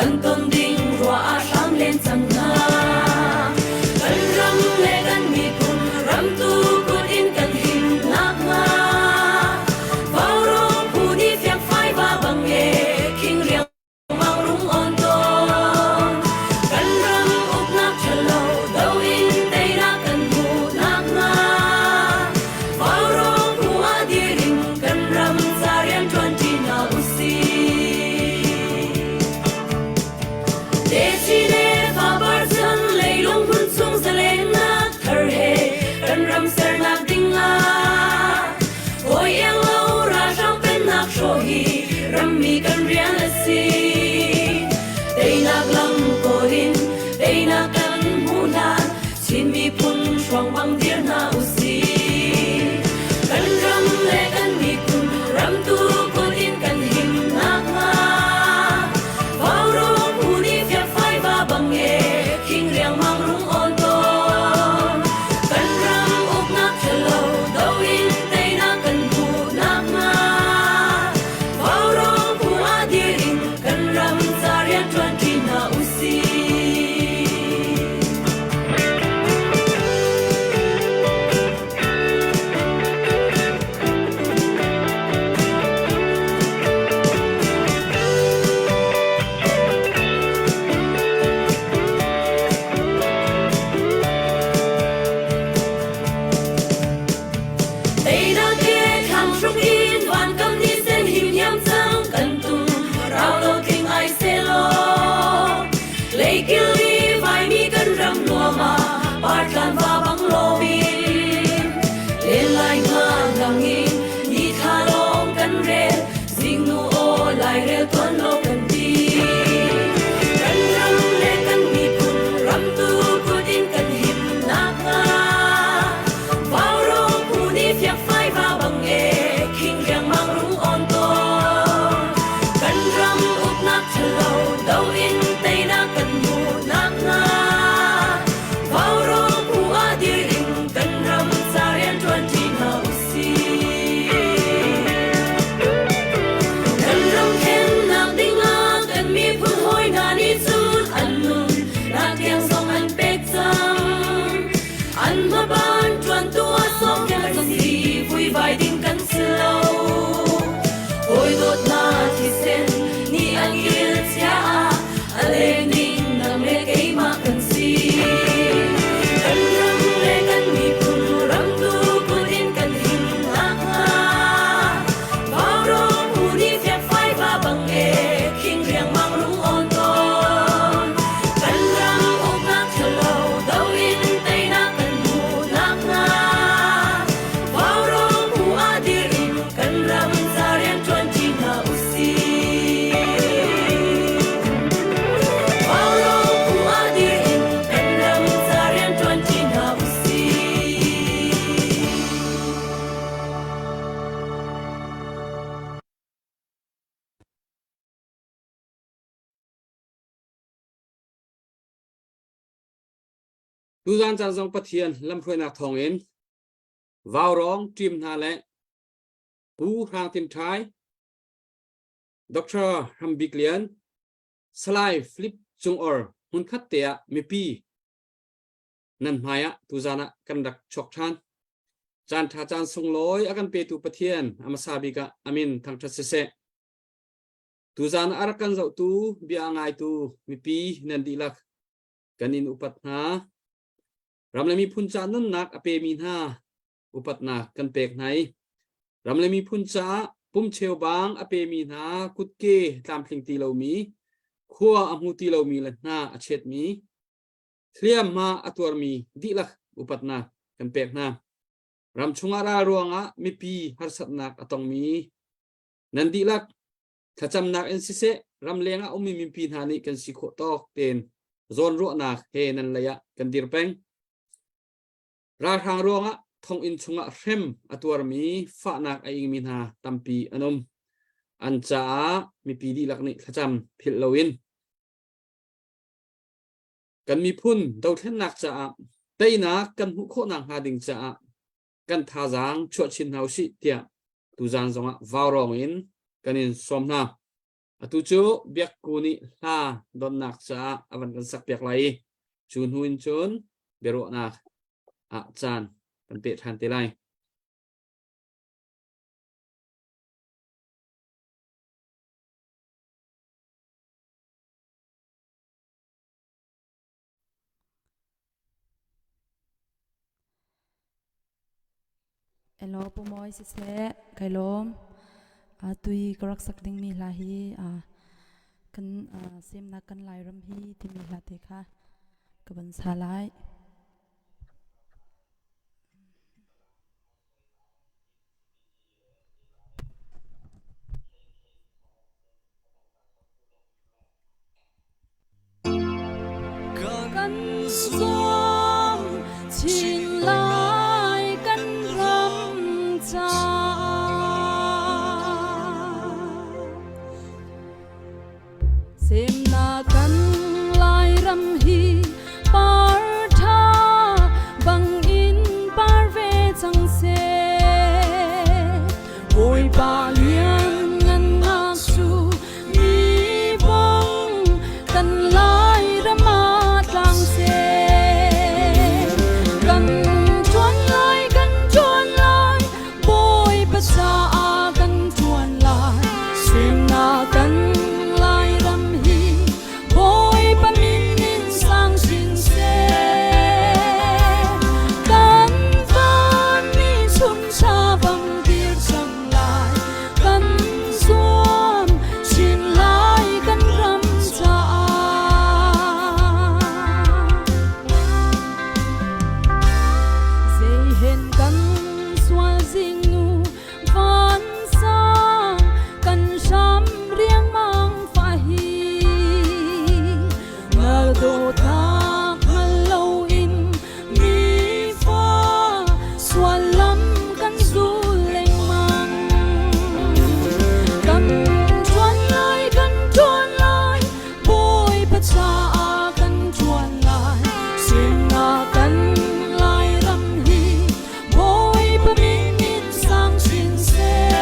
Kan ton ding ruah ah hram len cang hna. Kan ram le kan miphun ram tu kut in kan him nakhnga. Vaurawng phu nih fiangfai va bang e khing riang mang rung on tawn. Kan ram uknak ṭhalo do in teinak kan hmuh nakhnga. Vaurawng phu ah dir in kan ram ca rian ṭuanṭi hna usih. Techi le fapar chan leilung hmun chung zalennak thar he kan ram sernak ding ah hawi iang lo ralhrang pennak hrawh hi rammi kan rian a si. Teinak lam kawl in teinak kan hmuh hlan Chin miphun hruang bang dir hna usih. Kan ram le kan miphun ramtu kut in kan him nakhnga. Vaurawng phu nih fiakfai va bang e khing riangmang rung awn tawn. Kan ram uknak ṭhalo do in teinak kan hmuh nakhnga. Vaurawng phu ah dir in kan ram ca rian ṭuanṭi hna usih. Teinak he thlang hruk in vankam ni sen him hiam cang kan tum rau lo tling ai selaw Leikil i vaimi kan ram nuam ah partlan va bang loin len lai nga nang in ni thla lawng kan rel zingnu aw lairel tuan lo kan ti kan ram le kan miphun ram tu kut in kan him nakhnga Vaurawng phu nih fiakfai va bang e khing riangmang rung on tawn kan ram uknak ṭhalo do in teinak kan hmuh nakhnga Vaurawng phu ah dir in kan ram ca rian ṭuanṭi hna usih. Kan ram thlennak dingah kan miphun hawi hna nih cun an nun nak tiang zong an pek cang. An hmaban ṭuantu ah sawm kan si vuivai ding kan si lo. Hawi dawtnak thisen nih an kil chia ah a leng ding nang le keimah kan si. Kan ram le kan miphun ram tu kut in kan him nakhnga Vaurawng phu nih fiakfai va bang e khing riangmang rung awn tawn. Kan ram uknak ṭhalo do in teinak kan hmuh nakhnga Vaurawng phu ah dir in kan ram ca rian ṭuanṭi hna usih. Vaurawng phu ah dir in kan ram ca rian ṭuanṭi hna usih. Tuzan caan zong Pathian lamhruainak thawngin Vaurawng ṭim hna le Pu Hrang Tin Ṭhai, Dr. Ram Bik Lian, Salai Philip Cung Or hmunkhat te ah mipi nan hmai ah tuzan ah kan rak chuak ṭhan. Caan ṭha caan sunglawi a kan petu Pathian a hmasa bik ah amin thangṭhat siseh. Tuzan a rak kan zohtu, bia a ngaitu mipi nan dihlak kan in upat hna. Ram le miphun ca nunnak a pemi hna upatnak kan pek hna i ram le miphun caah pumcheu bang a pemi hna kutke tlamtling ti lomi khua a hmu ti lomi le hna a chetmi hliamhma a tuarmi dihlak upatnak kan pek hna. Ram chungah ral ruangah mipi harsatnak a tongmi nan dihlak thlacamnak in siseh ramleng ah ummi mipi hna nih kan si khawh tawk tein zawnruahnak he nan lei ah kan dir peng. Ralhrang ruangah thonginn chungah hrem a tuarmi fahnak a ingmi hna tampi an um. An caah mipi dihlak nih thlacam philh loin kan miphun dothlennak caah teinak kan hmuh khawhnak hnga ding caah kan thazaang chuah chin hna usih tiah tuzaan zongah vaurawng in kan in sawm hna. Atu cu Biakku nih hla donnak caah a van kan sakpiak lai i cu hnu in cun biaruahnak ah caan kan peh ṭhan te lai. Elaw Pu Mawi siseh, kai lawm. Tui ka rak sak dingmi hla hi kan semnak kan Lairam hi timi hla te kha ka van sa lai. Kan zuam chin lai kan ram caah. Semnak kan Lairam hi par ṭha bangin par ve cang seh. Bawipa lianngannak cu mi bang kan Lairam ah tlang seh. Kan ṭuan lai, kan ṭuan lai, Bawipa caah kan ṭuan lai. Semnak kan Lairam hi Bawipa min in sang sin seh. Kan vanmi chuncha bang dir cang lai. Kan zuam chin lai kan ram caah. Zeihen kan sual zingnu vansang kan hram riangmang fa hi ngal dawtnak hngal loin mi fa sual lam kan zul lengmang. Kan ṭuan lai, kan ṭuan lai, Bawipa caah kan ṭuan lai. Sinah kan Lairam hi Bawipa min in sang sin seh.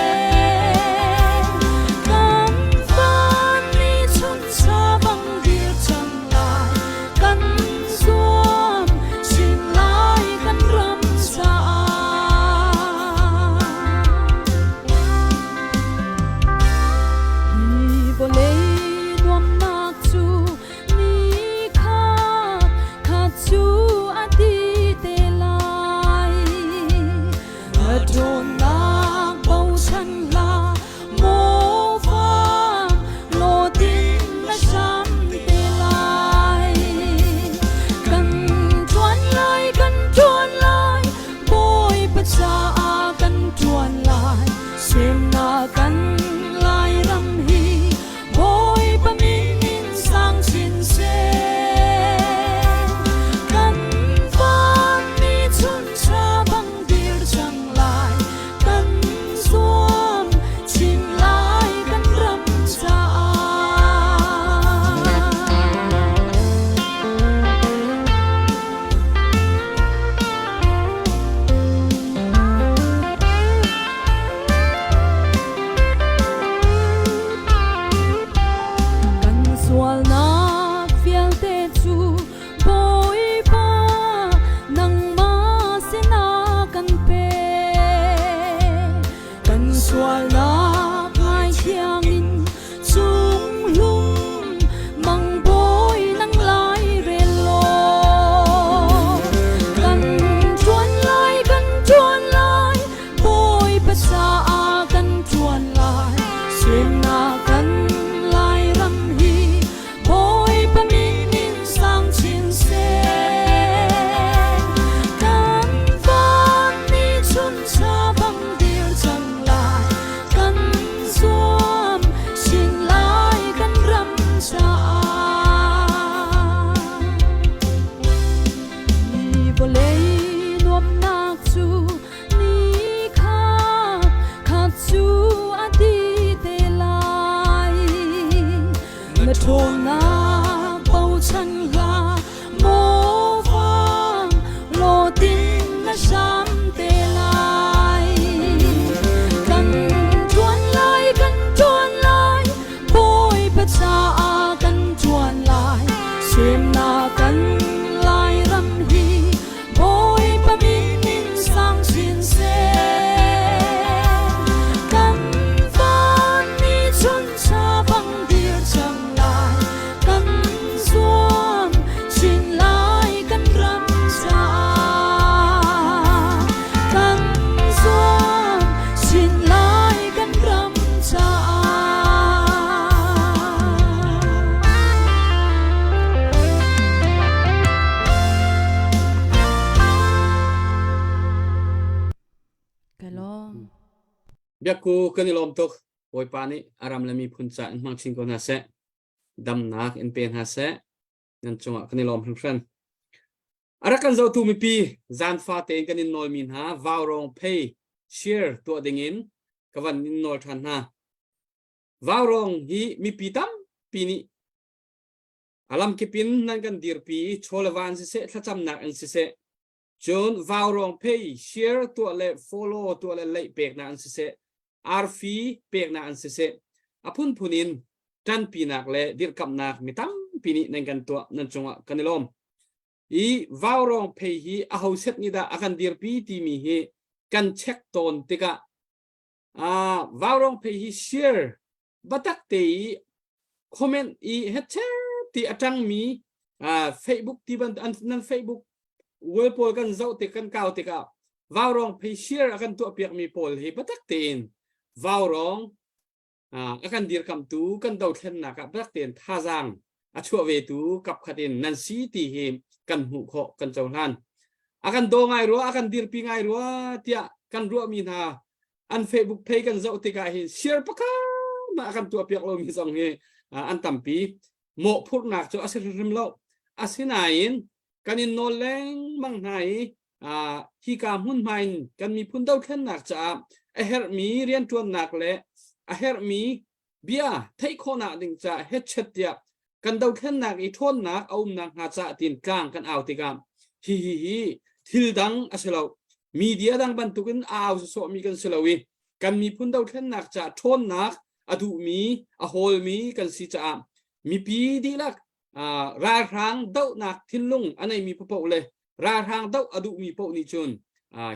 Kan vanmi chuncha bang dir cang lai. Kan zuam chin lai kan ram caah. Hi vawlei nuamnak cu ni kha kha cu a ti te lai. Na ṭhawnnak bochan hlah, maw fa, lawtin na hram te lai. Kan ṭuan lai, kan ṭuan lai, Bawipa caah kan ṭuan lai. Semnak kan Lairam hi Bawipa min in sang sin seh. Kan vanmi chuncha bang dir cang lai. Kan zuam chin lai kan ram caah. Kan sualnak vialte cu Bawipa nangmah sinah kan pek. Kan sualnak ngaithiang in chunghlum mangbawi nang lai rel law. Kan ṭuan lai, kan ṭuan lai, Bawipa caah kan ṭuan lai. Semnak kan Lairam hi Bawipa min in sang chin seh. Kan vanni chuncha bang dir cang lai. Kan zuam chin lai kan ram caah. Hi vawlei nuamhnak cu ni kha kha cu a di te lai. Na ṭhawnnak bochan hlah, maw vang lawtin na hram te lai. Kan ṭuan lai, kan ṭuan lai, Bawipa. Biakku kan i lawm tuk. Bawipa nih a ram le miphun ca in hmang chin ko hna seh. Damnak in pe hna seh. Nan cungah kan i lawm hringhran. A rak kan zohtu mipi zaanfa tein kan in nawlmi hna vaurawng phei share tuah dingin ka van in nawl ṭhan hna. Vaurawng hi mipi tampi nih a lamkip in nan kan dirpi i chaw le van siseh thlacamnak in siseh cun vaurawng phei share tuah le follow tuah le leih peknak in siseh arfi peknak in siseh a phunphun in ṭanpinak le dirhkamhnak mi tampi nih nan kan tuah nan cungah kan i lawm. I vaurawng phei hi a ho set nih dah a kan dirpi timi hi kan check tawn tikah vaurawng phei hi share batak te i comment i hetcher ti a ṭangmi Facebook ti ban nan Facebook wall pawl kan zoh tik kan kau tikah vaurawng phei share a kan tuah piakmi pawl hi batak tein vaurawng a kan dirkamtu kan dothlennak ah biak tein thazaang a chuah ve tu kapkhat in nan si ti hi kan hmuh khawh kan cohlan a kan daw ngai rua a kan dirpi ngai rua tiah kan ruahmi hna an Facebook page kan zoh tikah hin share pakhat a kan tuah piak lomi zong hi an tampi mawhphurhnak cu a si hrimhrim lo asinain kan in nawl lengmang hna i hika hmunhma in kan miphun dothlennak caah a herhmi rianṭuannak le a herhmi bia theih khawhnak ding caah hetchet tiah kan dothlennak i ṭhawnnak a umnak hnga caah tiin tlang kan au tikah hi hi hi thil dang a si lo media dang bantukin a au sawsawhmi kan si lo i kan miphun dothlennak caah ṭhawnnak a duhmi a hawlmi kan si caah mipi dihlak ralhrang dohnak thinlung a neimi paoh le ralhrang doh a duhmi paoh nih cun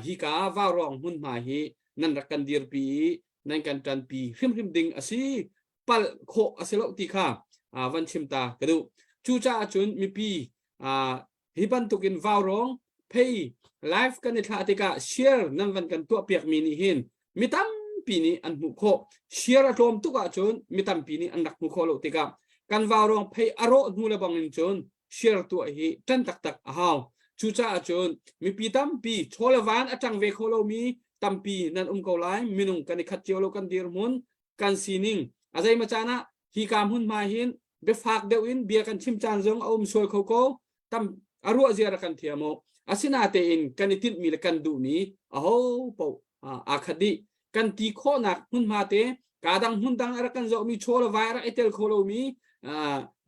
hika vaurawng hmunhma hi nan rak kan dirpi i nan kan ṭanpi hrimhrim ding a si palh khawh a si lo ti kha van chim ta ka duh cucaah cun mipi hi bantukin vaurawng phei live kan i thlah tikah share nan van kan tuah piakmi nih hin mi tampi nih an hmuh khawh share a tlawm tuk ahcun mi tampi nih an rak hmuh khawh lo tikah kan vaurawng phei a rawh hnu le bang in cun share tuah hi ṭan taktak a hau. Cucaah cun mipi tampi chaw le van a ṭang ve kho lomi tampi nan um ko lai. Minung kan i khat cio lo kan dirhmun, kan sining. A zeimaw caan ah hika hmunhma hin biafak deuh in bia kan chim caan zong a um sual kho ko. Tam a ruah zia rak kan thiam u. Asinatein kan i tinhmi le kan duhmi aho paoh aa khat dih. Kan ti khawhnak hmunhma te ka dang hmun dang a rak kan zohmi chaw le vai a rak i tel kho lomi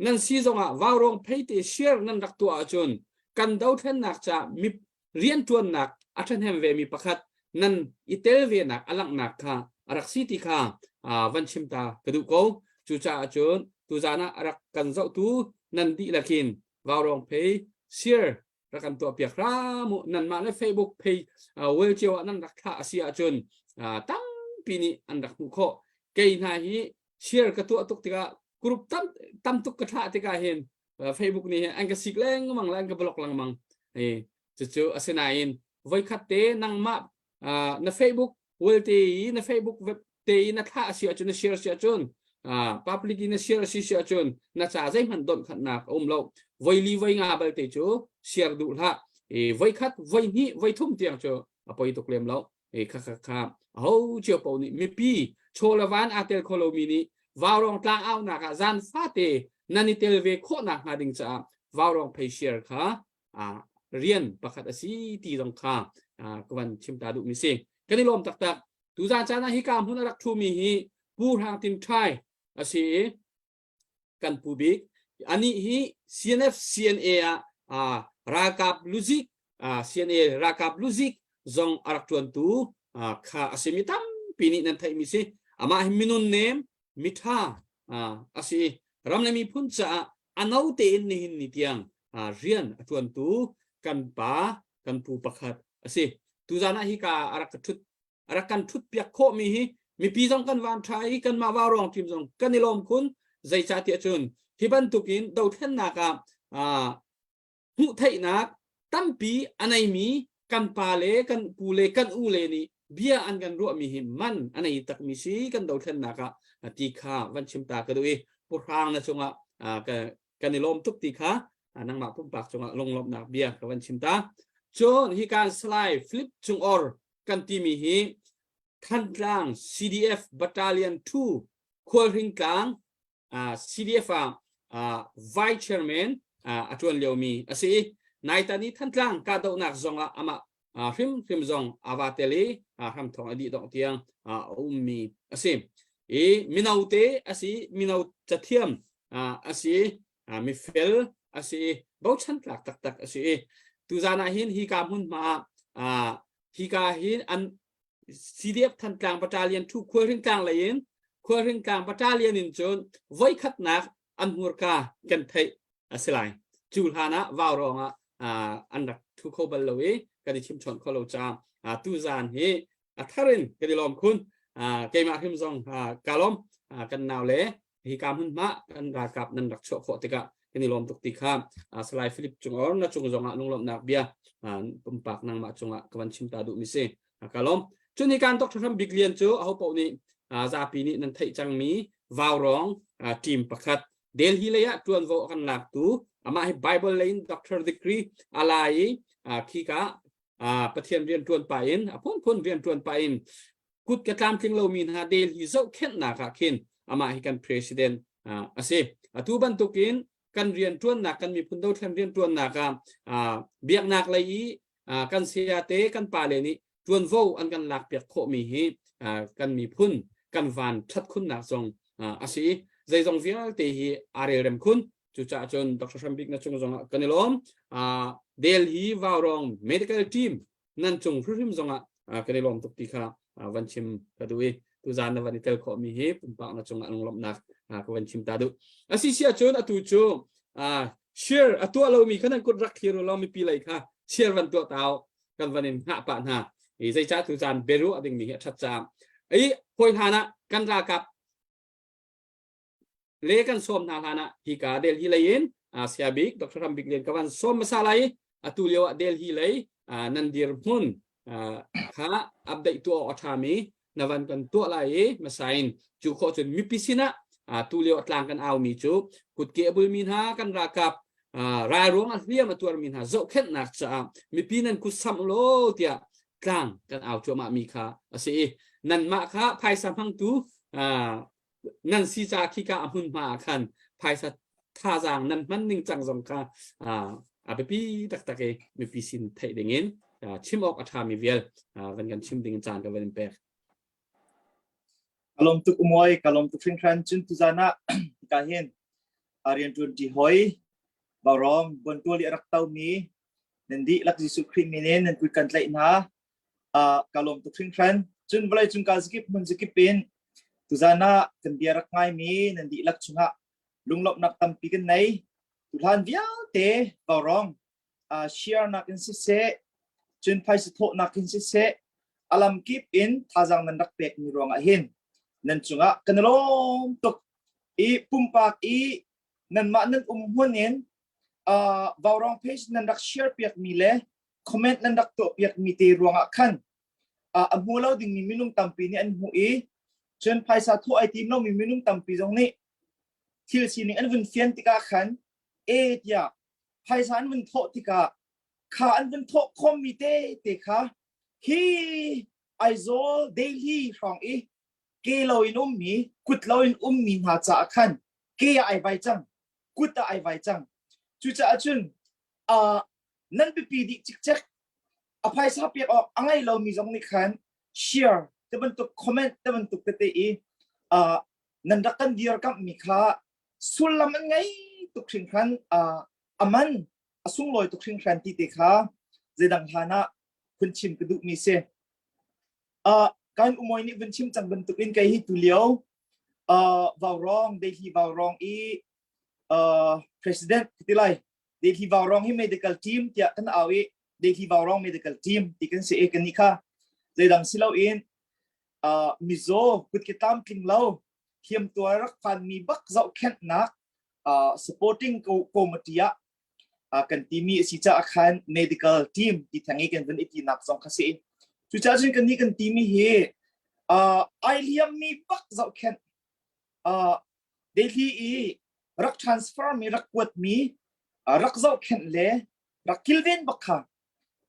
nan si zongah vaurawng pheite share nan rak tuah ahcun kan dothlennak ca mi rianṭuannak a ṭhahnem ve mi pakhat nan i tel ve nak a langhnak kha a rak si ti kha van chim ta ka duh ko cucaah cun tuzaan ah a rak kan zohtu nan dihlak in vaurawng phei share rak kan tuah piak hram u nanmah le Facebook page well cio ah nan rak thlah a si ahcun tampi nih an rak hmuh khawh kei hna hi share ka tuah tuk tikah group tam tam tuk ka thlah tikah hin Facebook nih hin an ka sik lengmang le an ka block lengmang eh cucu asinain voikhat te nangmah na Facebook well te i na Facebook web te i na thlah a si ahcun na share si ahcun public i na share a si si ahcun na ca zeihmanh donh khatnak a um lo voi li voi nga balte cu share duh hlah i voi khat voi hnih voi thum tiang cu a poi tuk lem lo e kha kha kha ho cio po nih mipi chaw le van aa tel kho lomi nih vaurawng tlang aunak ah zan fate nan i tel ve khawhnak hnga ding caah vaurawng phei share kha rian pakhat a si ti zong kha ka van chim ta duhmi si kan i lawm taktak tuzan caan ah hika hmun a rak ṭhumi hi Pu Hrang Tin Ṭhai a si i kan pu bik anih hi CNF CNA ah ralkap luzik CNA ralkap luzik zong a rak ṭuantu kha a si mi tampi nih nan theihmi si amah hi minun nem miṭha a si ram le miphun caah a no tein nihin ni tiang rian a ṭuantu kan pa kan pu pakhat a si tuzan ah hika a rak ka ṭhut a rak kan ṭhut piak khawhmi hi mipi zong kan van ṭha i kanmah vaurawng team zong kan i lawm khun zeicahtiah cun hi bantukin dothlennak ah hmuhtheihnak tampi a neimi kan pa le kan pu le kan u le nih bia an kan ruahmi hi man a nei takmi si kan dothlennak ah ti kha van chim ta ka duh i Pu Hrang na cungah kan i lawm tuk ti kha nangmah pumpak cungah lunglawmhnak bia ka van chim ta. Cun hi kan Salai Philip Cung Or kan timi hi. Thantlang CDF Battalion 2 Khualhring Tlang CDF ah Vice Chairman a ṭuan liomi a si i naitan i Thantlang kahdohnak zongah amah hrimhrim zong aa va tel i hramthawng a dih dongh tiang a ummi a si. I mino te a si, mino cathiam a si, mifel a si i bochan tlak taktak a si i tuzan ah hin hika hmunhma ah hika hin an CDF Thantlang Battalion 2 Khualhring tlang lei in Khualhring tlang Battalion in cun voikhatnak an hmurka kan theih a si lai. Cu hlan ah vaurawng ah an rak thu kho bal lo i kan i chimchawn kho lo caah tuzaan hi a thar in kan i lawm khun. Keimah hrim zong ka lawm kan nau le hika hmunhma kan ralkap nan rak chuah khawh tikah kan i lawm tuk ti kha Salai Philip Cungor na cung zongah lunglawmhnak bia pumpak nangmah cungah ka van chim ta duhmi si ka lawm. Cun hi kan Dr. Ram Bik Lian cu aho paoh nih zapi nih nan theih cangmi vaurawng team pakhat Delhi lei ah tuanvo a kan laktu amah hi Bible lei in doctor degree a la i khika Pathian rian tuan pa in a phunphun rian tuan pa in kut ka tlamtling lomi hna Delhi zohkhenhnak ah khin amah hi kan president a si. Atu bantukin kan rian tuannak kan miphun dothlen rian tuannak ah biaknak lei i kan sayate kan pale nih tuanvo an kan lakpiak khawhmi hi kan miphun kan van ṭhat khunnak zong a si. Zeizong vialte hi aa relrem khun. Cucaah cun Dr. Hrambik na cung zongah kan i lawm. Delhi Vaurong Medical Team nan cung hrimhrim zongah kan i lawm tuk ti kha van chim ka duh i tuzaan na van i tel khawhmi hi pumpak na cungah lunglawmhnak ka van chim ta duh. A si si ahcun atu cu share a tuah lomi kha nan kut rak thlir u law mipi lei kha share van tuah tau kan van in hngah pah hna. I zeicah tuzaan biaruah dingmi hi a ṭhat caah. I hawi hlan ah kan ralkap le kan sawm hna hlan ah hika Delhi lei in Sia Bik Dr. Ram Bik Lian ka van sawm hmasa lai atu lio ah Delhi lei nan dirhmun kha update tuah awk a ṭhami na van kan tuah lai i hmasa in cu khawh cun mipi sinah tu lio tlang kan aumi cu kutke a bulmi hna kan ralkap ral ruang ah hliam a tuarmi hna zohkhenhnak caah mipi nan kut samh law tiah tlang kan au cuahmah mi kha a si i nanmah kha phaisa hmangtu nan si ca khika a hmunhma ah khan phaisa thazaang nan hman ning cang zong kha a biapi taktak i mipi sin theih ding in chim awk a ṭhami vial van kan chim ding in caan ka van in pek. Ka lawm tuk umuai ka lawm tuk hringhran cun tuzan ah ka hin rian ṭuan ṭi hoi Baurawng bontual i a rak tomi nan dihlak Jesuh Khrih min in nan kut kan tlaih hna ka lawm tuk hringhran. Cun vawlei cung ka zakip hmun zakip in tuzan ah kan bia rak ngaimi nan dihlak chungah lunglawmhnak tampi kan nei. Tuhlan vialte vaurawng share nak in siseh, cun phaisa thawhnak in siseh, alam kip in thazaang nan rak pek mi ruangah hin nan cungah kan i lawm tuk. I pumpak i nanmah nan um hmun in vaurawng page nan rak share piak mi le comment nan rak tuah piak mi te ruangah khan a hmu lo dingmi minung tampi nih an hmuh i cun phaisa thawh ai tim lomi minung tampi zong nih thil sining an vun fian tikah khan e tiah phaisa an vun thawh tikah kha an vun thawh khawmmi te te kha hi Aizawl Delhi hrawng i ke lo in ummi kut lo in ummi hna caah khan ke ah ai vai cang kut ah ai vai cang cucaah cun nan biapi dih cikcek a phaisa pek awk a ngei lomi zong nih khan share te bantuk comment te bantuk tete i nan rak kan dirkamhmi kha sullam an ngei tuk hringhran a man a sunglawi tuk hringhran ti te kha zeidang hlan ah hun chim ka duhmi si kan umoi nih vun chim cang bantuk in kei hi tu lio vaurawng Delhi vaurawng i president ti lai Delhi Vaurong hi medical team tiah kan au i Delhi Vaurong medical team ti kan si i kan nih kha zeidang si loin uh, mizaw kutke tlamtling lo hliamtuar rak phanmi bak zohkhenhnak uh, supporting committee ah uh, kan timi a si caah khan medical team ti theng i kan vun i tinak zong kha si cucaah cun kan nih kan timi hi uh, ai liammi bak zohkhenh uh, Delhi i rak transfer mi rak kuat mi rak zohkhenh le rak kilven bak kha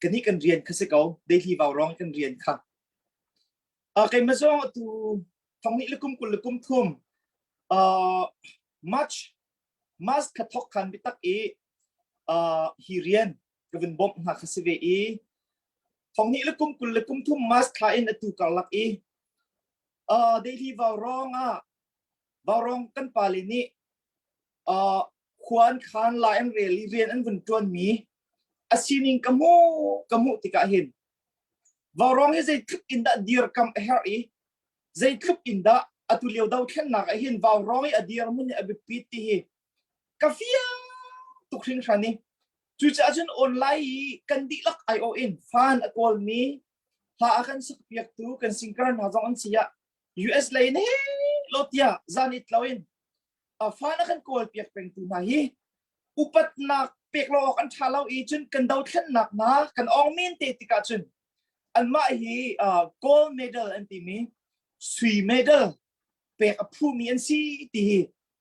kani kan rian kha si ko Delhi vaurawng kan rian kha. Keimah zong atu thong hnih le kum 20 le kum thum March March kha thok khan bitak i hi rian ka vun bawmh hna kha si ve i thong hnih le kum 20 le kum thum March thla in atu karlak i Delhi Vaurawng ah Vaurawng kan pale nih khua an khan la an rel i rian an vun ṭuan mi a sining ka hmuh ka hmuh tikah hin Vaurawng hi zeitluk in dah dirkam a herh i zeitluk in dah atu lio dothlennak ah hin Vaurawng i a dirhmun hi a biapit ti hi ka fiang tuk hringhran i cucaah cun online i kan dihlak aiawh in fan a kawlmi hla a kan sakpiaktu kan singer hna zong an si ah US lei in he lo tiah zan it lo in fan a kan kawl piak pengtu hna hi upatnak pek lo awk an ṭha lo i cun kan dothlennak hna kan ong men te tikah cun anmah hi gold medal an timi sui medal pek a phumi an si ti hi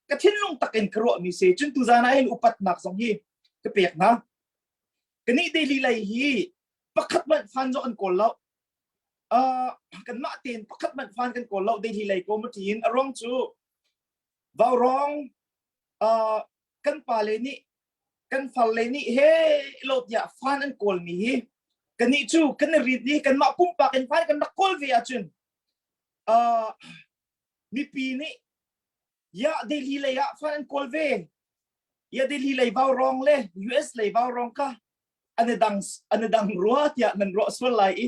ka thinlung takin ka ruahmi si cun tuzan ah hin upatnak zong hi ka pek hna kani daily lei hi pakhat manh fan zong an kawl lo kanmah tein pakhat manh fan kan kawl lo daily lei ko matiin a ruang cu vaurawng kan pale nih kan farle nih he lo tiah fan an kawl mi hi kanih cu kan i rit ni kanmah pumpak in fan kan rak kawl ve ahcun mipi nih ya Delhi lei ah fan an kawl ve ya Delhi lei vaurawng le US lei vaurawng ka an i dang an i dang rua tiah nan ruah sual lai i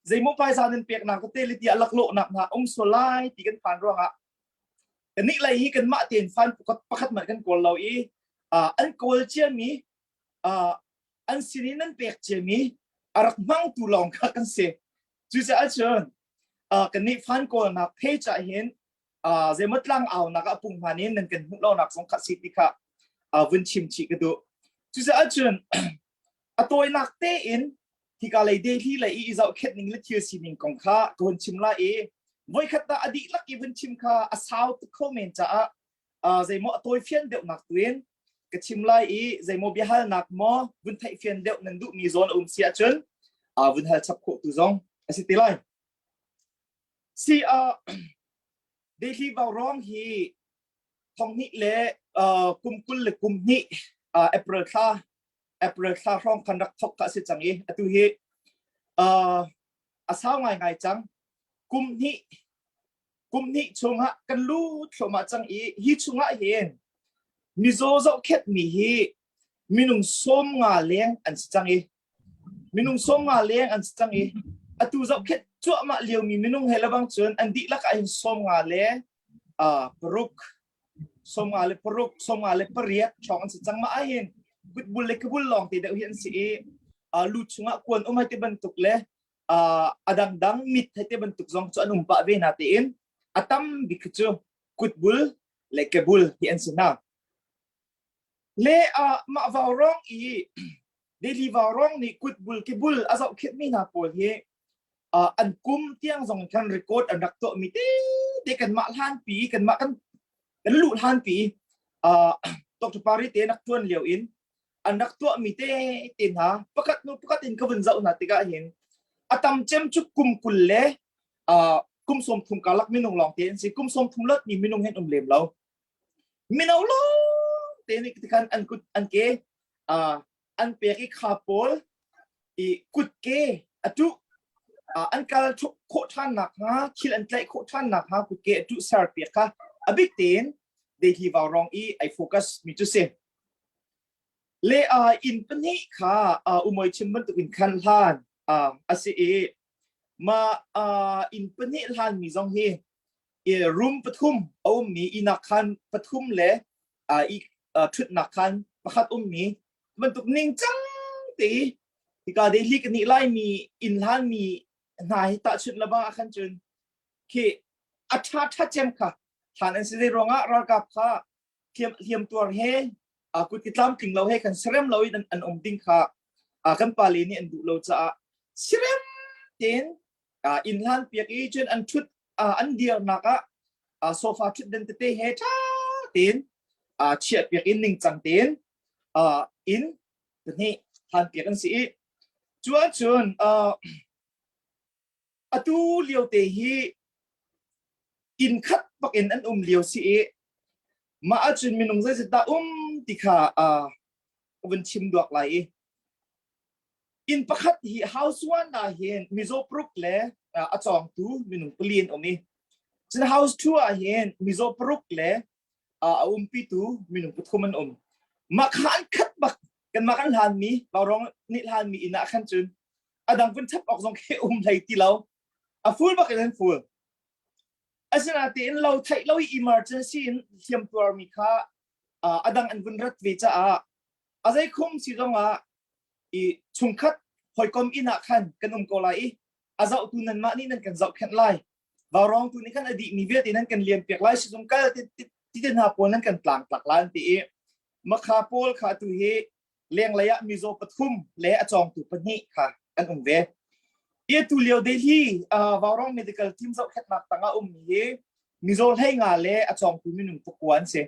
zeimaw phaisa nan peknak te le tiah laklawhnak hna um sual lai ti kan phan ruangah kanih lei hi kanmah tein fan pakhat mah kan kawl lo i an kawl ciami an sinin an pek ciami a rak hmangtu lawng kha kan si cucaah cun kannih fan kawlnak page ah hin zeimaw tlang aunak ah punghman in nan kan hmuh lonak zong kha si ti kha vun chim chih ka duh cucaah cun a tawinak tein hika lei Delhi lei i zohkhenh ning le thil sining kong kha ka hun chim lai i voikhat ah a dihlak i vun chim kha a sau tuk kho men caah zeimaw a tawi fian deuhnak tuin ka chim lai i zeimaw biahalnak maw vun theih fian deuh nan duhmi zawn a um si ahcun vun hal chap khawh tu zong a si ti lai. Si Delhi Vaurawng hi thong hnih le kum 20 le kum hnih April thla April thla hrawng khan rak thok ka si cang i atu hi a sau ngai ngai cang kum hnih kum hnih chungah kan lut thluahmah cang i hi chungah hin mizaw zohkhet mi hi minung 50 leng an si cang i minung 50 leng an si cang i atu zohkhet cuahmah lio mi minung he lebang cun an dihlak ah hin 50 le paruk 56 58 hrawng an si cang mah ahhin kutbul le kebul lawng te deuh hi an si i lu chungah kuan um hai te bantuk le a dangdang mit hai te bantuk zong cu an um pah ve na tein a tam bik cu kutbul le kebul hi an si hna le mah vaurawng i Delhi vaurawng nih kutbul kebul a zohkhenh mi hna pawl hi an kum tiang zong khan record an rak tuah mi te te kanmah hlan pi kanmah kan kan luh hlan pi Dr. Pari te nak tuan lio in an rak tuah mi te te hna pakhat nu pakhat in ka vun zoh hna tikah hin a tam cem cu kum 20 le kum 30 karlak minung lawng te an si kum 30 lot mi minung hen um lem lo mino lawng te nih tikhan an kut an ke an pek i kha pawl i kutke a tuh an kal khawh ṭhan nakhnga thil an tlaih khawh ṭhan nakhnga kutke a tuh ser piak kha a bik tein Delhi vaurawng i ai focus mi cu si le inn pahnih kha umoi chim bantuk in khan hlan a si i ma inn pahnih hlan mi zong hi room pathum a ummi inak khan pathum le i ṭhutnak khan pakhat ummi bantuk ningcang te i hika Delhi kan nih laimi inn hlanmi hna hi tahchunh lebang ah khan cun khi a ṭha ṭha cem kha hlan an si zei ruangah ralkap kha hliam tuar he kut ki tlamtling lo he kan serem lo in an um ding kha kan pale nih an duh lo caah sirem tein inn hlan piak i cun an ṭhut an dirnak ah sofa ṭhutden tete he ṭha tein chiah piak in ningcang tein inn pahnih hlan piak an si i cu ahcun. Atu lio te hi inn khat bak in an um lio si i mah ahcun minung zeizat dah um ti kha ka vun chim duak lai i inn pakhat hi house one ah hin mizaw paruk le a cawngtu minung pali an um i cun house two ah hin mizaw paruk le a umpitu minung pathum an um. Mah kha an khat bak kanmah kan hlanmi Vaurawng nih hlanmi inn ah khan cun a dang vun chap awk zong khi um hlei ti lo. A full bak in an full. Asinain lo theih lo i emergency in hliam tuarmi kha a dang an vun rat ve caah a zei khum si zongah i chungkhat hawikom inn ah khan kan um ko lai i a zohtu nanmah nih nan kan zohkhenh lai. Vaurawng tu nih khan a dihmi vialte nan kan liam piak lai sizung kal ti ti hna pawl nan kan tlang tlak lai an ti i makha pawl kha tu hi lenglei ah mizaw pathum le a cawngtu pahnih kha an um ve. I tu lio Delhi Vaurawng Medical Team zohkhenhnak tangah ummi hi mizaw hlei nga le a cawngtu minung pakua an si.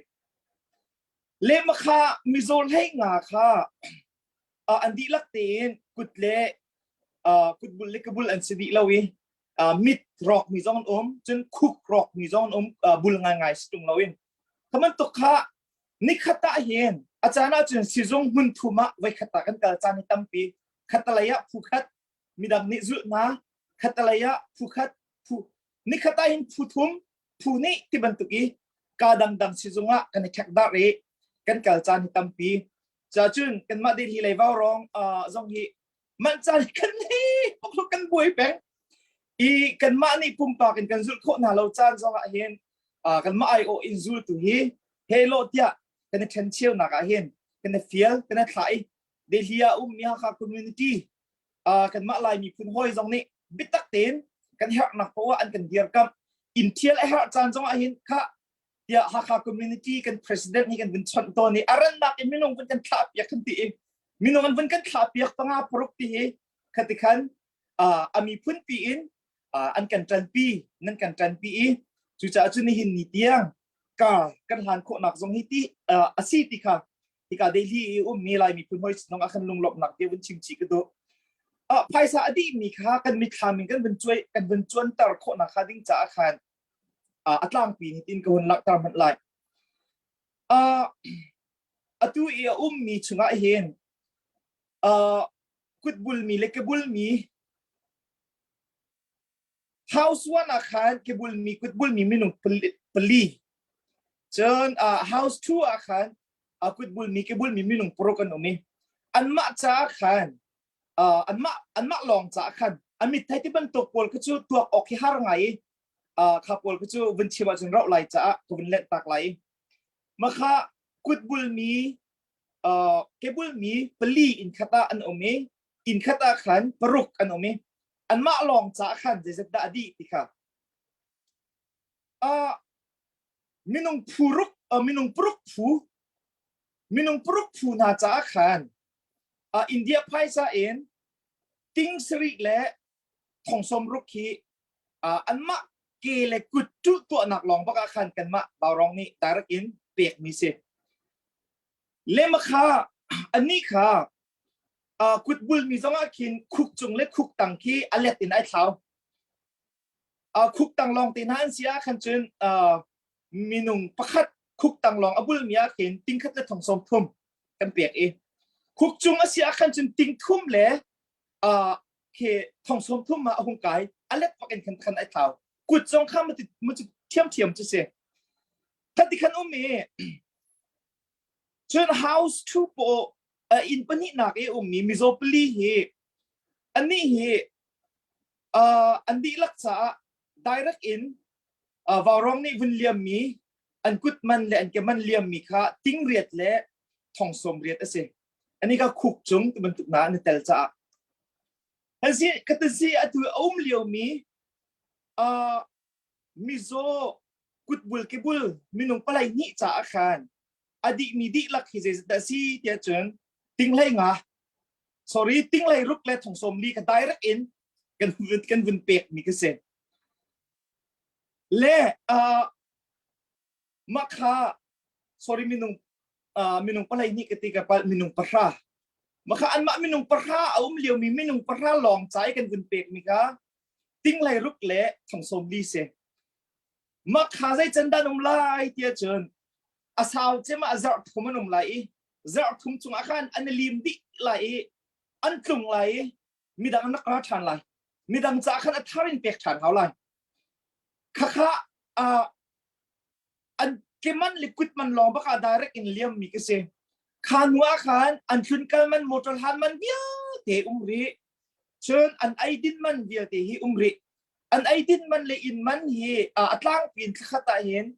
Le makha mizaw hlei nga kha an dihlak tein kut le kutbul le kabul an si dih lo i mit rawkmi zong an um cun khuk rawkmi zong an um bul ngaingai si tung loin khaman tuk kha nikhat ah hin a caan ahcun sizung hmun thum ah voikhat ah kan kal caan hi tampi khatalei ah phu khat midang nih zulh hna khatalei ah phu khat phu nikhat ah hin phu thum phu nih ti bantuk i ka dangdang sizung ah kan i ṭhek dar i kan kal caan hi tampi cacun kanmah Delhi lei Vaurawng zong hi manh caan kan hi kan buai peng i kanmah nih pumpak in kan zulh khawh hna lo caan zong ah hin kanmah aiawh in zultu hi hello tiah kan i ṭhen cheunak ah hin kan i fial kan i thlah i Delhi ah ummi Hakha community kanmah Lai miphun hawi zong nih biatak tein kan herhnak poah an kan dirkamh inn thial a herh caan zong ah hin kha tiah Hakha community kan president nih kan vun chawnh tawn i a rannak in minung vun kan thlah piak kan ti i minung an vun kan thlah piak panga paruk ti hi khati khan a miphun pi in an kan ṭanpi nan kan ṭanpi i cucaah cun nihin ni tiang ka kan hlan khawhnak zong hi ti a si ti kha hika Delhi i ummi Lai miphun hoi sinong ah khan lunglawmhnak te vun chim chih ka duh. Phaisa a dihmi kha kan mitthlam in kan vun cuai kan vun cuanter khawhnak kha ding caah khan a tlangpi nih tin ka hun langhter hmanh lai. Atu i a ummi chungah hin kutbulmi le kebulmi house one ah khan kebulmi kutbulmi minung pali cun house two ah khan kutbulmi kebulmi minung paruk an um i anmah caah khan anmah anmah lawng caah khan a mit thei ti bantuk pawl kha cu tuak awk hi har ngai i kha pawl kha cu vun chim ahcun rauh lai caah ka vun lent tak lai i makha kutbulmi kebulmi pali inn khat ah an um i inn khat ah khan paruk an um i anmah lawng caah khan zeizat dah a dih ti kha minung phuruk minung paruk phu minung paruk phu hna caah khan India phaisa in ting sarih le thong sawm ruk hi anmah ke le kut tu tuahnak lawng bak ah khan kanmah Vaurawng nih direct in pekmi si. Lema kha anih kha kut bulmi zong ah khin khuk cung le khuk tang khi a let in ai thlau. Khuk tang lawng te hna an si ah khan cun minung pakhat khuk tang lawng a bulmi ah khin ting khat le thong sawm thum kan pek i khuk cung a si ah khan cun ting thum le khi thong sawm thum ah a hung kai a let pak in khan khan ai thlau kut zong kha mu mu thiam thiam chu si khati khan um i cun house two po inn pahnih nak i ummi mizaw pali hi anih hi an dihlak caah direct in Vaurawng nih vun liammi an kut man le an ke man liammi kha ting riat le thong sawm riat a si. Ani ka khuk cung ti bantuk na an i tel caah. Hasi katasi atu a um liomi mizaw kutbul kebul minung palai hnih caah khan a dihmi dihlak hi zeizat dah si tiah cun tinglei nga sorry tinglei ruk le thong sawm li ka direct in kan kan vun pek mi ka si. Le mah kha sorry minung minung palai nih ka ti ka pal minung pahra mah kha anmah minung pahra a um liomi minung pahra lawng ca i kan vun pek mi kha. Tinglei ruk le thong 40 si. Mah kha zei can dah um lai tiah cun a sau cem ah zarh thum an um lai i zarh thum chungah khan an i lim dih lai i an tlung lai i midang an rak ra ṭhan lai. Midang caah khan a thar in pek ṭhan hau lai. Khakha uh, an ke man le kut man lawng bak ah direct in liam mi ka si. Kha hnu ah khan an tlun kal man motor hlan man vialte um rih. Cun an eidin man vialte hi um rih. An eidin man le inn man hi a tlangpi in thlakhat ah hin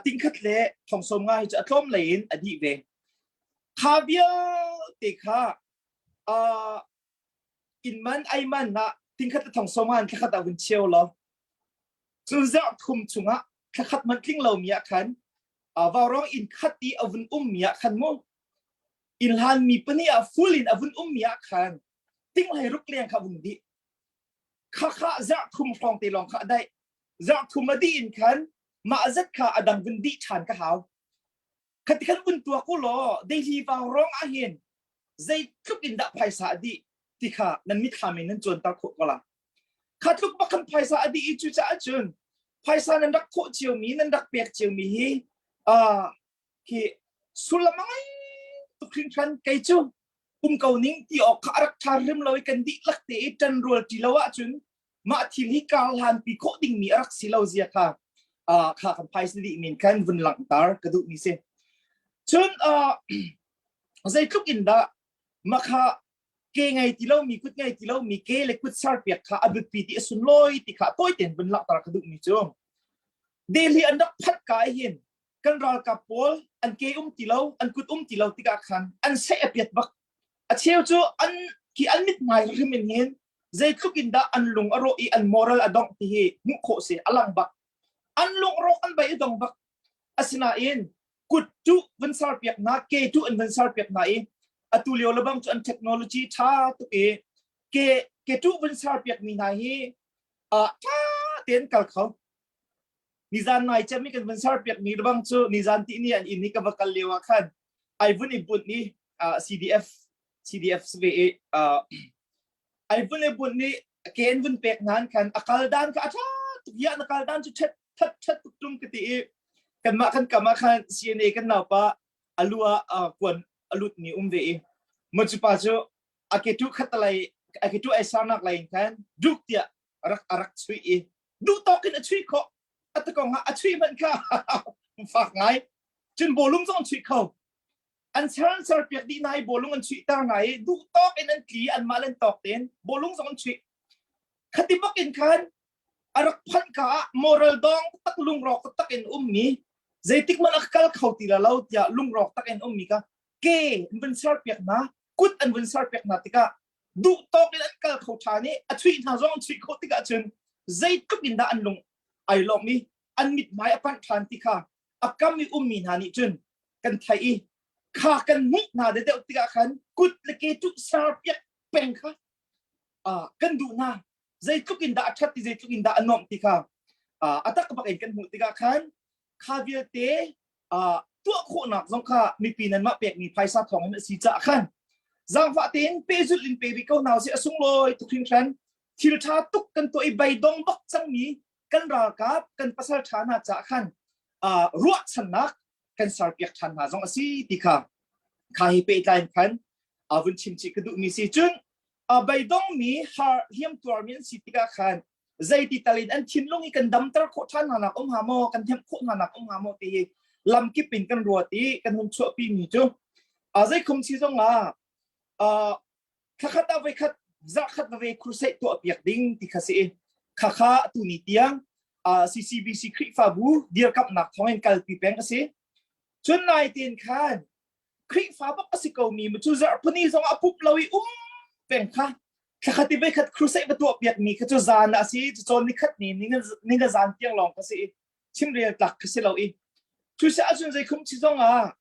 tingkhat le thong sawm nga hi cu a tlawm lei in a dih ve. Kha vialte kha inn man ei man ah tingkhat le thong sawm nga in thlakhat ah vun cheu law cu zarh thum chungah thlakhat man tling lomi ah khan vaurawng inn khat i a vun ummi ah khan mu inn hlan mi pahnih ah full in a vun ummi ah khan ting hlei ruk leng kha vung dih. Kha kha zarh thum hrawng te lawng kha a daih. Zarh thum a dih in khan mah zat kha a dang vun dih ṭhan ka hau. Khati khan vun tuak u law daily vau rong ah hin zeitluk in dah phaisa a dih ti kha nan mitthlam in nan cuanter khawh ko la. Kha tluk bak khan phaisa a dih i cucaah cun phaisa nan rak thawh ciomi nan rak pek ciomi hi uh, khi sullam a ngei tuk hringhran. Kei cu um ko ning ti awk kha a rak ṭha hrim lo i kan dihlak te i ṭanrual ṭi lo ahcun mah thil hi kar hlan pi khawh dingmi a rak si lo zia kha kha kan phaisa dih min khan vun langhter ka duh mi si. Cun zeitluk in dah makha ke ngei ti lomi kut ngei ti lomi ke le kut serpiak kha a biapi ti a sunlawi ti kha tawi tein vun langhter ka duh mi cu Delhi an rak phanh ka hin kan ralkap pawl an ke um ti lo an kut um ti lo tikah khan an seh a piat bak. A cheu cu an khi an mit hmai hrim in hin zeitluk in dah an lung a rawh i an moral a dongh ti hi hmuh khawh si a lang bak. An lung rawk an bei a dong bak. Asinain kut tu van sar piak hna ke tu an van sar piak hna i atu lio lebang cu an technology tha tuk i ke ke tu van sar piak mi hna hi a tha tein kal kho. Nizan nai cem i kan van ser piak mi lebang cu nizan ti ni an inn i ka va kal lio ah khan ai vun i bunh i CDF CDF ve i ai vun i bunh ni ke an vun pek nan khan a kal dan kha a tha tuk ya na kal dan cu chet that that tuk tum ka ti i kanmah kan kam ah khan CNA kan naupa alu ah kuan alut mi um ve i mo cu pa cu a ke tu khat lai a ke tu ai sarnak lai khan duk tiah rak arak chui i duh tawk in a chui khawh. A takong ah a chui hmanh kha fak ngai. Cun bawlung zong chui kho. An ser an ser piak dih na i bawlung an chuih ter hna i duh tawk in an tli anmah len tawk tein bawlung zong an chuih. Khati bak in khan a rak phanh ka ah moral dong tak lungrawk tak in ummi zeitik man a kal kho ti la lo tiah lungrawk tak in ummi ka ke an vun ser piak hna kut an vun ser piak hna tikah duh tawk in an kal kho ṭhan i a chuih hna zong an chuih khawh tikah cun zeitluk in dah an lung ai lawm i an mithmai a panh ṭhan ti kha a kam i ummi hna nih cun kan theih i kha kan hmuh hna deuh tikah khan kut le ke cu ser piak peng kha kan duh hna. Zeitluk in dah a ṭhat i zeitluk in dah a nuamh ti kha a tak bak in kan hmuh tikah khan kha vialte tuah khawhnak zong kha mipi nanmah pekmi phaisa thawng in a si caah khan zaangfah tein pehzulh in pe rih ko hna usih. A sunglawi tuk hringhran. Thil ṭha tuk kan tuah i beidong bak cangmi kan ralkap kan pasal ṭha hna caah khan ruahchannak kan serpiak ṭhan hna zong a si ti kha kha hi pehtlai in khan vun chim chih ka duhmi si. Cun beidongmi har hliam tuarmi an si tikah khan zeiti tal in an thinlung i kan damter khawh ṭhan hna nak um hnga maw, kan hnemh khawh hna nak um hnga maw ti hi lamkip in kan ruat i kan hun chuahpi mi cu zeikhum si zong ah thlakhat ah voikhat zarhkhat vave crusade tuah piak ding ti kha si. Khakha tu ni tiang CCBC Khrihfabu dirkamhnak thawngin kalpi peng a si. Cun nai tin khan Khrihfa bak a si ko mi cu zarhpini zong a pup lo i um peng kha thlakhat i voikhat crusade va tuah piak mi kha cu zan a si cu cawn nikhat ni ninga zan tiang lawng kha si i chimrel tlak kha si lo i cu si ahcun zeikhum chi zong ah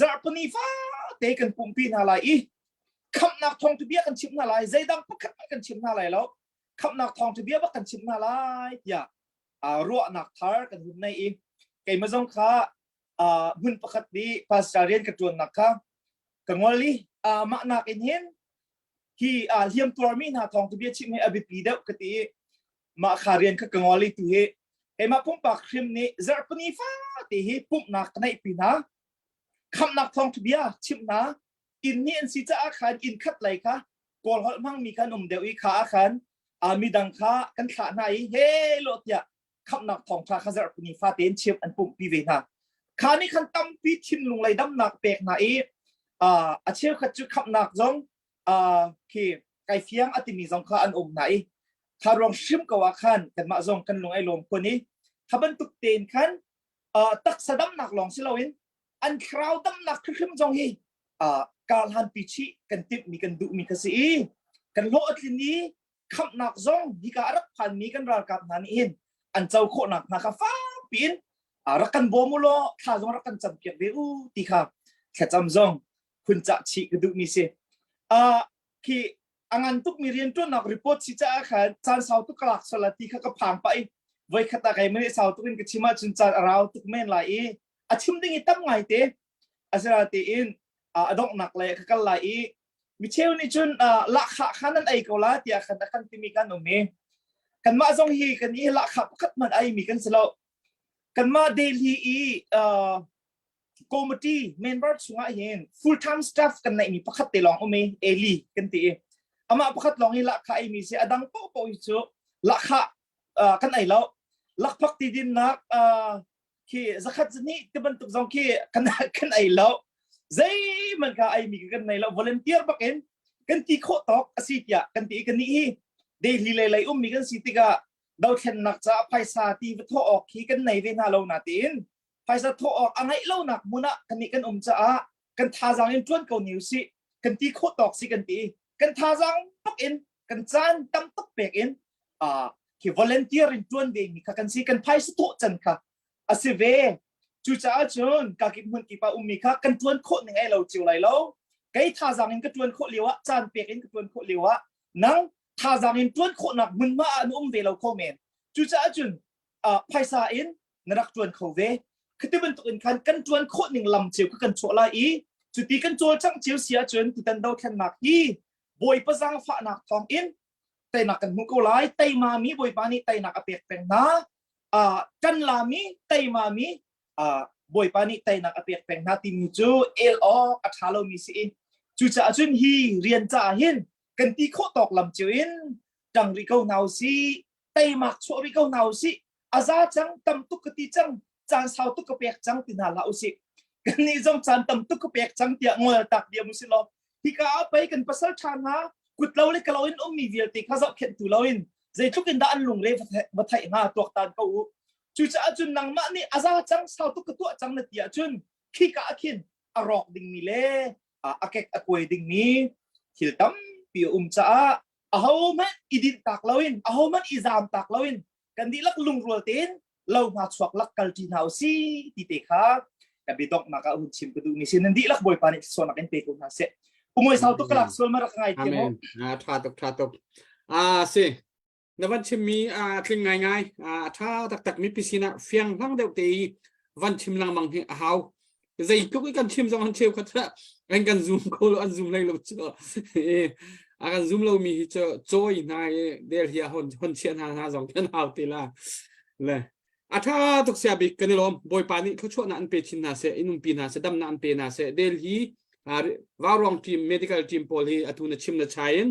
zarhpini fate kan pumpi hna lai i khamhnak thawngtha bia kan chim hna lai zeidang pakhat kan chim hna lai lo khamhnak thawngtha bia bak kan chim hna lai tiah ruahnak thar kan hun nei i keimah zong kha hmun pakhat nih pastor rian ka ṭuannak kha ka ngol i mah nak in hin hi hliam tuarmi hna thawngtha bia chim hi a biapi deuh ka ti. Mah kha rian kha ka ngol i tu hi keimah pumpak hrim nih zarhpini fate hi pumhnak ka neih pi hna. Khamhnak thawngtha bia chimh hna. Inn nih an si caah khan inn khat lei kha Kawl holh hmangmi khan um deuh i kha ah khan midang kha kan thlah hna i he lo tiah khamhnak thawngtha kha zarhpini fate in chimh an pumhpi ve hna. Kha nih khan tampi thinlung lei damnak pek hna i a cheukhat cu khamhnak zong khi kai fiang a timi zong kha an um hna i kha ruang hrim ko ah khan kanmah zong kan lung ai lawm khun i kha bantuk tein khan taksa damnak lawng si loin an thlarau damnak hrimhrim zong hi karhlan pi chih kan timhmi kan duhmi kha si i kan hlawh a tlin i khamhnak zong hika a rak phanmi kan ralkap hna nih hin an co khawhnak hna kha fakpi in rak kan bawm u law thla zong rak kan campiak ve u ti kha thlacam zong hun cah chih ka duhmi si. Khi a ngan tukmi rianṭuannak report si caah khan caan sau tuk ka lak sual ti kha ka phang pah i voikhat ah keimah nih sau tuk in ka chim ahcun caan a rau tuk men lai i a chim ding i tam ngai te asina tein a donghnak lei ka kal lai i micheu nih cun lahkhah kha nan ei ko la tiah khan a kan timi kan um i kanmah zong hi kan i lahkhah pakhat hmanh ai mi kan si lo kanmah Delhi i committee member chungah hin full time staff kan neih mi pakhat te lawng um i Eli kan ti i amah pakhat lawng hi lahkhah ei mi si adang poh poh hi cu lahkhah kan ei lo lakphak ti dinnak khi zakhat zani ti bantuk zong khi kan kan ei lo zeihmanh kha ei mi kan nei lo volunteer bakin kan ti khawh tawk asi tiah kan ti kan ni hi Delhi lei lei um mi kan si tikah dothlennak caah phaisa ti va thawh awk khi kan nei ve hna lo na tiin phaisa thawh awk a ngeih lonak hmun ah kan nih kan um caah kan thazaang in ṭuan ko ni usih kan ti khawh tawk si kan ti kan thazaang bak in kan caan tam tuk pek in khi volunteer in ṭuan ve mi kha kan si kan phaisa thawh can kha a si ve cucaah cun kakip hmun kip ah ummi kha kan ṭuan khawh ning ai lo cio lai lo kei thazaang in ka ṭuan khawh lio ah caan pek in ka ṭuan khawh lio ah nang thazaang in ṭuan khawhnak hmunhma ah na um ve lo kho men cucaah cun phaisa in na rak ṭuan kho ve khati bantuk in khan kan ṭuan khawh ning lam cio kha kan chuah lai i cuti kan cawlcangh cio si ahcun tutan dothlennak hi Bawipa zaangfahnak thawng in teinak kan hmu ko lai teima mi Bawipa nih teinak a pek peng hna kan lami teima mi Bawipa nih teinak a pek peng hna timi cu el awk a ṭha lomi si i cucaah cun hi rian caah hin kan ti khawh tawk lam cio in ṭang rih ko hna usih teimak chuah rih ko hna usih a za cang tam tuk ka ti cang caan sau tuk ka pek cang ti hna hlah usih kannih zong caan tam tuk ka pek cang tiah ngol tak diam usih law hika ah pei kan pasal ṭha hna kut lo le ka lo in ummi vialte kha zohkhenh tu loin zeitluk in dah an lungre va theih hnga tuaktan ko u cucaah cun nangmah nih a za cang sau tuk ka tuah cang na ti ahcun khika ah khin a rawk dingmi le a kek a kuai dingmi thil tampi a um caah ahohmanh i dinh tak loin ahohmanh i zaam tak loin kan dihlak lungrual tein lo hna chuak lak kal ṭi hna usih ti te kha ka biadonghnak ah hun chim ka duhmi si nan dihlak Bawipa nih sualnak in pe ko hna seh umoi sau tuk ka lak sual ma rak ngai thiam Amen. Ah, tha tuk tha tuk. Ah si. Na van chimmi a tling ngaingai. A tha taktak mi pisin ah fiang hlang deuh te i van chim lengmang hi a hau. Zeitluk i kan chim zong an cheu kha an kan zoom ko lo an zoom lei lo cu. A kan zoom lo mi hi cu cawi hna i del hi a hon hon chiah hna hna zong kan hau te la. Le a tha tuk sia bik kan i lawm bawipa nih thluachuahnak an pe chin hna seh in umpi hna seh damnak an pe hna seh del hi vauruang team medical team pawl hi atu na chim na chai in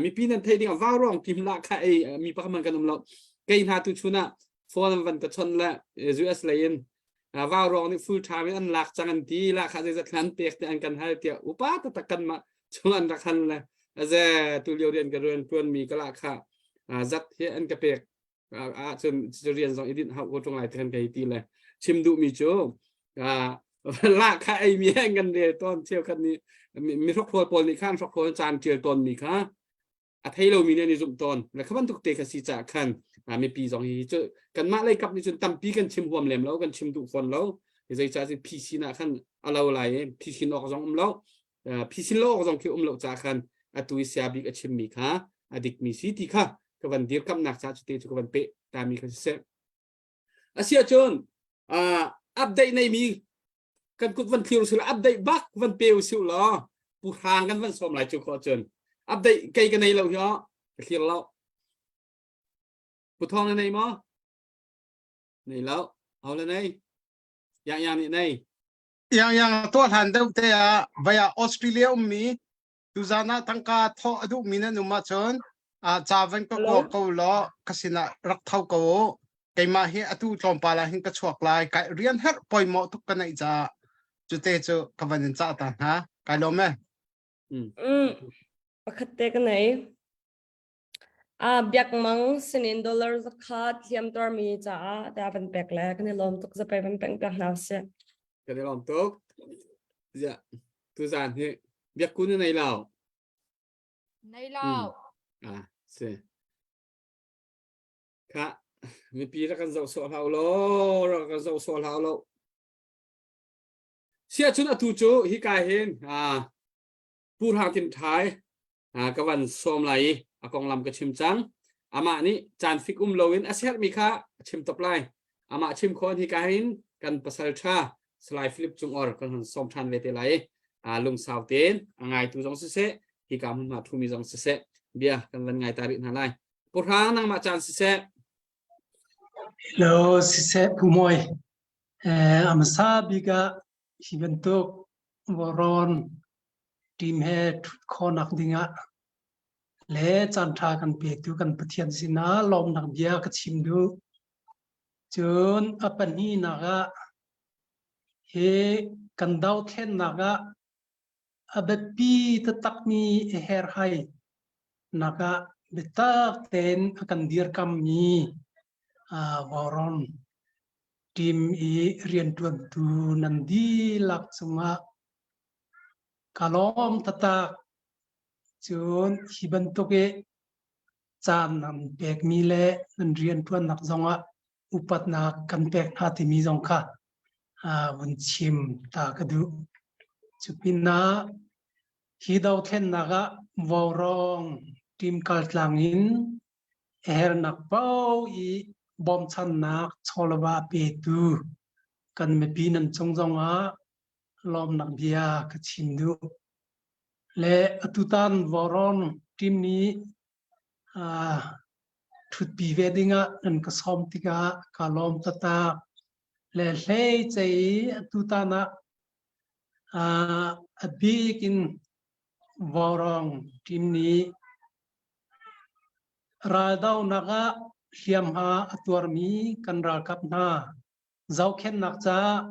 mipi nan theih ding ah vauruang team lah kha ei mi pakhat man kan um lo kei hna tu chun ah phone an van ka chon le US lei in vauruang nih full time in an lak cang an ti la kha zeizat hlan pek te an kan hal tiah upa taktak kan mah chung an rak hal le aze tu lio rian ka ruan tuan mi ka la kha zat hi an ka pek ah cun rian zong i dinh hau ko ṭung lai ti kan ti le chim duhmi cu la kha ei mi an kan rel tawn cheukhat nih mi hrokhrawl pawl nih khan hrokhrawl caan ṭial tawn mi kha a thei lomi nih an i zumh tawn le kha bantuk te kha si caah khan mipi zong hi cu kanmah lei kap nih cun tampi kan chim huam lem lo kan chim duh fawn lo zeicah cun phisin ah khan a lo lai i phisin awk zong um lo phisin lo awk zong khi um lo caah khan atu i sia bik a chimmi kha a dikmi si ti kha ka van dirkamnak caah cute cu ka van peh tami kha siseh asiahcun update neimi kan kut van thlir usih update bak van pe usih law pu hrang kan van sawm lai cu khawh cun update kei ka nei lo hi ka thlir lo. Pu Thawng na nei maw? Nei lo. Ho le nei? Yang Yang nih nei. Yang Yang tuah hlan deuh te ah vaya Australia ummi tuzan ah tangka thawh a duhmi nan um ahcun ca van ka kua ko law ka sinah rak tho ko u. Keimah hi atu tlawmpal ah hin ka chuak lai. Kai rian herh poimawh tuk ka neih caah cute cu ka van in cah ta hna. Kai lawm e. Pakhat te ka nei. Biakmang sinin dollar zakhat hliamtuarmi caah ta van pek le kan i lawm tuk zapei van peng piak hna usih. Kan i lawm tuk. Zia tuzan hi biakku na nei lo. Nei lo. Ah, si. Kha mipi rak kan zoh sawh hlah law, rak kan zoh sawh hlah lo. Sia cun atu cu hika hin ah Pu Hrang Tin Thai ka van sawm lai i a konglam ka chim cang. Amah nih caan fik um loin a sermi kha a chim top lai. Amah chim khawn hi ka hin kan pasal tha Salai Philip Cung Or kan hon sawm than ve te lai. Lungsau tein a ngaitu zong siseh, hi ka hmunhma thumi zong siseh, bia kan van ngai ta rih hna lai. Pu Hrang nangmah caan siseh. Hello, siseh Pu Mawi. Eh, amasa bik ah hi bantuk Vawrawn team he ṭhut khawhnak dingah le caanṭha kan petu kan Pathian sinah lawmnak bia ka chim duh. Cun a pahnihnak ah hi kan dothlennak ah a biapi taktakmi a herhhai nak ah biatak tein a kan dirkammi Vauron team i rianṭuantu nan dihlak cungah ka lawm taktak. Cun hi bantuk i caan nan pekmi le nan rianṭuannak zongah upatnak kan pek hna timi zong kha vun chim ta ka duh. Cu pinah hi dothlennak ah Vaurawng team kaltlang in A hernak paoh i bawmchannak chawleva petu kan mipi nan cung zongah lawmnak bia ka chim duh. Le atutan Vauron team nih ṭhutpi ve dingah nan ka sawm tikah ka lawm taktak. Le hleice i atutan ah a bik in Vaurawng team nih Raldohnak ah hliamhma a tuarmi kan ralkap hna zohkhenhnak caah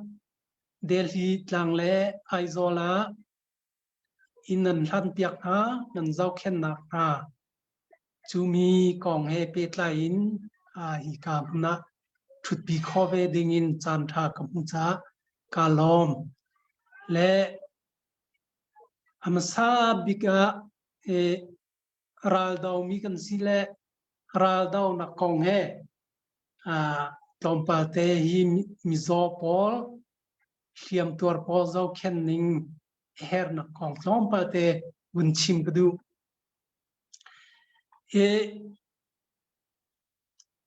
Delhi tlang le Aizawl ah inn nan hlanpiak hna, nan zohkhenhnak hna. Cu mi kong he pehtlai in hika hmun ah ṭhutpi khawh ve ding in caanṭha ka hmuh caah kaa lawm. Le a hmasa bik ah raldomi kan si le raldonak kong he tlawmpal te hi mizaw pawl hliamtuar pawl zohkhenh ning hernak kong tlawmpal te vun chim ka duh. Hi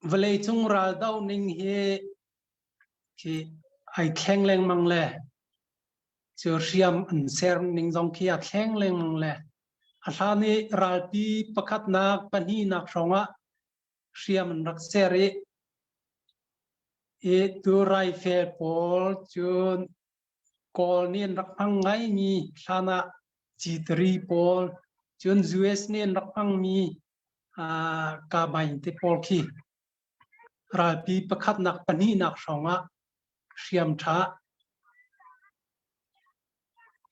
vawleicung raldo ning hi khi ai thleng lengmang le cu hriam an ser ning zong khi a thleng lengmang le A hlan i ralpi pakhatnak, pahnihnak hrawngah hriam an rak ser i i tu raifel pawl cun Kawl nih an rak hmang ngaimi hlan ah G3 pawl cun US nih an rak hmangmi carbine te pawl khi ralpi pakhatnak, pahnihnak hrawngah hriam ṭha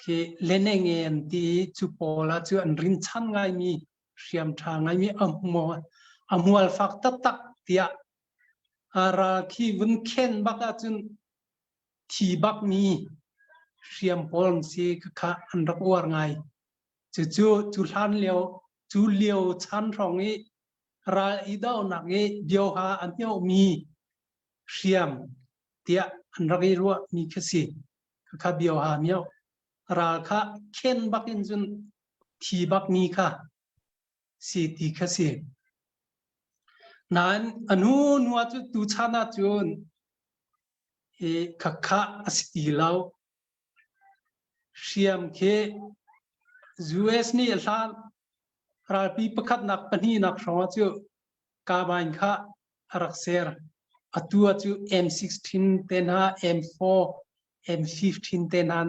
Khi lenenge an ti i cu pawl ah cu an rinchan ngaimi hriam ṭha ngaimi a hmual fak taktak tiah a ral khi vun khen bak ahcun thi bakmi hriam pawl an si kha an rak uar ngai. Cucu cu hlan lio cu lio chan hrawng i ral i dohnak i bioha a hmiohmi hriam tiah an rak i ruahmi khi si. Khakha bioha mio ral kha khen bak in cun thi bak mi kha si ti kha si. Nain anu nua cu tu chan ah cun hi khakha a si ti lo. Hriam khi US nih hlan ralpi pakhatnak pahnihnak hrawng ah cu carbine kha a rak ser. Atu ah cu M16 te hna, M4, M15 te hna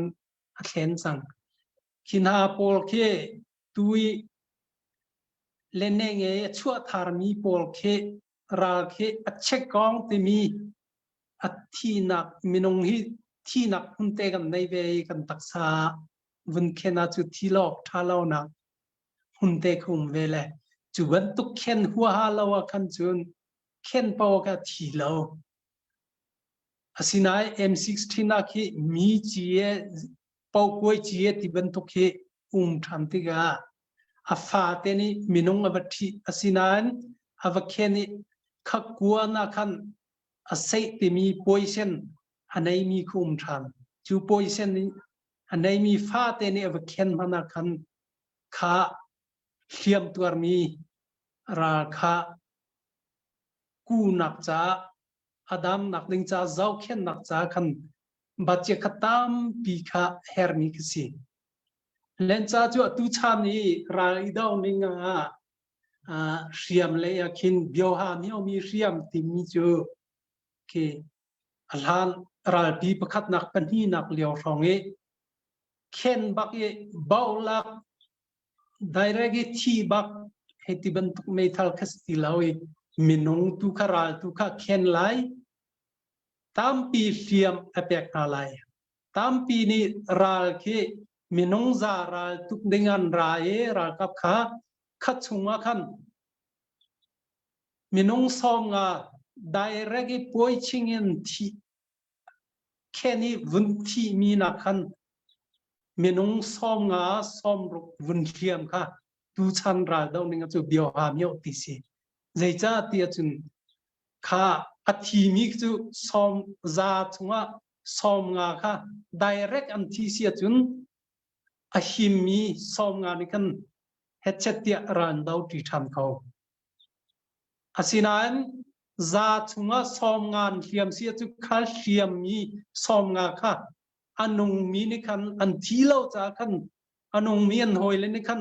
a thlen cang. Khi hna pawl khi tui le nenge a chuah tharmi pawl khi ral khi a chekkong timi a thinak minung hi thinak hmun te kan nei ve i kan taksa vun khen ah cu thi lawk tha lo nak hmun te khu um ve le cu bantuk khen huaha lo ah khan cun khen paoh ka thi lo. Asinain M16 ah khi mi ci e pokuai ci e ti bantuk hi um ṭhan tikah a fate nih minung a va ṭhih. Asinain a va khen i khakuan ah khan a seih timi poison a neimi khu um ṭhan. Cu poison a neimi fate nih a va khen hmanh ah khan kha hliam tuarmi ral kha kunak caah a damnak ding ca zohkhenhnak ca khan budget kha tampi kha hermi khi si. Lenca cu atu chan i ral i do ning ah hriam lei ah khin bioha miomi hriam timi cu khi a hlan ralpi pakhatnak pahnihnak lio hrawng i khen bak i bolak direct i thi bak hei ti bantuk meithal kha si ti lo i minung tu kha ral tu kha khen lai tampi hliam a pek hna lai. Tampi nih ral khi minung za ral tuk ding an ra i ralkap kha khat chungah khan minung 50 direct i puai ching in thi khen i vun thi mi nak khan minung 50 60 vun hliam kha tuchan ral do ning cu bioha mio ti si. Zeicah ti ahcun kha a thimi cu sawm za chungah 50 kha direct an thi si ahcun a himmi 50 nih khan hetchet tiah ral do ṭi ṭhan ko. Asinain za chungah 50 an hliam si ahcun kha hliammi 50 kha a nungmi nih khan an thi lo caah khan a nungmi an hawile nih khan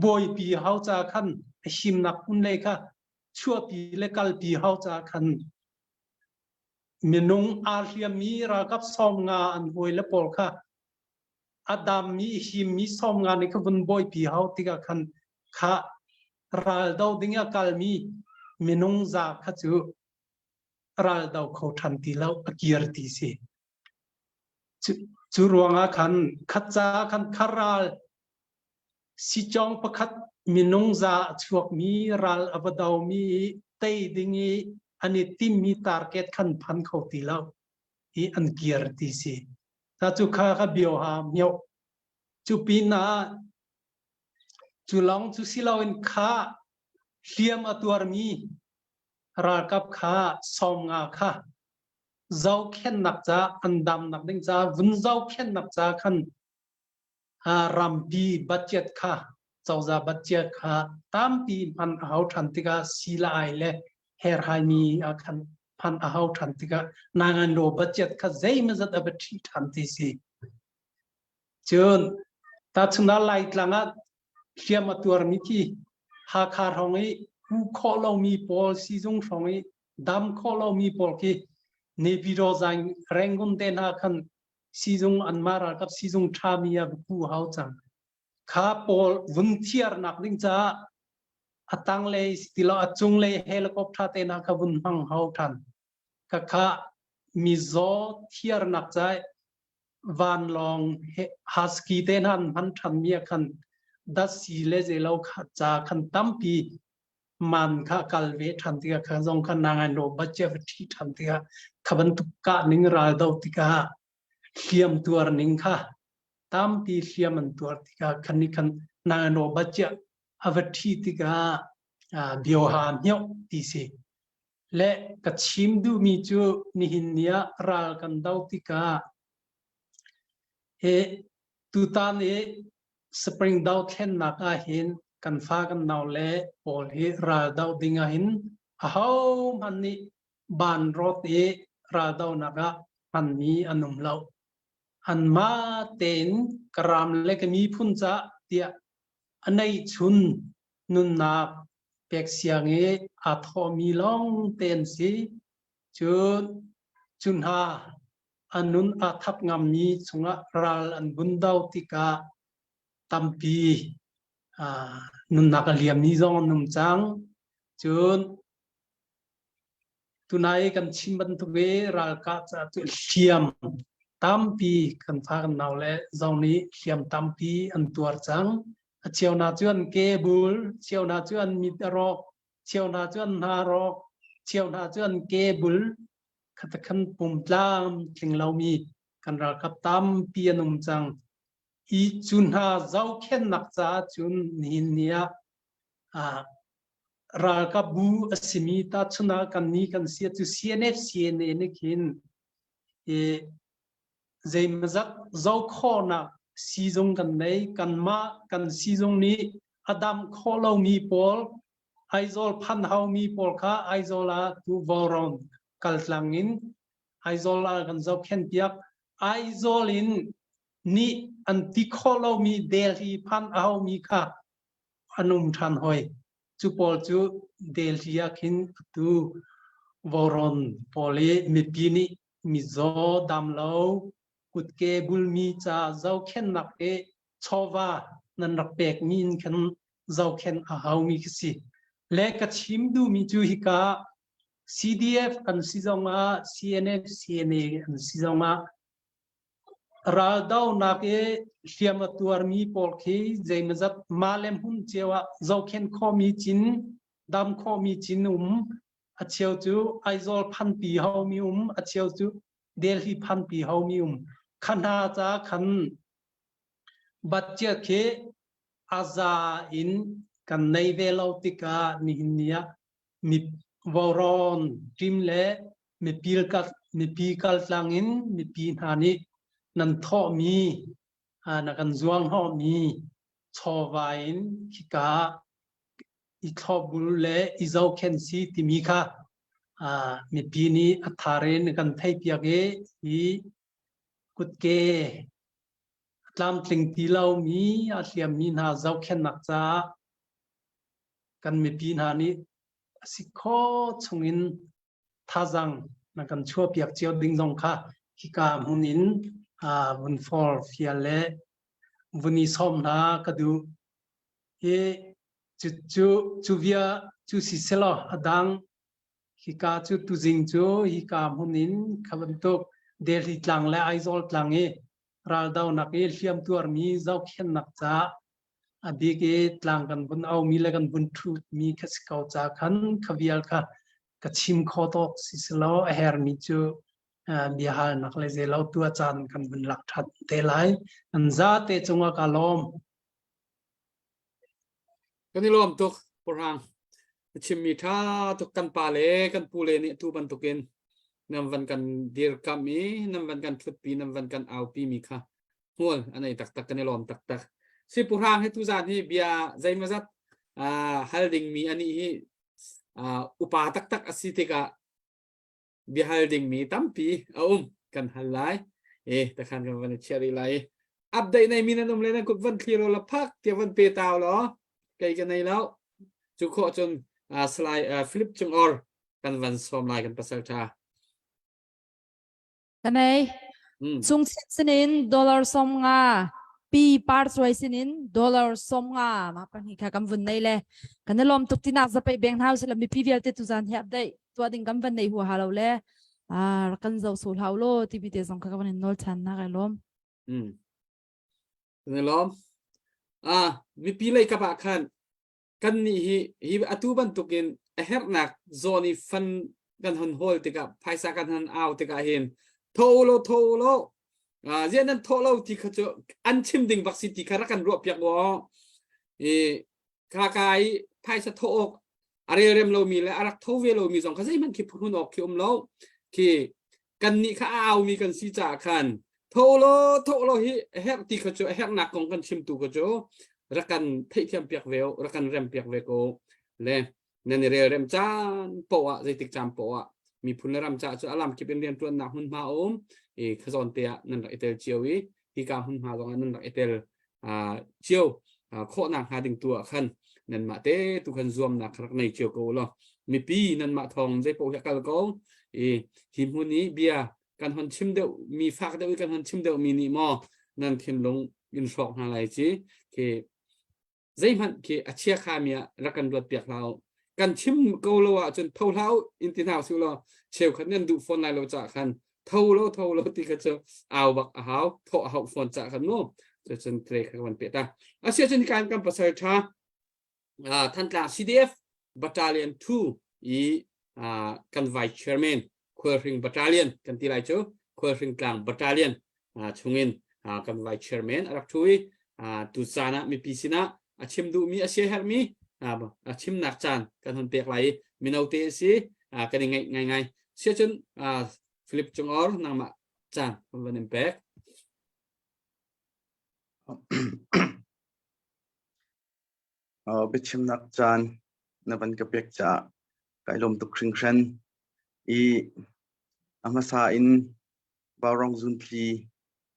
bawipi hau caah khan a himnak hmun lei kha chuahpi le kalpi hau caah khan minung aa hliammi ralkap 50 an hawile pawl kha a dammi himmi 50 nih kha vun bawipi hau tikah khan kha ral do ding a kalmi minung za kha cu ral do kho ṭhan ti lo a kir ti si. Cu ruangah khan khat ca khan kharal sicawng pakhat minung za a chuakmi ral a va domi tei ding i an i timmi target khan phan kho ti lo i an kir ti si. Ta cu kha kha bio ha mioh. Cu pin ah cu lawng cu si loin kha hliam a tuarmi ralkap kha 50 kha zohkhenhnak ca an damnak ding ca vun zohkhenhnak ca khan rampi budget kha cozah budget kha tampi hman a hau ṭhan tikah sila ai le herhai mi ah khan phan a hau ṭhan tikah nangan lo budget kha zeimazat a va ṭhi ṭhan ti si. Cun tahchun ah Laitlang ah hliam a tuarmi khi Hakha hrawng i ku khawh lomi pawl sizung hrawng i dam khawh lomi pawl khi Naypyidaw zaing Rangoon te hna khan sizung anmah ralkap sizung ṭhami ah ku hau cang. Kha pawl vun thiarnak ding caah a tanglei tilo a cunglei helicopter te hna kha vun hmang hau ṭhan. Khakha mizaw thiarnak caah vanlawng husky te hna an hman ṭhanmi ah khan datsi le zeilo kha ca khan tampi man kha kal ve ṭhan tikah kha zong kha nangai lo budget va ṭhi ṭhan tikah kha bantuk kah ning ral do tikah hliam tuar ning kha tampi hliam an tuar tikah khan ni khan nangai lo budget a va ṭhi tikah bioha mioh ti si. Le ka chim duhmi cu nihin ni ah ral kan do tikah hi tutan i spring dothlennak ah hin kan fa kan nau le pawl hi ral do ding ah hin ahohmanh nih ban rawt i ral donak ah hmanmi an um lo. Anmah tein ka ram le ka miphun caah tiah a neihchun nunnak. pek siang i aa thawhmi lawng te an si. Cun cu hna a nun aa thap ngammi chungah ral an vun do tikah tampi nunnak a liammi zong an um cang. Cun tunai kan chim bantuk i ralkah caah cu hliam tampi kan fa kan nau le zong nih hliam tampi an tuar cang. A cheu hna cu an ke bul, cheu hna cu an mit a rawk, cheu hna cu an hna rawk, cheu hna cu an ke bul, khatakhan pum tlam tling lomi kan ralkap tampi an um cang. I cu hna zohkhenhnak caah cun nihin ni ah ah ralkap bu a simi tahchun ah kan ni kan si cu CNF CNA nih khin i zeimazat zohkhawhnak siizung kan nei kanmah kan siizung nih a dam khawh lomi pawl Aizawl phan haumi pawl kha Aizawl ah tu Vauron kaltlang in Aizawl ah kan zohkhenh piak Aizawl in nih an ti khawh lomi Delhi phan a haumi kha an um ṭhan hoi. Cu pawl cu Delhi ah khin atu Vauron pawl i mipi nih mizaw damlo kutke bulmi ca zohkhenhnak i chawva nan rak pekmi in khan zohkhenh a haumi khi si. Le ka chim duhmi cu hika CDF an si zongah CNF CNA an si zongah raldonak i hliam a tuarmi pawl khi zeimazat mah le hmun cio ah zohkhenh khawhmi cin dam khawhmi cin um a cheu cu Aizawl phanpi homi um a cheu cu Delhi phanpi homi um kha hna ca khan budget khi a za in kan nei ve lo tikah nihin ni ah mi vorawn ṭim le mipi kaltlang in mipi hna nih nan thawhmi na kan zuanghnawhmi chawva in khika i thlopbul le i zohkhenh si timi kha mipi nih a thar in kan theihpiak i hi kutke a tlamtling ti lomi a hliammi hna zohkhenhnak caah kan mipi hna nih a si khawh chungin thazaang na kan chuahpiak cio ding zong kha hika hmun in vun for fial le vun i sawm hna ka duh. Hi cu cu cu via cu si selaw a dang hika cu tuzing cu hika hmun in kha bantuk Delhi tlang le Aizawl tlang i raldonak i hliam tuarmi zohkhenhnak caah a bik i tlang kan vun aumi le kan vun ṭhutmi kha si ko ca khan kha vial kha ka chim kho tawk si selaw a hermi cu biahalnak le zeilo tua caan kan vun lak ṭhan te lai. An zate cungah ka lawm. Kan i lawm tuk Purhang. Na chimmi ṭha tuk kan pa le kan pu le nih tu bantukin nan van kan dirkamh i nan van kan ṭhutpi nan van kan aupi mi kha hmual a nei taktak kan i lawm taktak. Si Purhang hi tuzaan hi bia zeimawzat hal dingmi anih hi upa taktak a si tikah biahal dingmi tampi a um kan hal lai e takhan kan van chia rih lai update nei mi nan um le nan kut van thlir la phak tia van pe taw lo kei ka nei lo cu khawh cun Salai Philip Cung Or kan van sawm lai kan pasal tha Ka nei. Sung sinin dollar som nga pi par suai sinin dollar som nga ma pa hi kha kan vun nei le kan lom tuk tinak zapai beng hau sila mipi vialte tu zan hi update tua ding kan van nei hu ha lo le a kan zo su hlau lo ti bi te zong kha kan in nol chan na kai lom mm ne lom a mipi lei kap ah khan kan nih hi hi atu bantukin a herhnak zawn i fan kan hon hawl tikah phaisa kan hon au tikah hin tho lo tho lo ziah nan tho lo ti kha cu an chim ding bak si ti kha rak kan ruah piak aw i kha ka i phaisa tho awk a relrem lomi le a rak tho ve lomi zong kha zeihmanh khi phun awk khi um lo khi kan nih kha a aumi kan si caah khan tho lo tho lo hi herh ti kha cu a herhnak kong kan chimtu kha cu rak kan theihthiam piak ve rak kan rem piak ve ko le nan i relrem caan poah zeitik caan poah miphun le ram caah cu alam kip in riantuannak hmunhma a um i khazawn te ah nan rak i tel cio i hika hmunhma zong ah nan rak i tel cio khawhnak hnga ding tu ah khan. Nanmah te tu khan zuamnak rak nei cio ko law mipi nanmah thawng zei paoh hi kal ko i hi hmun i bia kan hon chim deuh mi fak deuh i kan hon chim deuh mi nih maw nan thinlung in hrawk hna lai ci khi zeihmanh khi a chia kha mi ah rak kan ruat piak hlah u kan chim ko lo ahcun tho hlah u in ti hna usih law cheukhat nan duh fawn lai lo caah khan tho lo tho lo ti kha cu au bak a hau thawh a hauh fawn caah khan mu cucun tre kha kan pe ta asia cun kan kan pasal tha Thantlang CDF Battalion 2 i kan vice chairman Khualhring Battalion kan ti lai cu Khualhring Tlang Battalion chungin kan vice chairman a rak thu i tu caan ah mipi sinah a chim duhmi a siaherhmi a chimnak caan kan hun pek lai i mino te a si kan i ngaih ngaingai siacun Philip Cungor nangmah caan kan van in pek. Biachimnak caan na van ka pek caah kai lawm tuk hringhran. I a hmasa in Vaurawng zunthli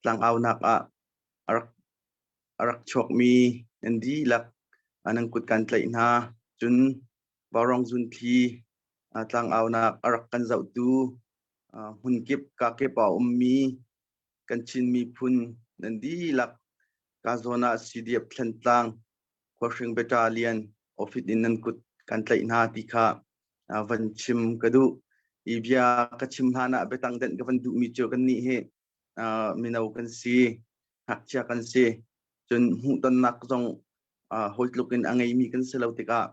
tlangaunak ah a rak a rak chuakmi nan dihlak nan kut kan tlaih hna. Cun Vaurawng zunthli tlangaunak a rak kan zohtu hmunkip kakip ah a ummi kan Chin miphun nan dihlak ka zawn ah CDF Thlantlang Khuahring Battalion office in nan kut kan tlaih hna ti kha van chim ka duh. I bia ka chim hlan ah biatang denh ka van duhmi cu kannih hi mino kan si, ngakchia kan si. Cun hmuhtonnak zong hawi tluk in a ngeimi kan si lo tikah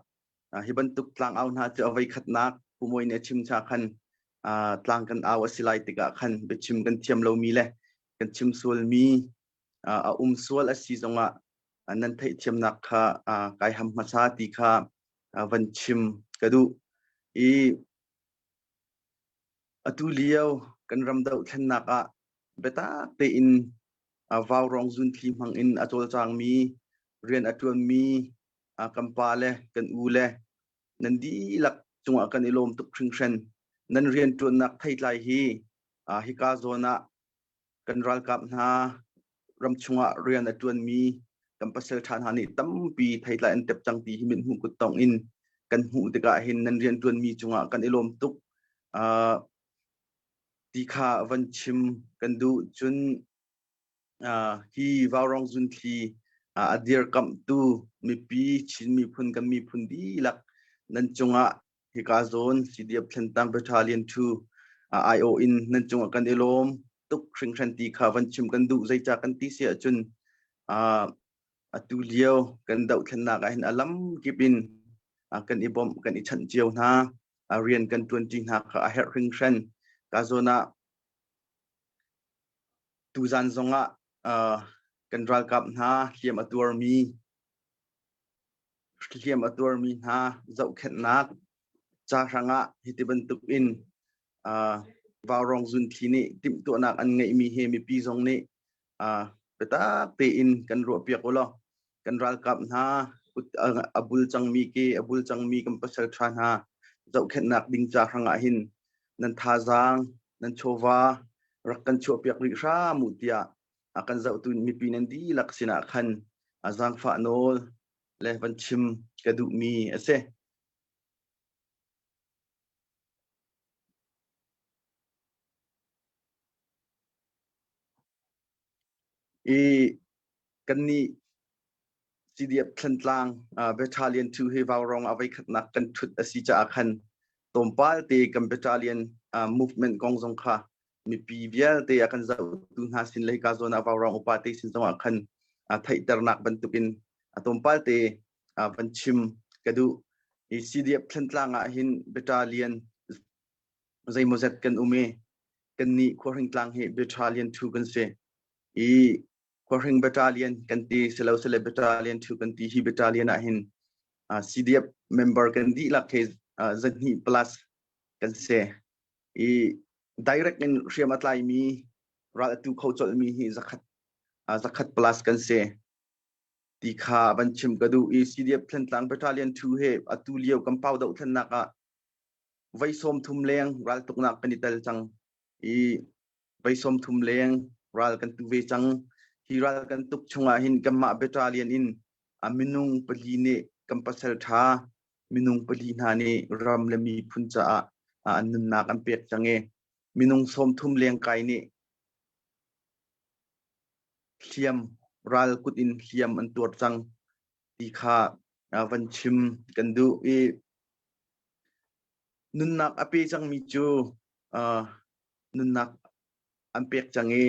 hi bantuk tlangau hna cu a voikhatnak Pu Mawi nih a chim cha khan tlang kan au a si lai tikah khan biachim kan thiam lomi le kan chim sualmi a um sual a si zongah nan theihthiamnak kha kai ham hmasa ti kha van chim ka duh i atu lio kan ram dohthlennak ah biatak tein vaurawng zunthli hmang in a cawlcangmi rian a ṭuanmi kan pa le kan u le nan dihlak cungah kan i lawm tuk hringhran. Nan rianṭuannak theitlai hi hika zawn ah kan ralkap hna ram chungah rian a ṭuanmi kan pasal ṭha hna nih tampi theitlai an tep cang ti hi mit hmuh kut tong in kan hmuh tikah hin nan rianṭuanmi cungah kan i lawm tuk. Ti kha van chim kan duh. Cun hi vaurawng zunthli a dirkamhtu mipi Chin miphun kan miphun dihlak nan cungah hika zawn CDF Thlantang Battalion 2 IO in nan cungah kan i lawm tuk hringhran ti kha van chim kan duh zeica kan ti si ahcun atu lio kan dohthlennak ah hin a lam kip in kan i bawmh kan i chanh cio hna rian kan ṭuanṭi hna kha a herh hringhran ka zawn ah tuzan zongah kan ralkap hna hliam a tuarmi hliam a tuarmi hna zohkhenhnak ca hrangah hiti bantuk in vaurawng zunthli nih timhtuahnak an ngeihmi he mipi zong nih biatak tein kan ruahpiak u law kan ralkap hna a bul cangmi ke a bul cangmi kan pasal ṭha hna zohkhenhnak ding ca hrangah hin nan thazaang nan chawva rak kan chuahpiak rih hram u tiah a kan zohtu mipi nan dihlak sinah khan a zaangfah nawl le van chim ka duhmi a si. I kannih CDF Thlantlang Battalion 2 hi Vaurawng a voikhatnak kan ṭhut a si caah khan tlawmpal te kan battalion movement kong zong kha mipi vialte a kan zohtu hna sin le hika zawn ah Vaurawng upa te sin zongah khan theihternak bantukin a tlawmpal te van chim ka duh. Hi CDF Thlantlang ah hin battalion zeimawzet kan um i kannih Khuahring hi battalion 2 kan si. I Khuahring battalion kan ti silo sile battalion 2 kan ti hi battalion ah hin CDF member kan dihlak he zahnih plus kan si. I direct in hriam a tlaimi ral atu kho colhmi hi zakhat zakhat plus kan si. Ti kha van chim ka duh i CDF Thlantlang Battalion 2 he atu lio kan pau dohthlennak ah voi 30 leng raltuknak kan i tel cang i voi 30 leng ral kan tu ve cang. Hi ral kan tuk chungah hin kanmah battalion in a minung pali nih kan pasal ṭha minung pali hna nih ram le miphun caah an nunnak an pek cang i minung 30 lengkai nih hliam ral kut in hliam an tuar cang ti kha van chim kan duh i nunnak a pe cangmi cu nunnak an pek cang i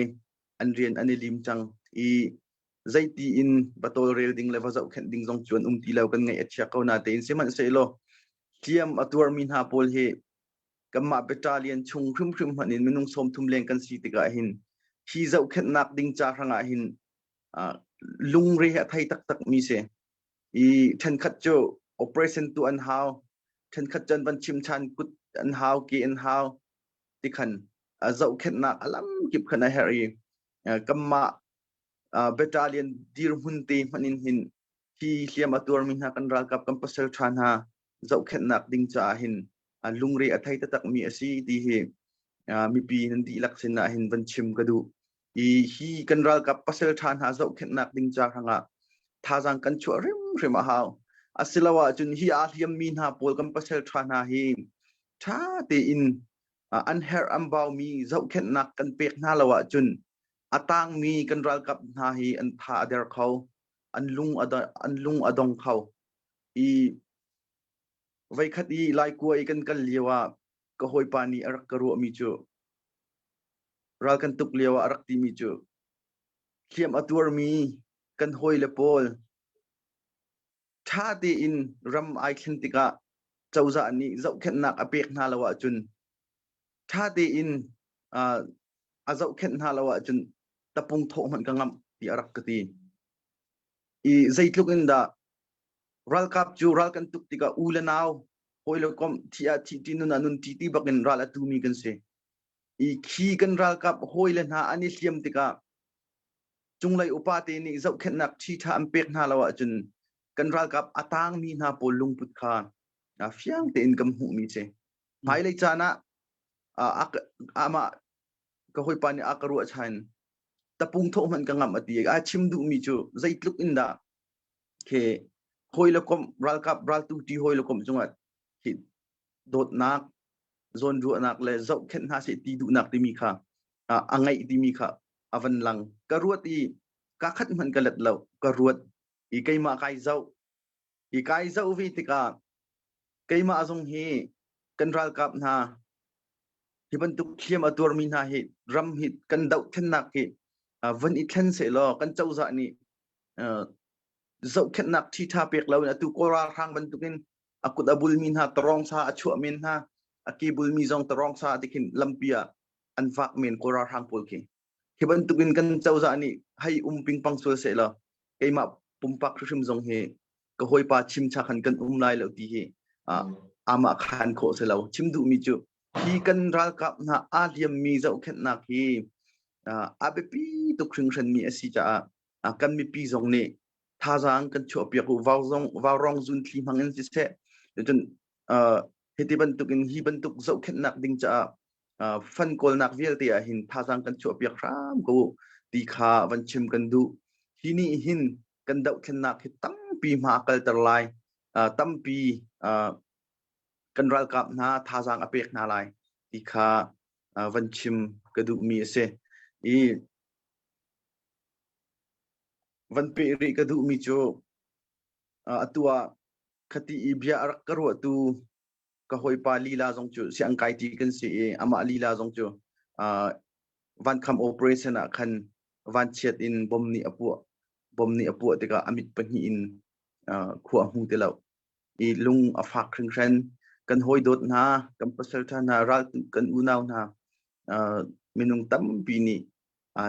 an rian an i lim cang i zeiti in va tawlrel ding le va zohkhenh ding zong cu an um ti lo. Kan ngaih a chia ko na tein sihmanhsehlaw hliam a tuarmi hna pawl hi kanmah battalion chung hrimhrim hmanh in minung 30 leng kan si tikah hin hi zohkhenhnak ding ca hrangah hin lungre a thei taktak mi si i ṭhenkhat cu operation tu an hau, ṭhenkhat cu an van chim ṭhan, kut an hau, ke an hau tikhan zohkhenhnak a lam kip khan a herh i kanmah battalion dirhmun te hmanh in hin hi hliam a tuarmi hna kan ralkap kan pasal ṭha hna zohkhenhnak ding caah hin lungre a thei taktak mi a si ti hi mipi nan dihlak sinah hin van chim ka duh i hi kan ralkap pasal ṭha hna zohkhenhnak ding ca hrangah thazaang kan chuah hrimhrim a hau. Asiloah cun hi aa hliammi hna pawl kan pasal ṭha hna hi ṭha tein an herh an baumi zohkhenhnak kan pek hna lo ahcun a tangmi kan ralkap hna hi an tha a der kho, an lung a an lung a dong kho. I voikhat i Laikua i kan kal lio ah ka hawipa nih a rak ka ruahmi cu, ral kan tuk lio ah a rak timi cu, hliam a tuarmi kan hawile pawl ṭha tein ram ai thlen tikah cozah nih zohkhenhnak a pek hna lo ahcun, ṭha tein a zohkhenh hna lo ahcun tapung thawh hmanh ka ngamh ti a rak ka ti. I zeitluk in dah ralkap cu ral kan tuk tikah u le nau hawi le kom thi ah thi ti nun ah nun ti ti bakin ral a tumi kan si. I khi kan ralkap hawi le hna an i hliam tikah cunglei upa te nih zohkhenhnak ṭhi ṭha an pek hna lo ahcun kan ralkap a tangmi hna pawl lungput kha fiang tein kan hmuhmi si. Hmailei caan ah amah ka hawipa nih a ka ruah chan tapung thawh hmanh ka ngamh a ti. A chim duhmi cu zeitluk in dah khi hawi le kom ralkap raltu ti hawi le kom cungah khi dawtnak zawnruahnak le zohkhenh hna seh ti duhnak timi kha a ngeih timi kha a van lang. Ka ruat i ka khat hmanh ka let lo. Ka ruat i keimah kai zoh i kai zoh ve tikah keimah zong hi kan ralkap hna hi bantuk hliam a tuarmi hna hi ram hi kan dohthlennak hi van i thlen seh law kan cozah nih zohkhenhnak ṭhiṭha pek lo in atu Kawl ralhrang bantukin a kut a bulmi hna tarong sa a chuah men hna, a ke bulmi zong tarong sa tikhin lampi ah an vak men Kawl ralhrang pawl khi. Hi bantukin kan cozah nih hei um pingpang sual seh law keimah pumpak hrimhrim zong hi ka hawipa chim cha khan kan um lai lo ti hi amah khan khawh si lo. Chim duhmi cu hi kan ralkap hna aa hliammi zohkhenhnak hi a biapi tuk hringhranmi a si caah kan mipi zong nih thazaang kan chuahpiak u. Vau zong vaurong zunthli hmang in siseh, cun hiti bantukin hi bantuk zohkhenhnak ding caah fan kawlnak vialte ah hin thazaang kan chuahpiak hram ko ti kha van chim kan duh. Hi nih hin kan dohthlennak hi tampi hma a kalter lai, tampi kan ralkap hna thazaang a pek hna lai ti kha van chim ka duhmi a si. I van peh rih ka duhmi cu atu ah khati i bia a rak ka ruahtu ka hawipa lila zong cu siang kai ti kan si i amah lila zong cu vankham operation ah khan vanchiat in bom nih a puah. Bom nih a puah tikah a mit pahnih in khua a hmu ti lo i lung a fak hringhran. Kan hawi dawt hna, kan pasal ṭha hna, ral kan unau hna minung tampi nih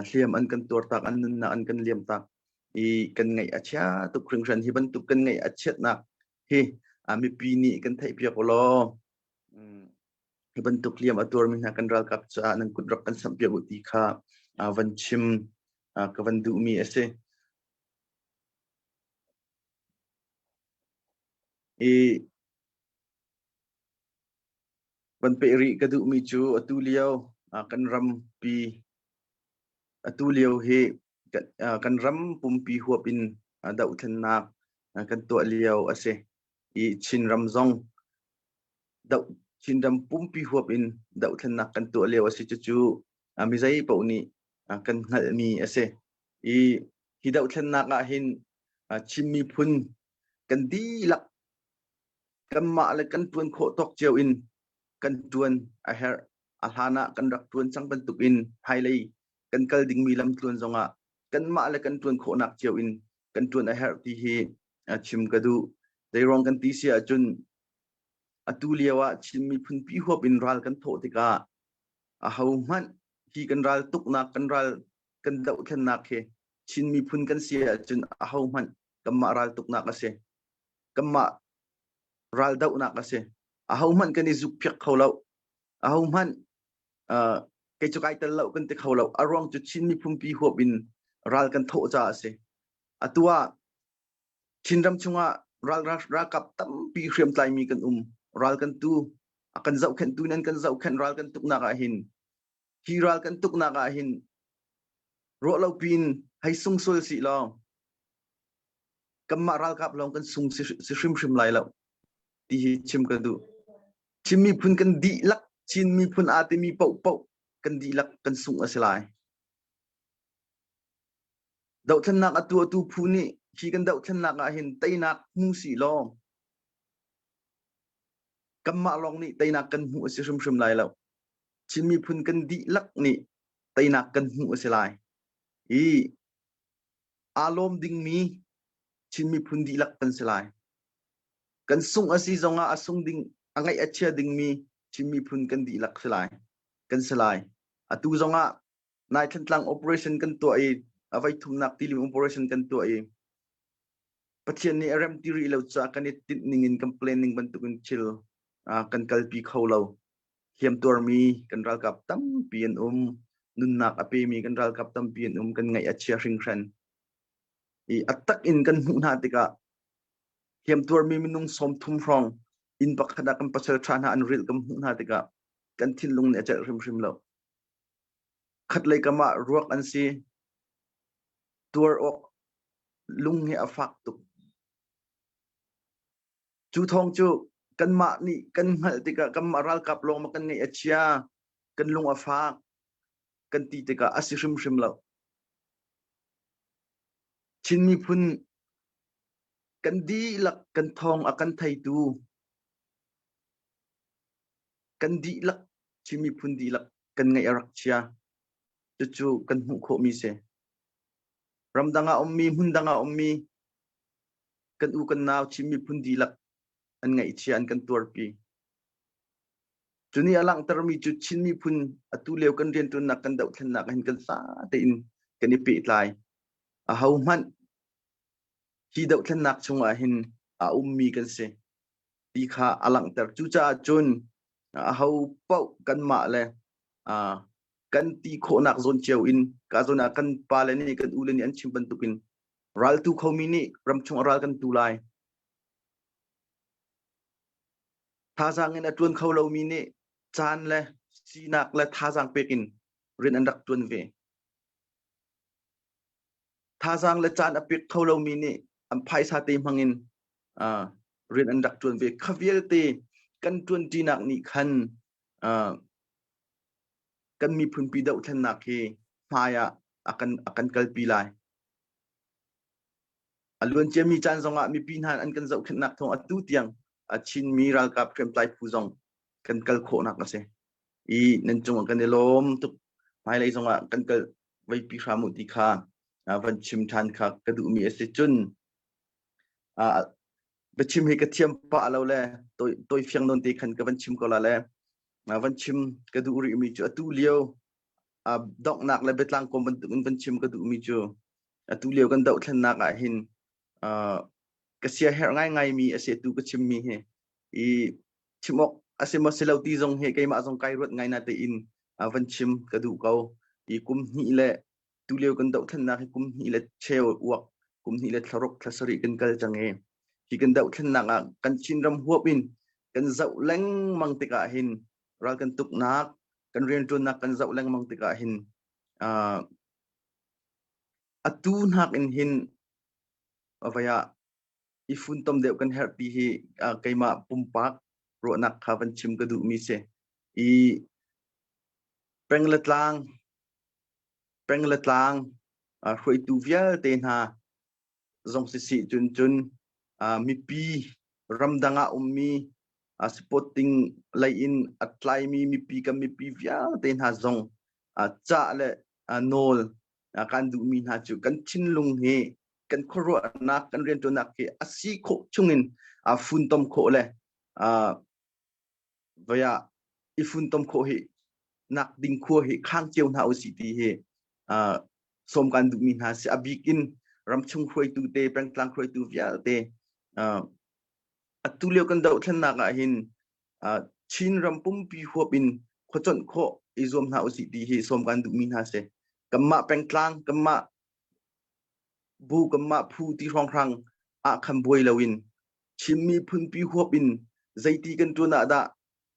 hliam an kan tuartak, an nunnak an kan liamtak i kan ngaih a chia tuk hringhran. Hi bantuk kan ngaih a chiatnak hi mipi nih kan theihpiak u law hi bantuk hliam a tuarmi hna kan ralkap caah nan kut rak kan samhpiak u ti kha van chim ka van duhmi a si. I van peh rih ka duhmi cu atu lio kan rampi atu lio hi kan ram pumpi huap in dohthlennak. kan tuah lio a si. I Chinram zong doh Chinram pumpi huap in dohthlennak kan tuah lio a si. Cucu mizei paoh nih kan hngalhmi a si. I hi dohthlennak ah hin Chin miphun kan dihlak kanmah le kan ṭuan khawh tawk cio in kan ṭuan a herh. A hlan ah kan rak ṭuan cang bantukin hmailei kan kal dingmi lamtluan zongah kanmah le kan ṭuan khawhnak cio in kan ṭuan a herh ti hi chim ka duh. Zeiruang kan ti si ahcun atu lio ah Chin miphun pi huap in ral kan thawh tikah ahohmanh hi kan ral tuknak kan ral kan dohthlennak hi Chin miphun kan si ahcun ahohmanh kanmah ral tuknak a si. Kanmah ral dohnak a si. Ahohmanh kan i zukphiak kho lo. Ahohmanh kei cu kai tel lo kan ti kho lo. A ruang cu Chin miphun pi huap in ral kan thawh caah a si. Atu ah Chinram chungah ral ralkap tampi hriamtlaimi kan um. Ral kan tu a kan zohkhenhtu nan kan zohkhenh ral kan tuknak ah hin hi ral kan tuknak ah hin ruah lo piin hei sung sul si law kanmah ralkap lawng kan sung si hrimhrim lai lo ti hi chim ka duh. Chin miphun kan dihlak Chin miphun aa timi paohpaoh kan dihlak kan sungh a si lai. Dohthlennak a tuahtu phu nih hi kan dohthlennak ah hin teinak hmu si law kanmah lawng nih teinak kan hmuh a si hrimhrim lai lo. Chin miphun kan dihlak nih teinak kan hmuh a si lai. I aa lawm dingmi Chin miphun dihlak kan si lai. Kan sungh a si zongah a sung ding a ngaih a chia dingmi Chin miphun kan dihlak si lai. Kan si lai. Atu zongah nai Thantlang operation kan tuah i a voi thumnak tilim operation kan tuah i Pathian nih a rem ti rih lo caah kan i tinh ning in kan plan ning bantukin thil kan kalpi kho lo. Hliamtuarmi kan ralkap tampi an um. Nunnak a pemi kan ralkap tampi an um. Kan ngaih a chia hringhran. I a tak in kan hmuh hna tikah hliamtuarmi minung 30 hrawng inn pakhat ah kan pasal ṭha hna an rilh kan hmuh hna tikah kan thinlung nih a celh hrimhrim lo. Khatlei kam ah ruak an si. Tuar awk lung hi a fak tuk. Cu thawng cu kanmah nih kan hngalh tikah kanmah ralkap lawng ma kan ngaih a chia, kan lung a fak kan ti tikah a si hrimhrim lo. Chin miphun kan dihlak kan thawng a kan theitu kan dihlak Chin miphun dihlak kan ngaih a rak chia. Cucu kan hmuh khawhmi si. Ramdang ah ummi, hmundang ah ummi kan u kan nau Chin miphun dihlak an ngaihchia an kan tuarpi. Cu nih a langhtermi cu Chin miphun atu lio kan rianṭuannak kan dohthlennak hin kan sa tein kan i pehtlai. Ahohmanh hi dohthlennak chungah hin a ummi kan si ti kha a langhter. Cucaah cun aho paoh kanmah le kan ti khawhnak zawn cio in ka zawn ah kan pale nih kan ule nih an chim bantukin raltu khomi nih ramchung a ral kan tu lai. Thazaang in a ṭuan kho lomi nih caan le sinak le thazaang pek in rian an rak ṭuan ve. Thazaang le caan a pek kho lomi nih an phaisa te hmang in uh, rian an rak ṭuan ve. Kha vialte kan ṭuanṭinak nih khan uh, kan miphunpi dohthlennak hi hmai ah a kan a kan kalpi lai. A luanciami caan zongah mipi hna an kan zohkhenhnak thawng atu tiang a Chinmi ralkap hriamtlai phu zong kan kal khawhnak a si. I nan cungah kan i lawm tuk. Hmailei zongah kan kal veipi hram u ti kha van chim ṭhan kha ka duhmi a si. Cun biachim hi ka thiam pah lo le toi fiang nawn te khan ka van chim ko la le van chim ka duh rihmi cu atu lio donghnak le biatlang kawm bantuk in van chim ka duhmi cu atu lio kan dohthlennak ah hin ka sia herh ngaingai mi a si tu ka chimmi hi i chim awk a si maw si lo ti zong hi keimah zong kai ruat ngai na tein van chim ka duh ko i kum hnih le tu lio kan dohthlennak hi kum hnih le cheu uak kum hnih le thlaruk thla sarih kan kal cang i hi kan dohthlennak ah kan Chinram huap in kan zoh lengmang tikah hin ral kan tuknak kan rianṭuannak kan zoh lengmang tikah hin atu hnak in hin avaya. i funtom deuh kan herh ti hi keimah pumpak ruahnak kha van chim ka duhmi si. I peng le tlang peng le tlang hruaitu vialte hna zong sisih cun cun mipi ramdang ah ummi supporting lei in a tlaimi mipi kan mipi vialte hna zong cah le nawl kan duhmi hna cu kan thinlung hi kan khuaruahnak kan riantuannak hi a si khawh chungin funtom khawh le vaya i funtom khawh hi nak ding khua hi khang cio hna usih ti hi sawm kan duhmi hna si. A bik in ramchung hruaitu te, pengtlang hruaitu vialte, atu lio kan dohthlennak ah hin Chin ram pumpi huap in khuaconh khawh i zuam hna usih ti hi sawm kan duhmi hna si. Kanmah pengtlang, kanmah bu, kanmah phu ti hrawnghrang ah khan buai loin Chin miphun pi huap in zeiti kan ṭuan ah dah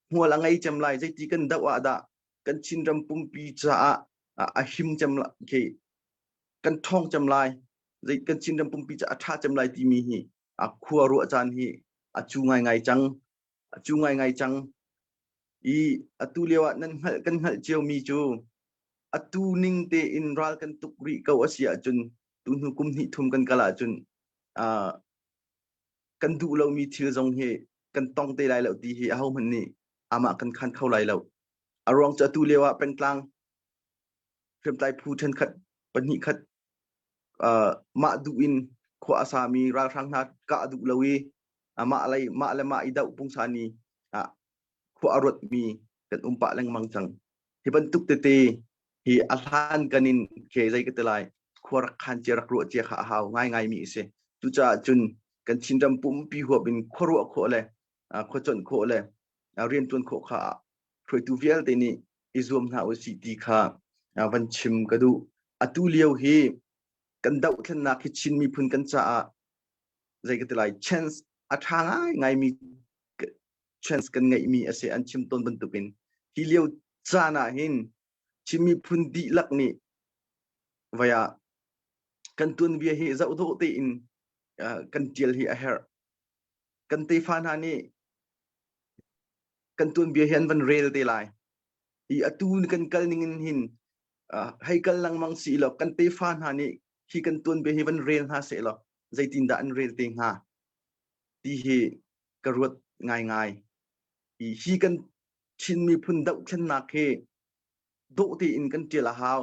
hmual a ngei cem lai, zeiti kan doh ah dah kan Chin ram pumpi caah a him cem khi kan ṭhawng cem lai, zei kan Chin ram pumpi caah a ṭha cem lai timi hi a khua ruah caan hi a cu ngaingai cang, a cu ngaingai cang. I atu lio ah nan hngalh kan hngalh ciomi cu atu ning tein ral kan tuk rih ko a si ahcun tu hnu kum hnih thum kan kal ahcun kan duh lomi thil zong hi kan tong te lai lo ti hi ahohmanh nih amah kan khan kho lai lo. A ruang cu atu lio ah pengtlang hriamtlai phu ṭhenkhat pahnih khat mah duh in khua a sami ralhrang hna kah duh lo i mah lei mah le mah i doh pungsan i khua a ruatmi kan um pah lengmang cang. Hi bantuk tete hi a hlan kan in ke zei ka ti lai, khua rak khan cia rak ruah cia kha a hau ngaingai mi a si. Cucaah cun kan Chinram pumpi huap in khua ruah khawh le khua conh khawh le riantuan khawh kha hruaitu vialte nih i zuam hna usih ti kha van chim ka duh. Atu lio hi kan dohthlennak hi Chin miphun kan caah zei ka ti lai, chance a ṭha ngaingaimi chance kan ngeihmi a si an chim tawn bantukin hi lio caan ah hin Chin miphun dihlak nih vai ah kan tuanbia hi zohdawh tein kan ṭial hi a herh. Kan tefa hna nih kan tuanbia hi an van rel te lai. I atu kan kal ning in hin hei kal lengmang si law kan tefa hna nih hi kan tuanbia hi van rel hna seh law zeitindah an rel te hnga ti hi ka ruat ngaingai. I hi kan Chin miphun dohthlennak hi dawh tein kan ṭial a hau.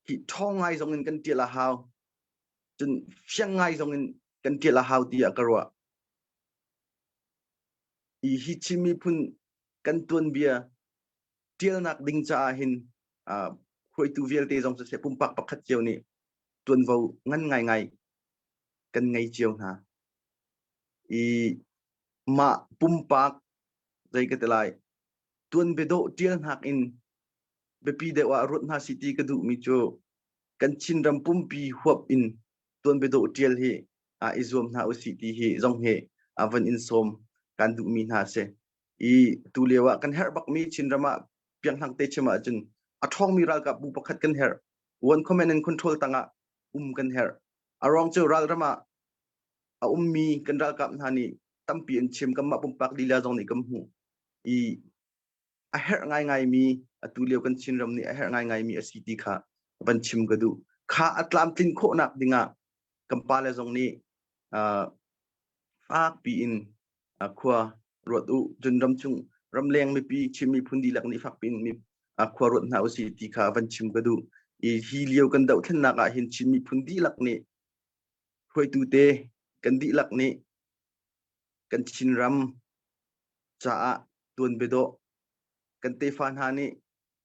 Hi ṭhawng ngai zong in kan ṭial a hau. Cun fiang ngai zong in kan ṭial a hau tiah ka ruah. I hi Chin miphun kan tuanbia ṭialnak ding caah hin hruaitu vialte zong siseh pumpak pakhat cio nih ṭuanvo ngan ngaingai kan ngei cio hna. I mah pumpak zei ka ti lai, tuanbia dawh ṭial hnak in biapi deuh ah ruat hna si ti ka duhmi cu kan Chinram pumpi huap in tuanbia dawh ṭial hi i zuam hna usih ti hi zong hi van in sawm kan duhmi hna a si. I tu lio ah kan herh bakmi Chinram ah pianghlang te chim ahcun a ṭhawngmi ralkap bu pakhat kan herh. One command and control tangah um kan herh. A ruang cu ralram ah a ummi kan ralkap hna nih tampi an chim, kanmah pumpak lila zong nih kan hmuh i a herh ngaingaimi atu lio kan Chinram nih a herh ngaingaimi a si ti kha van chim ka duh. Kha a tlamtlin khawhnak dingah kan pale zong nih fakpi in khua ruat u, cun ramchung ramleng mipi Chin miphun dihlak nih fakpi in khua ruat hna usih ti kha van chim ka duh. I hi lio kan dohthlennak ah hin Chin miphun dihlak nih hruaitu te kan dihlak nih kan Chinram caah tuanbia dawh kan tefa hna nih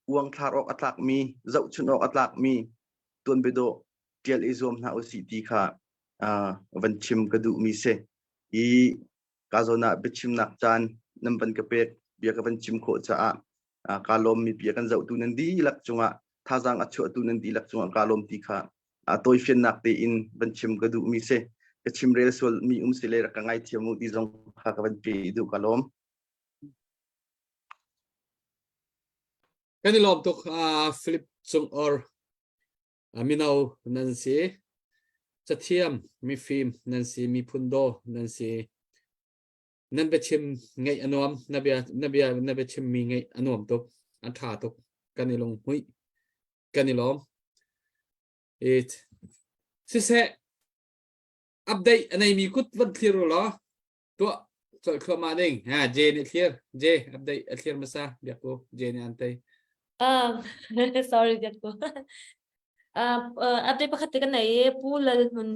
uangthlar awk a tlakmi, zohchunh awk a tlakmi tuanbia dawh ṭial i zuam hna usih ti kha van chim ka duhmi si. I ka zawn ah biachimnak caan nan van ka pek, bia ka van chim khawh caah kaa lawmmi bia kan zohtu nan dihlak cungah thazaang a chuahtu nan dihlak cungah kaa lawm ti kha tawifiannak tein van chim ka duhmi si. Ka chimrel sualmi um si le rak ka ngaithiam u ti zong kha ka van pe duh, ka lawm. Kan i lawm tuk Philip Cung Or mino nan si. Cathiam mifim nan si miphun daw nan si. Nan biachim ngaih a nuam na bia na bia na biachim mi ngaih a nuam tuk a tha tuk kan i lunghmuih kan i lawm. It siseh update a neimi kut van thlir u law tuah colh thluahmah ding ha J nih thlir J update a thlir hmasa biak ku J nih an tei Sorry biak ku. Update pakhat te kan nei i Pu Lal Hmun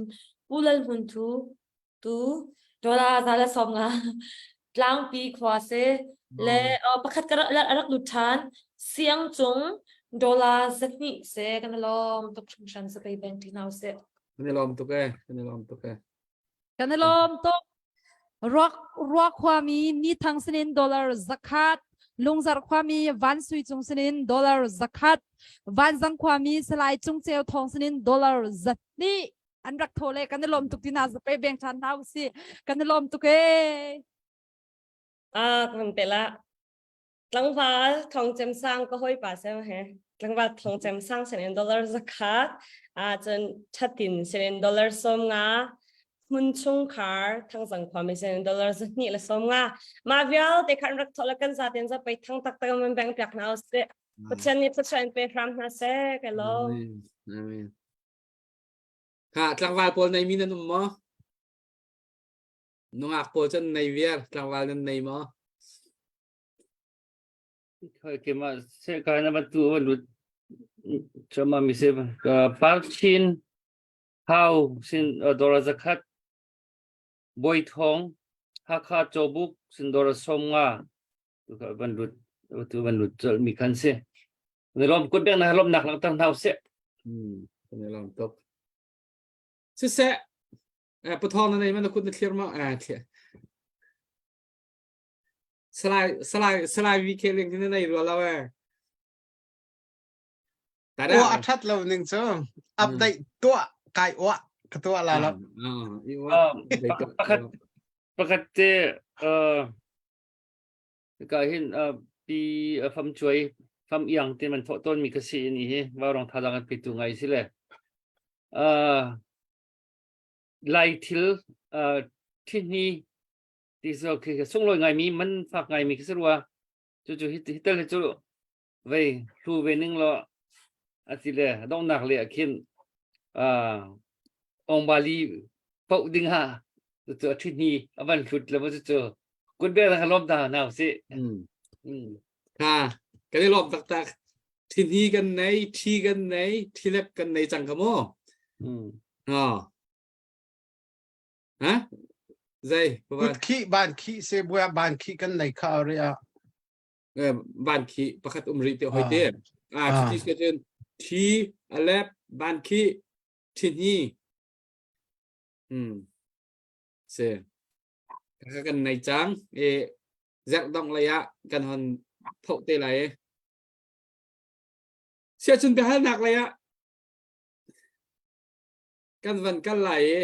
Pu Lal Hmun Thu tu dollar za le som nga tlangpi khua se le pakhat ka rak lut than siang cung dollar zahnih se kan lawm tuk hringhran se pei bank ti nau se kan i lawm tuk e kan i lawm tuk e Kan i lawm tuk. Ruak ruak khuami ni thang sinin dollar zakhat, Lungzar khuami Van Sui Cung sinin dollar zakhat, Vanzang khuami Salai Cung Ceu Thawng sinin dollar zahnih an rak tho le kan i lawm tuk tina zapei beng than hna usih. Kan i lawm tuk ee. Ah, kan pe la. Tlangval Thawng Cem Sang ka hawipa sem he. Tlangval Thawng Cem Sang sin dollar zakhat ah cun thatin sin dollar som nga hmun chungkhar thangzang khuami sin dollar zahnih le som nga ma vialte khan rak thawh le kan zaten za pei thang tak tak man beng piak hna usih Pathian nih thluachuah in pe hram hna seh ka lo. Amen. Amen. Ha tlangval pawl nei mi nan um maw? Nungak pawl cun nei viar tlangval nan nei maw? Keimah sehkai na bantu a lut chama mi se Park Chin Hau sin dora zakhat Boi Thong Hakha Cawbuk sin dora som nga tu ka van lut tu van lut chol mi khan se ne lom kut bek na lom nak lang tang thau se Hmm, kan i lawm tuk. Siseh, eh, pathawng na nei ma na kut na thlir ma? Eh, thlir. Salai Salai Salai VK ling hi na nei rua lo eh. Tada. A that lo ning cu update tuah kai wa ka tuah la lo. Pakhat pakhat te ka hin pi fam chuai fam iang te man tho ton mi ka si ni hi wa rong tha dang an pe tu ngai si le lai thil thi ni ti so khi sunglawi ngaimi man fak ngaimi khi si rua cu cu hi tel hi cu vei hlu ve ning law ati le donghnak le ah khin ong bali poh ding ha cu cu a ṭhit ni a van hlut le cu cu kun bek ka lawm ta hna usih Ha kan i lawm taktak thini kan nei thi kan nei thilep kan nei cang ka mu ha Ha? Zei? Kut khi ban khi se buya ban khi kan nei kha ri a. Ban khi pakhat um ri te hoi te. Ah ti se cun thi alep ban khi thi ni. Hmm. Se. Ka kan nei chang e zek dong lei ah kan hon tho te lai e. Sia cun biahal nak lei ah kan van kal lai i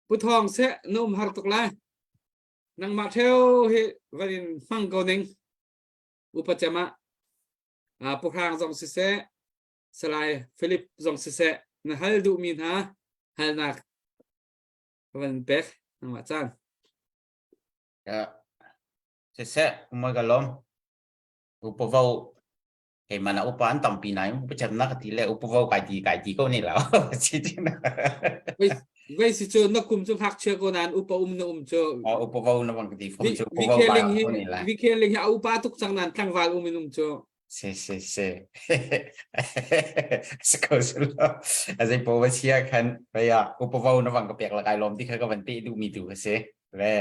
Pu Thawng seh na um har tuk lai. Nangmah theo hi van in hmang ko ning. Upa cem ah Pu Hrang zong siseh, Salai Philip zong siseh, na hal duhmi hna halnak van pek nangmah caan. Ya. Siseh, umoi ka lom. Upa vo keimah na upa an tampi nain upa cem na ka ti le upa vo kai ti kai ti ko ne lo si ti na Vei si cu na kum cu ngakchia ko nain upa um na um cu upa vo na bang ka ti fom cu upa vo kai ko ne la VK ling hi a upa tuk cang nan tlangval um in um cu si si si si ko su lo azei po va sia khan vei ah upa vo na bang ka pek la kai lom ti kha ka van te du mi tu ka si ve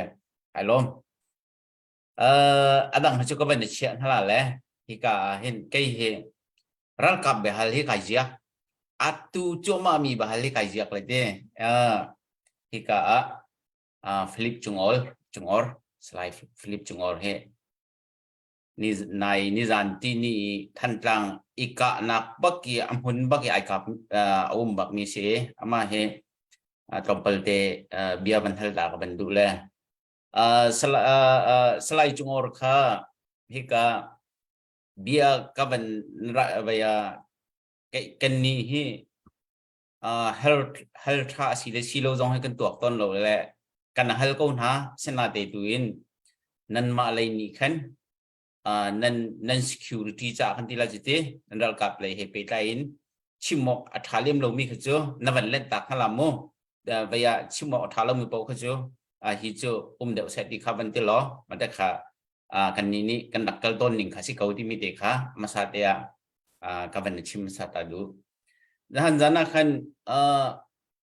kai lom A dang hi cu ka van i chiah hna le hika ah hin kei hi ralkap biahal hi kai ziak. Atu cuahmah mi biahal hi kai ziak le ti. Hika ah Philip Cungol, Cungor, Salai Philip Cungor hi ni nai nizan ti ni Thantlang i kahnak bak i a hmun bak i ai kap a um bak mi si. Amah hi tlawmpal te bia van hal ta ka van duh le. Salai Cungor kha hika bia ka van vei ah. Kan nih hi hal hal tha a si le si lo zong hi kan tuak tawn lo le kan hal ko hna sena te tu in nanmah lei nih khan nan nan security ca kan ti la ti nan ralkap lei he pehtlai in chim awk a tha lem lomi kha cu na van lent tak hala mu vaya chim awk a tha lomi paoh kha cu hi cu um deuh seh ti kha van ti law mate kha kan nih nih kan rak kal tawn ning kha si ko timi te kha hmasa te ah ka van chim hmasa ta duh. Zahan zan ah khan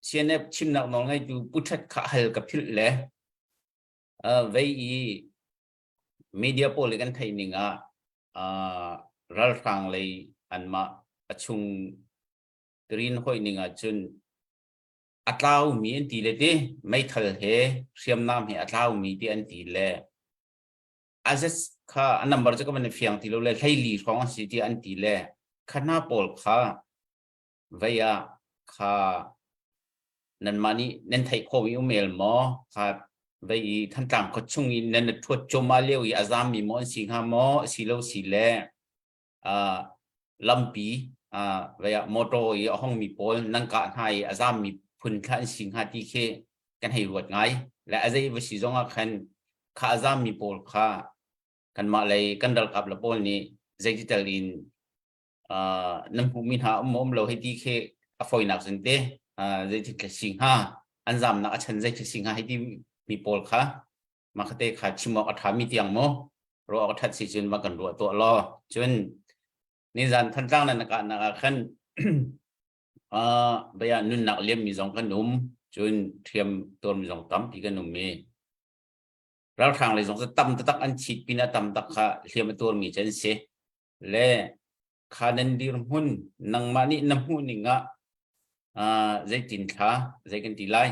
CNF chimnak nawl ngeitu Pu Ṭhat kha hal ka philh le vei i media pawl i kan theih ning ah ralhrang lei anmah a chung green hoih ning ah cun a tlaumi an ti le ti meithal he hriamnam he a tlaumi ti an ti le azes kha a number cu ka van fiang ti lo le hleili hrawng an si ti an ti le khana pawl kha vei ah kha nanmah nih nan theih khawhmi um el maw kha vei i Thantlang khua chung i nan thuat cuahmah lio i a zammi maw an si hnga maw a si lo si le lampi vei ah motor i a hongmi pawl nan kah hna i a zammi phun thla an si hnga ti khi kan hei ruat ngai le a zei va si zong ah khan kha a zammi pawl kha kanmah lei kan ralkap le pawl nih zeitital in nan hmuhmi hna um um lo hei ti khi a fawinak cun te zeiti thil si hnga an zamnak a chan zeiti si hnga hei ti mi pawl kha mah kha te kha chim awk a ṭhami tiang maw ruah awk a ṭhat si cun va kan ruah tuah law cun nizan Thantlang nan kahnak ah khan baya nunnak liammi zong kan um cun ṭhiam tuarmi zong tampi kan um i ralhrang lei zong cu tam taktak an chit pin a tam tak kha hliam a tuarmi cu an si le kha nan dirhmun nangmah nih na hmuh ning ah zeitin thla zei kan ti lai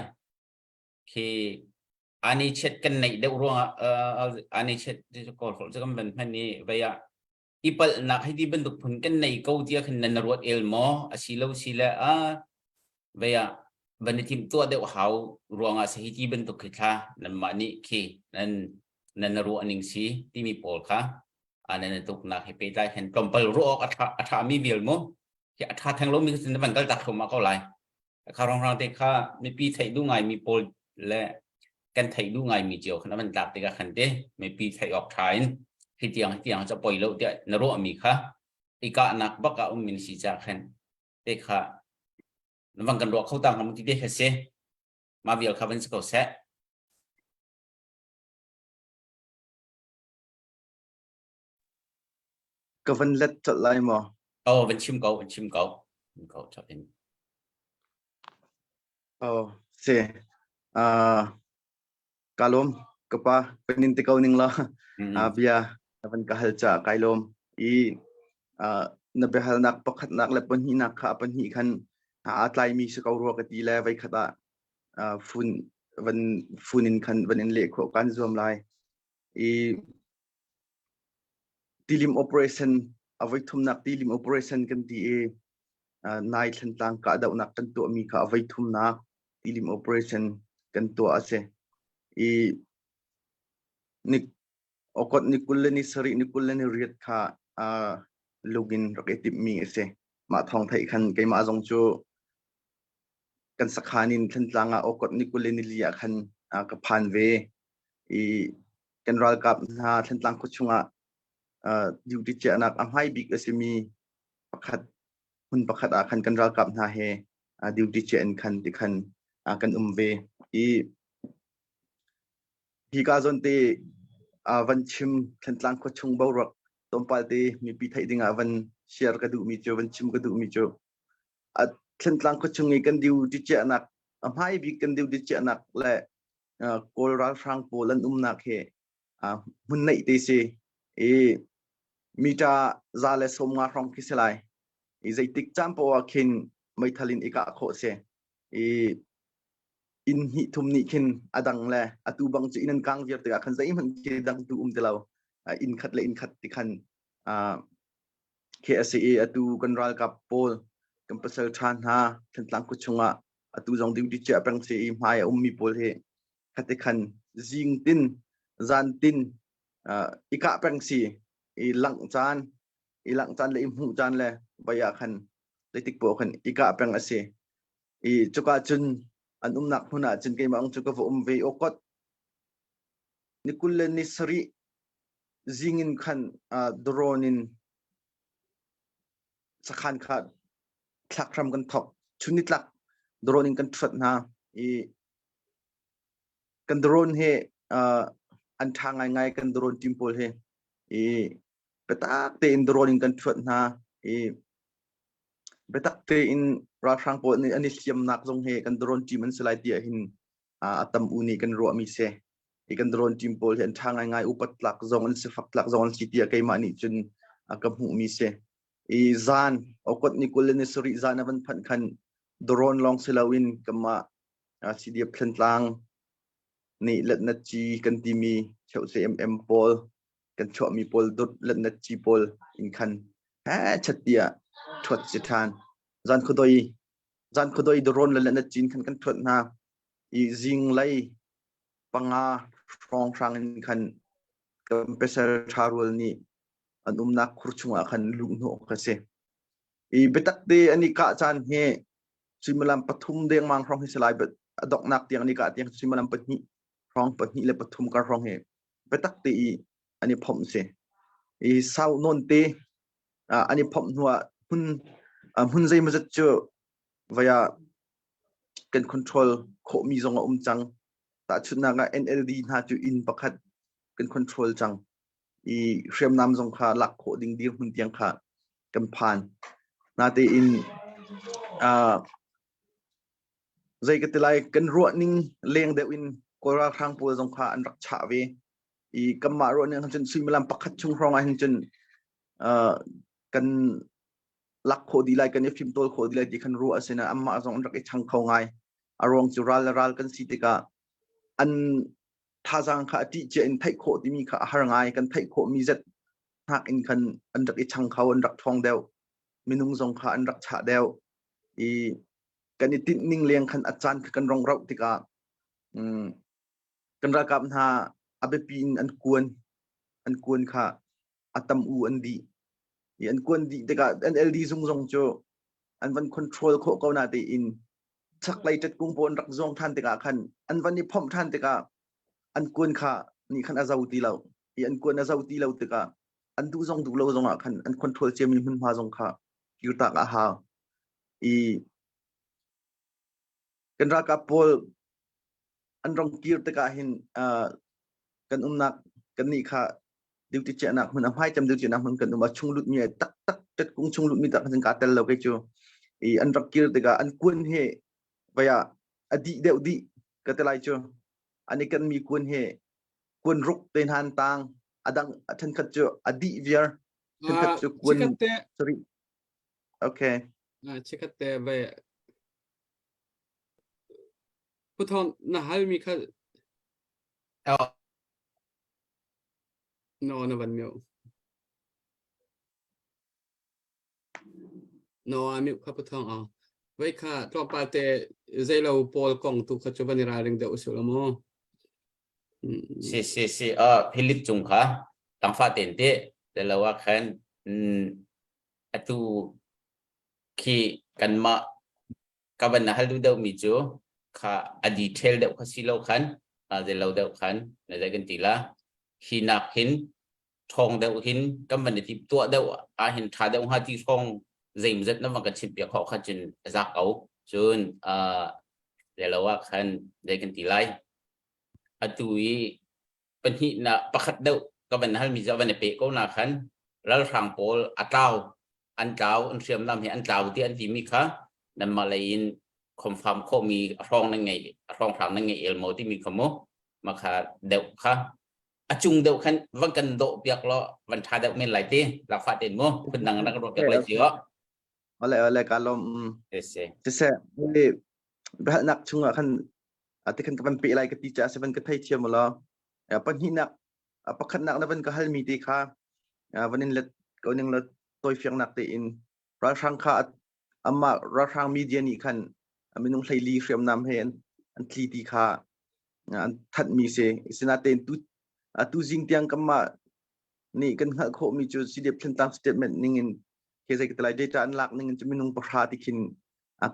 khi ani chet kan neih deuh ruangah ani chet kawl holh cu kan van hman i vei ah i palhnak hei ti bantuk phun kan nei ko tiah khan nan ruat el maw asi lo si le a vei ah van i timh tuah deuh hau ruangah se hi ti bantuk khi thla nanmah nih khi nan nan ruah ning si timi pawl kha nan tuknak he pehtlai khan tlawmpal ruah awk a ṭha mi vial mu hi a ṭha theng lomi kha cun van kal tak thluahmah ko lai kha rongrang te kha mipi theih duh ngai mi pawl le kan theih duh ngai mi cio khan van tlak tikah khan te mipi theih awk ṭha in hi tiang hi tiang ca poi lo tiah na ruah mi kha i kahnak bak ah um min si ca khan te kha na van kan ruah kho ta ngam ti te kha si ma vial kha van si ko seh. Ka van let colh lai maw? Oh, van chim ko, van chim ko. Chim ko, chap in. Oh, si. Uh, ka lawm, ka pa, kan in ti ko ning la. Mm. Uh, bia na van ka hal ca kai lawm. I uh, na biahalnak pakhatnak le pahnihnak kha a pahnih khan aa tlaimi si ko rua ka ti le voi khat ah uh, fun van fun in khan van in leh khawh kan zuam lai. I tilim operation a voi thumnak tilim operation kan ti i nai Thlantlang kahdohnak kan tuahmi kha a voi thumnak tilim operation kan tuah a si. I ni okot ni 20 le ni sarih ni 20 le ni riat kha lugin rak i timhmi a si. Mah thawng theih khan keimah zong cu kan sakhan in Thantlang ah okot ni 20 le ni li ah khan ka phan ve. I kan ralkap hna Thantlang khua chungah uh, duty chiahnak a hmai bik a simi pakhat hmun pakhat ah khan kan ralkap hna he uh, duty chiah in khan ti khan uh, kan um ve i hi ka zawn te uh, van chim Thantlang khua chung boruak tlawmpal te mipi theih ding ah van share ka duhmi cu van chim ka duhmi cu a Thantlang khua chung i kan duty chiahnak a hmai bik kan duty chiahnak le Kawl ralhrang pawl an umnak hi hmun neih te si i mita 150 hrawng khi si lai i zeitik caan poah ah khin meithal in i kah khawh si i inn hnih thum nih khin a dang le atu bang cu inn an kang viar tikah khan zeihmanh khi dang tu um ti lo inn khat le inn khat ti khan khi a si i atu kan ralkap pawl kan pasal ṭha hna Thantlang khua chungah atu zong duty chia peng si i hmai a ummi pawl hi khati khan zing tin zan tin i kah peng si i langh caan i langh caan le i hmuh caan le vai ah khan. Zeitik poah khan i kah peng a si. I cuka cun an umnak hmun ah cun keimah cu ka va um ve awkot. Ni 20 le ni sarih zing in khan drone in sakhan kha thlak hram kan thok. Chun nitlak drone in kan thuat hna i kan drone he an ṭha ngaingai kan drone team pawl he i biatak tein drone in kan thuat hna i biatak tein ralhrang pawl nih an i hliamnak zong he kan drone team an si lai tiah hin a tam u nih kan ruahmi si. I kan drone team pawl hi an ṭha ngaingai upat tlak zong an si fak tlak zong an si tiah keimah nih cun ka hmuhmi si. I zan okot ni 20 le ni sarih zan a van phanh khan drone lawng si loin kanmah CDF Thlantlang nih letnat ci kan timi cheuhse MM pawl kan chuahmi pawl dot letnat ci pawl in khan he chat tiah thuat si ṭhan. Zan khuadoi zan khuadoi drone le letnat ci in khan kan thuat hna. I zinglei panga hrawnghrang in khan kan pasal ṭha rual nih an umnak khur chungah khan luh hnawh ka si. I biatak te an i kah caan hi suimilam pathum dengmang hrawng hi si lai a donghnak tiang an i kah tiang suimilam pahnih hrawng pahnih le pathum kar hrawng hi biatak te i an i phomh si. I sau nawn te an i phomh hnu ah hmun hmun zeimawzat cu vaya kan control khawhmi zong a um cang. Tahchunhnak ah NLD hna cu inn pakhat kan control cang. I hriamnam zong kha lak khawh ding dirhmun tiang kha kan phan. Natein uh, zei ka ti lai kan ruah ning leng deuh in Kawl ralhrang pawl zong kha an rak chah ve. I kanmah ruah ning cun suimilam pakhat chung hrawng ah hin cun uh, kan lak khawh dih lai kan i fimtawl khawh dih lai ti khan ruah a si na anmah zong an rak i chang kho ngai. A ruang cu ral le ral kan si tikah an thazaang kha a ṭih cia in theih khawh timi kha a har ngai. Kan theih khawhmi zat hnak in khan an rak i chang kho, an rak ṭhawng deuh. Minung zong kha an rak chah deuh. I kan i tinh ning leng khan a caan kha kan rong rauh tikah um, kan ralkap hna a biapi in an kuan an kuan kha a tam u an dih. I an kuan dih tikah NLD zung zong cu an van control khawh ko na tein chaklei ṭetkung pawl an rak zuang ṭhan tikah khan an van i phomh ṭhan tikah an kuan kha nih khan a zo ti lo i an kuan a zo ti lo tikah an duh zong duh lo zong ah khan an control ciami hmunhma zong kha kirtak a hau i kan ralkap pawl an rong kir tikah hin kan umnak kan nih kha duty chiahnak hmun a hmai cem duty chiahnak hmun kan um a chung lut mi tak tak tet kung chung lut mi tak kan ka tel lo kei cu i an rak kir tikah an kuan he vaya a dih deuh dih ka te lai cu an i kan mi kuan he kuan ruk te hnan tang adang thenkhat cu a dih viar thenkhat cu kuan sorry okay chikat te ve Puthong na hal mi kha No, na van mute. No, a mute kha puthong a. Vai kha tlawmpal te zeilo pawl kong tu kha chu van i ralring deuh usu la mu. Si si si a Philip cung kha tangfa ten te te lo ah khan atu khi kanmah ka van na hal duh deuh mi cu kha a detail deuh kha si lo khan zei lo deuh khan na zei kan ti la hi nak hin ṭhawng deuh hin kan van i tip tuah deuh ah hin ṭha deuh hnga ti hrawng zeimzat na van kan chim piak khawh kha cun a za ko cun zei lo ah khan zei kan ti lai atu i pahnih na pakhat deuh ka van hal mi cu van i pe ko na khan ralhrang pawl a tlau an tlau an hriamnam hi an tlau ti an timi kha nanmah lei in confirm khawhmi a hrawng nan ngei a hrawng hrang nan ngei el maw timi kha mu ma kha deuh kha a cung deuh khan van kan dawh piak lo van tha deuh men lai ti lakfa ten mu phun dang nak ruak piak lai si ho ole ole ka lom se se biahalnak chungah khan ati khan ka van pe lai ka ti cha se van ka thei thiam lo pahnihnak pakhatnak na van ka halmi te kha van in let ko ning la toi fiangnak te in ralhrang kha ama ralhrang media nih khan minung hleili hriamnam he an tli ti kha an thanh mi si sinatein tu tu zing tiang kamah nih kan hngalh khawhmi cu CDF Thlantlang statement ning in. Khi zei ka ti lai data an lak ning in cu minung pahra ti khin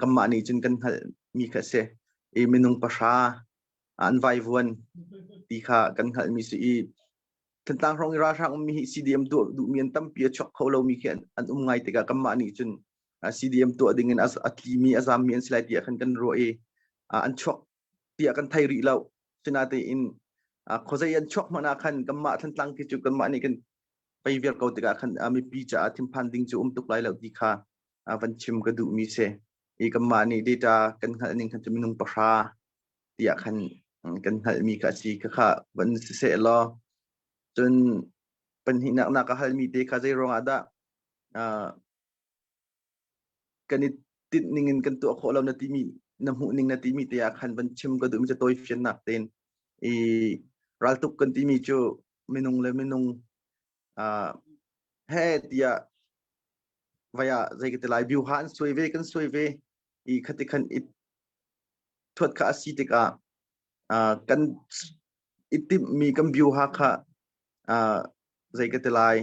kanmah nih cun kan hngalh mi kha a si. I minung pahra an vaivuan ti kha kan hngalh mi si i Thantlang hrawng i ralhrang ummi hi CDM tuah duhmi an tampi a chuak kho lomi khi an um ngai tikah kanmah nih cun CDM tuah ding in a tlimi a zammi an si lai tiah khan kan ruah i an chuak tiah kan thei rih lo. Sinatein khuazei an chuak hmanh ah khan kanmah Thantlang khi cu kanmah nih kan pei viar ko tikah khan mipi caah thinphan ding cu um tuk lai lo ti kha van chim ka duhmi si. I kanmah nih data kan hngalh ning khan cu minung pahra tiah khan kan hngalhmi kha a si. Khakha van siseh law cun panhnihnak na ka halmi te kha zei ruangah dah kan i tinh ning in kan tuah khawh lo na timi na hmuh ning na timi te ah khan van chim ka duhmi cu tawi fiannak tein i raltuk kan timi cu minung le minung he tiah vaya zei ka ti lai biu ha an suai ve kan suai ve i khati khan i thuat kha a si tikah kan i timhmi kan biu ha kha zei ka ti lai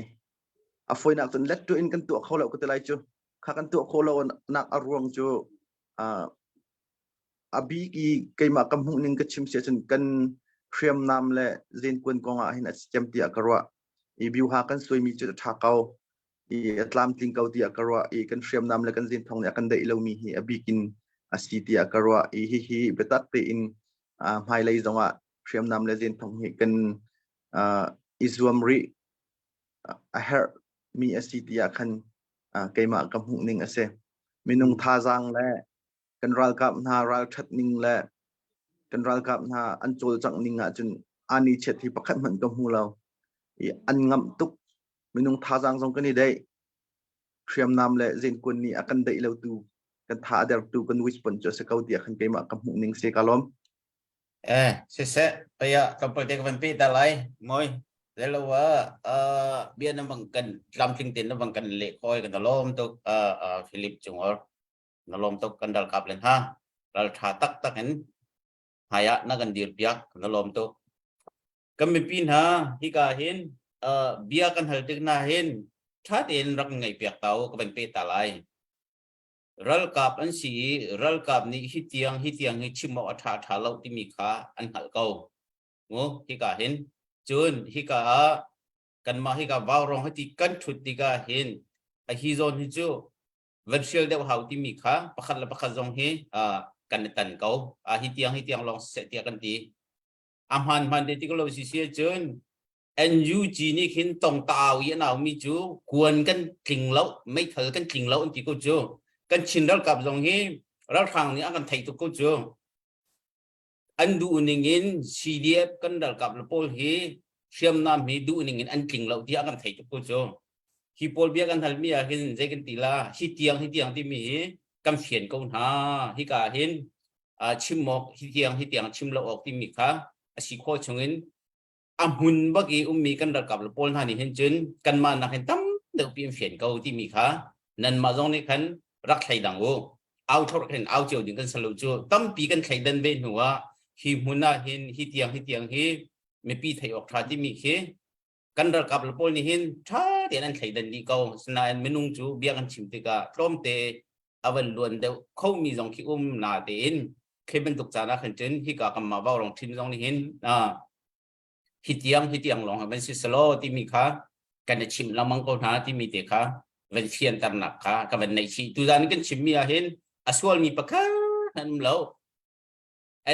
a foinak cun let in kan tuah kho lo ka ti lai cu kha kan tuah kho lo nak a ruang cu a bik i keimah ka hmuh ning ka chim si ahcun kan hriamnam le zenkuan kong ah hin a si cem tiah ka ruah i biuha kan suaimi cu a ṭha ko i a tlamtling ko tiah ka ruah i kan hriamnam le kan zenthong nih a kan daih lomi hi a bik in a si tiah ka ruah i hihi biatak tein hmailei zongah hriamnam le zenthong hi kan i zuam rih a herh mi a si tiah khan keimah ka hmuh ning a si. Minung thazaang le kan ralkap hna ralṭhat ning le kan ralkap hna an cawlcangh ning ahcun ani chiat hi pakhat hmanh ka hmu lo. I an ngamh tuk. Minung thazaang zong kan i deih. Hriamnam le zenkuan nih a kan deih lo tu kan tha a dertu kan wish pon cu a si ko tiah khan keimah ka hmuh ning si ka lawm. Eh, siseh, paya tlawmpal te ka van pe ta lai. Moi, lelo wa bia na bang kan tlamtling ten na bang kan le khoi kan lawm tuk Philip Chungor. Na lawm tuk kan ralkap len ha. Ral tha tak tak in haya na kan dir piak na lawm tuk. Kan mipi hna hika hin bia kan hal tik na hin tha tein rak ngai piak tau ka van pe ta lai. Ralkap an si i ralkap nih hi tiang hi tiang hi chim awk a ṭha ṭha lo timi kha an hngalh ko. Mu hika hin cun hika ah kanmah hika vaurawng hiti kan ṭhut tikah hin a hi zawn hi cu van hrial deuh hau timi kha pakhat le pakhat zong hi kan i tan ko. A hi tiang hi tiang lawng siseh tiah kan ti. A hmaan hmaan te ti ko lo si si cun NUG nih khin tongtau i an aumi cu kuan kan tling lo meithal kan tling lo an ti ko cu kan Chin ralkap zong hi ralhrang nih an kan theih tuk ko cu an duh ning in CDF kan ralkap le pawl hi hriamnam hi duh ning in an tling lo tiah an kan theih tuk ko cu hi pawl bia kan halmi ah hin zei kan ti la hi tiang hi tiang timi hi kan fian ko hna hika hin chim awk hi tiang hi tiang chim lo awk timi kha a si khawh chungin a hmun bak i ummi kan ralkap le pawl hna nih hin cun kanmah nak hin tam deuh pi an fian ko timi kha nanmah zong nih khan rak thleidang u au thlor khin au cio ding kan salo cu tampi kan thleidan ve hnu ah hi hmun ah hin hi tiang hi tiang hi mipi thei awk tha timi khi kan ralkap le pawl nih hin tha tein an thleidan dih ko sinain minung cu bia kan chim tikah tlawmte a van luan deuh khomi zong khi um na tein khi bantuk caan ah khan cun hika kan mah vaurawng ṭhim zong nih hin hi tiang hi tiang lawng van si selaw timi kha kan i chimh lengmang ko hna timi te kha van fianternak kha ka van neih chih tuzan kan chimmi ah hin a sualmi pakhat an um lo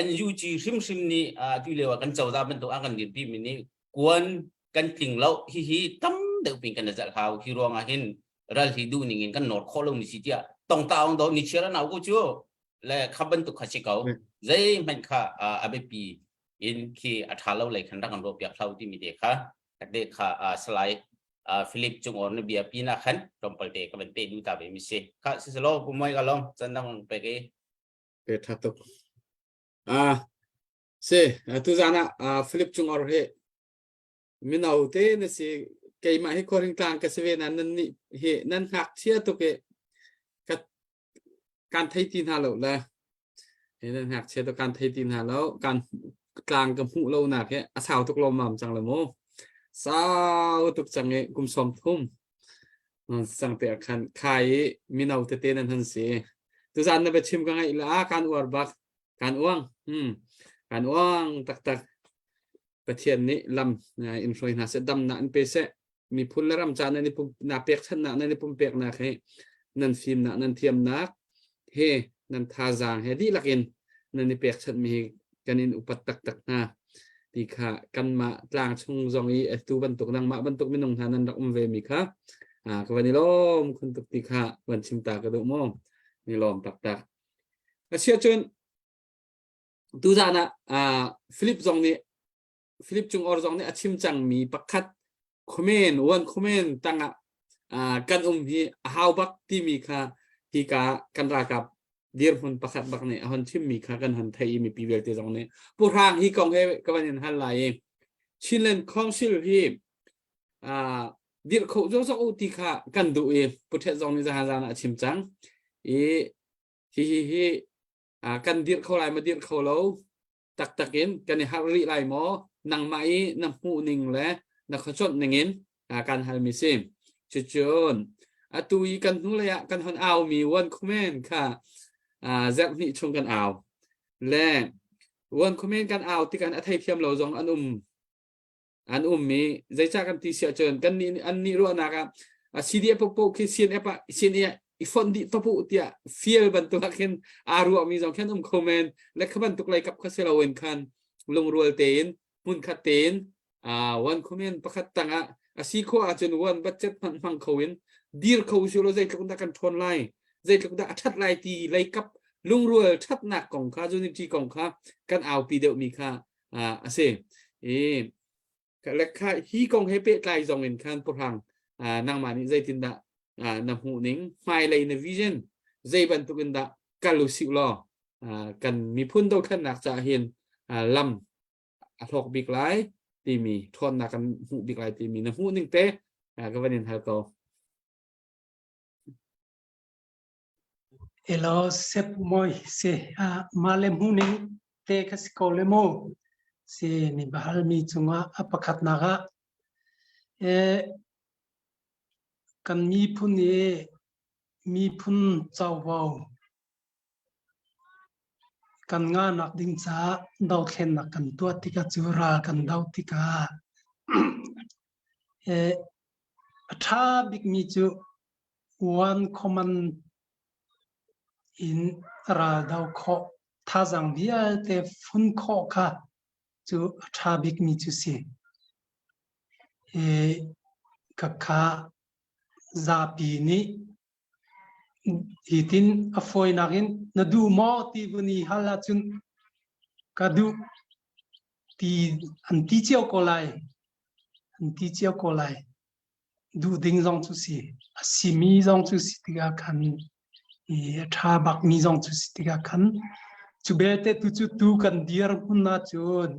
NUG hrimhrim nih tu lio ah kan cozah bantuk a kan dirpi mi nih kuan kan tling lo hihi tam deuh pin kan zalh hau hi ruang ah hin ral hi duh ning in kan nor khawh lo mi si tiah tong taung do ni chiar an au ko cu le kha bantuk kha si ko zeihmanh kha a biapi in khi a ṭha lo lei khan rak kan ruah piak hlau timi te kha te kha salai Philip Cungor na bia pi na khan tlawmpal te ka van pe du ta ve mi si kha si selo pumoi ka long chan dang pe ke Pe tha tuk. Ah si tu zan ah Philip Cungor hi mino te na si keimah hi khuaring tlang ka si ve na nan nih hi nan ngakchia tuk i ka kan thei ti hna lo le hi nan ngakchia tuk kan thei ti hna lo kan tlang ka hmuh lo nak hi a sau tuk lo mam cang le mu sau tuk cang i kum 30. Sang te khan khai i mino tete nan han si. Tuzan na biachim ka ngaih la kan uar bak. Kan uang. Hmm. Kan uang taktak. Pathian nih lam in hruai hna seh damnak in pe seh. Miphun le ram ca nan i pum na pekchanhnak nan i pumpeknak hi nan fimnak nan thiamnak he nan thazaang he dihlak in nan i pekchanhmi hi kan in upat taktak hna ti kha kanmah tlang chung zong i atu bantuk nangmah bantuk minung hna nan rak um ve mi kha ka van i lawm khun tuk ti kha van chim ta ka duh mu ni lawm taktak asia cun tuzan ah Philip zong nih Philip Cung Or zong nih a chim cangmi pakhat comment one comment tangah kan um hi a hau bak timi kha hika kan ralkap dirhmun pakhat bak nih a hon chimmi kha kan hon thei i mipi vialte zong nih Pu Hrang hi kong he ka van in hal lai i Chinland Council hi dirh kho zok u ti kha kan duh i Pu Thet zong nih zahan zan ah a chim cang i hi hi hi kan dirh kho lai ma dirh kho lo taktak in kan i harh rih lai maw nangmah i na hmuh ning le na khuacuanh ning in kan halmi si cucun atu i kan hnulei ah kan hon aumi one comment kha zerh hnih chung kan au le one comment kan au tikhan a theithiam lo zong an um an um i zeicah kan ti si ahcun kan nih an nih ruahnak ah CDF popo khi CNF ah CNA i fonh dih topu tiah fial bantuk ah khin aa ruahmi zong khin um kho men le kha bantuk lei kap kha si loin khan lungrual tein hmunkhat tein one comment pakhat tangah a si khawh ahcun one budget hmanh hmang kho in dir kho usih law zeitluk dah kan ṭhawn lai zeitluk dah a ṭhat lai ti lei kap lungrual ṭhatnak kong kha unity kong kha kan aupi deuhmi kha a si i le kha hi kong he pehtlai zong in khan puhrang nangmah nih zeitindah na hmuh ning hmailei na vision zei bantuk in dah kal usih law kan miphun dothlennak caah hin lam a hlawk bik lai timi ṭhawnnak kan hmuh bik lai timi na hmuh ning te ka van in hal ko. Elo sep moi se ma le hmu ning te kha si ko le mu si ni bahal mi cungah a pakhat nak ah e kan miphun i miphun covo kan ngahnak ding caah dothlennak kan tuah tikah cu ral kan do tikah e a ṭha bikmi cu one common in ral do khawh thazaang vialte fun khawh kha cu a ṭha bikmi cu si. E, khakha zapi nih hitin a fawinak in na duh maw ti vun i hal ahcun ka duh ti an ti cio ko lai. An ti cio ko lai. Duh ding zong cu si. A simi zong cu si tikah khan i a ṭha bakmi zong cu si tikah khan cu belte tu cu tu kan dir hmun ahcun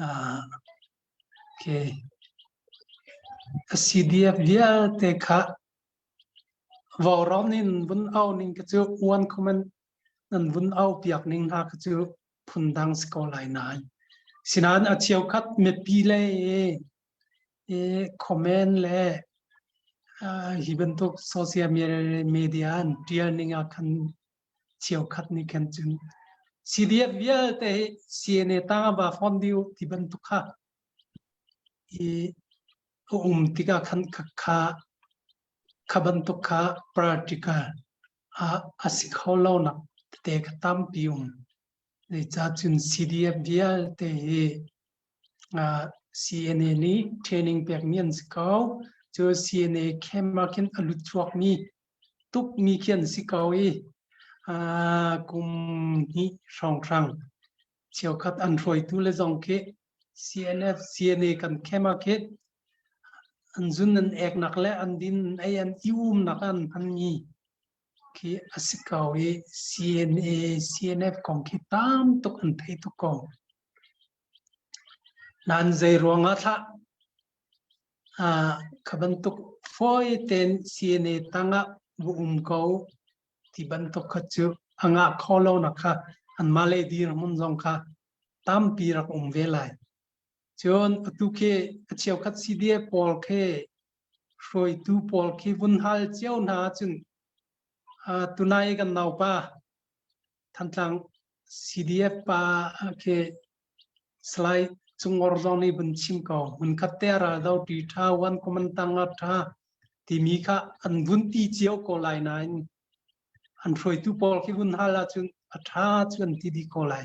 ah okay a CDF vialte kha vaurawng in vun au ning ka cu one comment nan vun au piak ning hna kha cu phundang si ko lai nain sinain a cheukhat mipi le i comment le hi bantuk social media an tial ning ah khan cheukhat nih khan cun CDF vialte hi CNA tang ah va fon dih u ti bantuk kha i a um tikah khan kha kha bantuk kha practical ah a si kho lo nak tete kha tampi um. Zeicahcun CDF vialte hi CNA nih training pekmi an si ko. Cu CNA camp ah khin a lut chuakmi tukmi khi an si ko i kum hnih hrawnghrang cheukhat an hruaitu le zong khi CNF CNA kan camp ah khin an zun an eknak le an din an ei an i umnak an hmanmi khi a si ko i CNA CNF kong khi tam tuk an thei tuk ko. Nan zei ruangah thlah kha bantuk fawi tein CNA tangah va um ko ti bantuk kha cu a ngah kho lo nak kha anmah le dirhmun zong kha tampi rak um ve lai. Cun atu khi a cheukhat CDF pawl khi Hruaitu pawl khi vun hal cio hna ahcun tunai kan naupa Thantlang CDF pa khi Salai Cungor zong nih vun chim ko. Hmunkhat te ral do ṭi ṭha, wan kumantang a ṭha timi kha an vun ti cio ko lai nain an hruaitu pawl khi vun hal ahcun a ṭha cu an ti dih ko lai.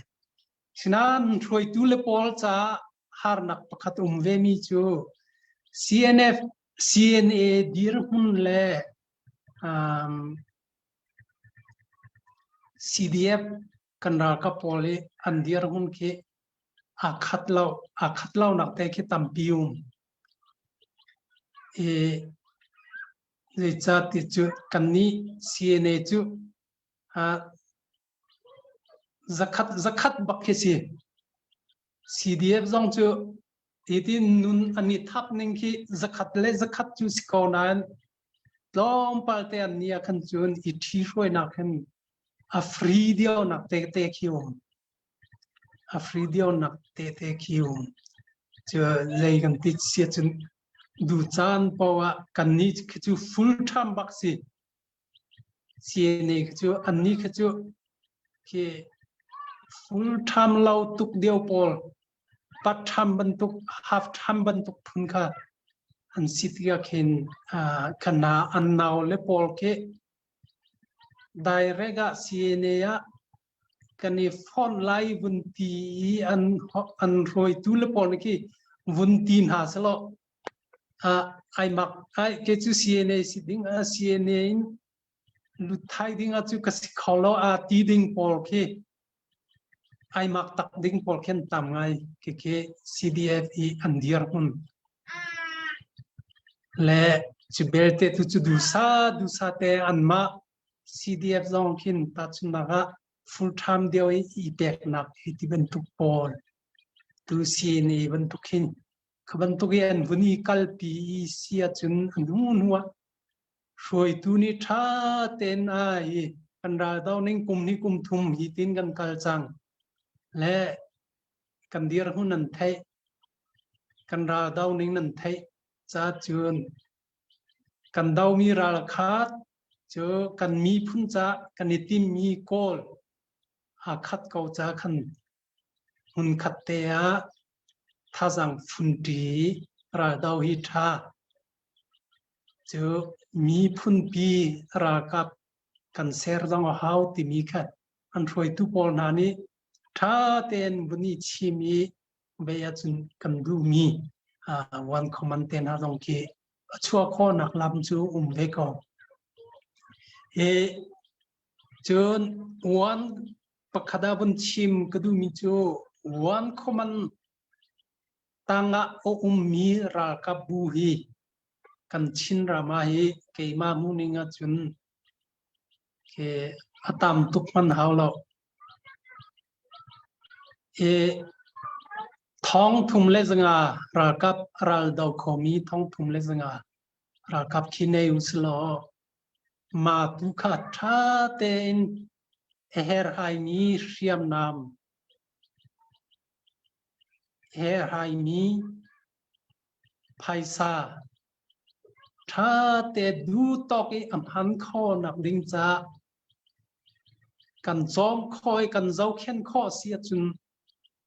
Sinain hruaitu le pawl caah harnak pakhat um vemi cu CNF, CNA dirhmun le um, CDF kan ralkap pawl i an dirhmun khi aa khat lo, aa khat lonak te khi tampi um. I zeicah ti cu kannih CNA cu uh, zakhat zakhat bak khi si. CDF zong cu hitin nun an i thap ning khi zakhat le zakhat cu si ko nain tlawmpal te an ni ah khan cun i ṭhi hruainak hin a free dionak te te khi um. A free dionak te te khi um. Cu zei kan ti sia cun du caan poah kan ni khi cu full time bak si. CNA khi cu annih khi cu khi full time lo tuk deuh pawl part time bantuk half time bantuk phun kha an si tikah khin kana an nau le pawl khi direct ah CNA ah kan i fonh lai vun ti i an an hruaitu le pawl nih khi vun ti hna selaw Ai mak ai ke cu CNA si ding a CNA in lut thai ding ah cu ka si kho lo a ti ding pawl khi ai mak tak ding pawl khin tam ngai khi khi CDF i an dir hun le cu belte tu cu dusa dusa te an mah CDF zong khin tahchunnak ah full time deuh i i peknak hi ti bantuk pawl tu CNA bantuk hin Kha bantuk i an vun i kalpi i si ahcun a hnu hnu ah hruaitu nih ṭha tein ai kan raldo ning kum hnih kum thum hi tin kan kal cang le kan dirhmun nan theih kan raldo ning nan theih ca cun kan domi ral kha cu kan miphun ca kan i timmi kawl aa khat ko ca khan Hmunkhat te ah thazaang funṭi raldo hi ṭha. Cu miphunpi ralkap kan ser zong a hau timi kha an hruaitu pawl hna nih ṭha tein vun i chim i vei ahcun kan duhmi one command te hna zong khi a chuah khawhnak lam cu um ve ko. Hi cun one Pakhat ah vun chim ka duhmi cu one command tangah a ummi ralkap bu hi kan Chinram ah hi keimah hmuhning ahcun ke a tam tuk hman hau lo. I 3500 ralkap ral do khomi 3500 ralkap khi nei usilaw mah tu kha ṭha tein a herhaimi hriamnam herhaimi phaisa ṭha te duh tawk i a hman khawh nak ding caah kan cawm khawh i kan zohkhenh khawh si ahcun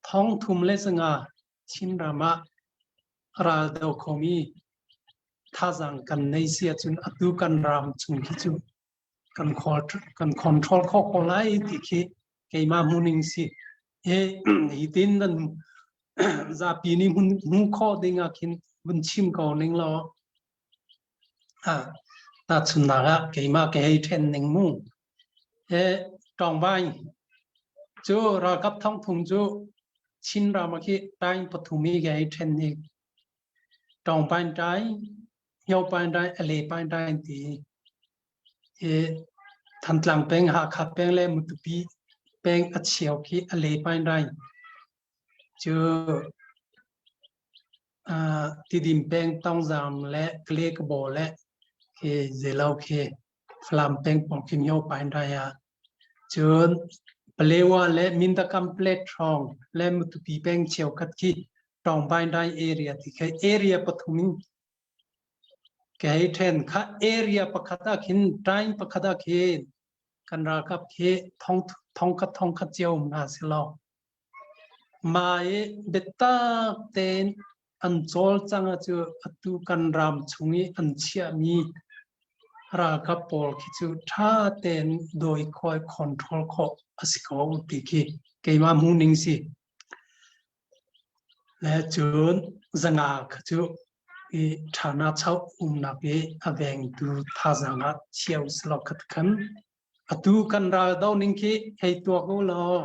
3500 Chinram ah ral do khomi thazaang kan nei si ahcun atu kan ram chung khi cu kan kan control khawh ko lai ti khi keimah hmuhning si. Hi hi tin nan zapi nih hmu khawh ding ah khin vun chim ko ning law tahchunnak ah keimah ke hei then ning mu. He tawngbai cu ralkap thongthum cu Chin ram ah khi tain pathum hi ke hei then ni tawngpai tai Hiopain dai a lepain dai an ti. I Thantlang peng, Hakha peng le Matupi peng a cheu khi a lepain dai. Cu uh, Tidim peng Tongzam le Kle le khi Zelo khi Falam peng pong khi Hiopain dai ah. Cun Palewa le Mindakam Plate hrawng le Matupi peng cheukhat khi Tongbain dai area ti khi area pathum in. Ka hei then kha area pakhat ah khin time pakhat ah khin kan ralkap khi thong thongkhat thongkhat cio um hna si lo. Mah i biatak tein an cawlcang cu atu kan ram chung i an chiahmi ralkap pawl khi cu ṭha tein dawi khawh i control khawh a si ko ti khi keimah hmuhning si. Le cun zanga kha cu i ṭhana chauh umnak i a vengtu thazaang ah chia usih kha khan atu kan ral do ning khi hei tuak u law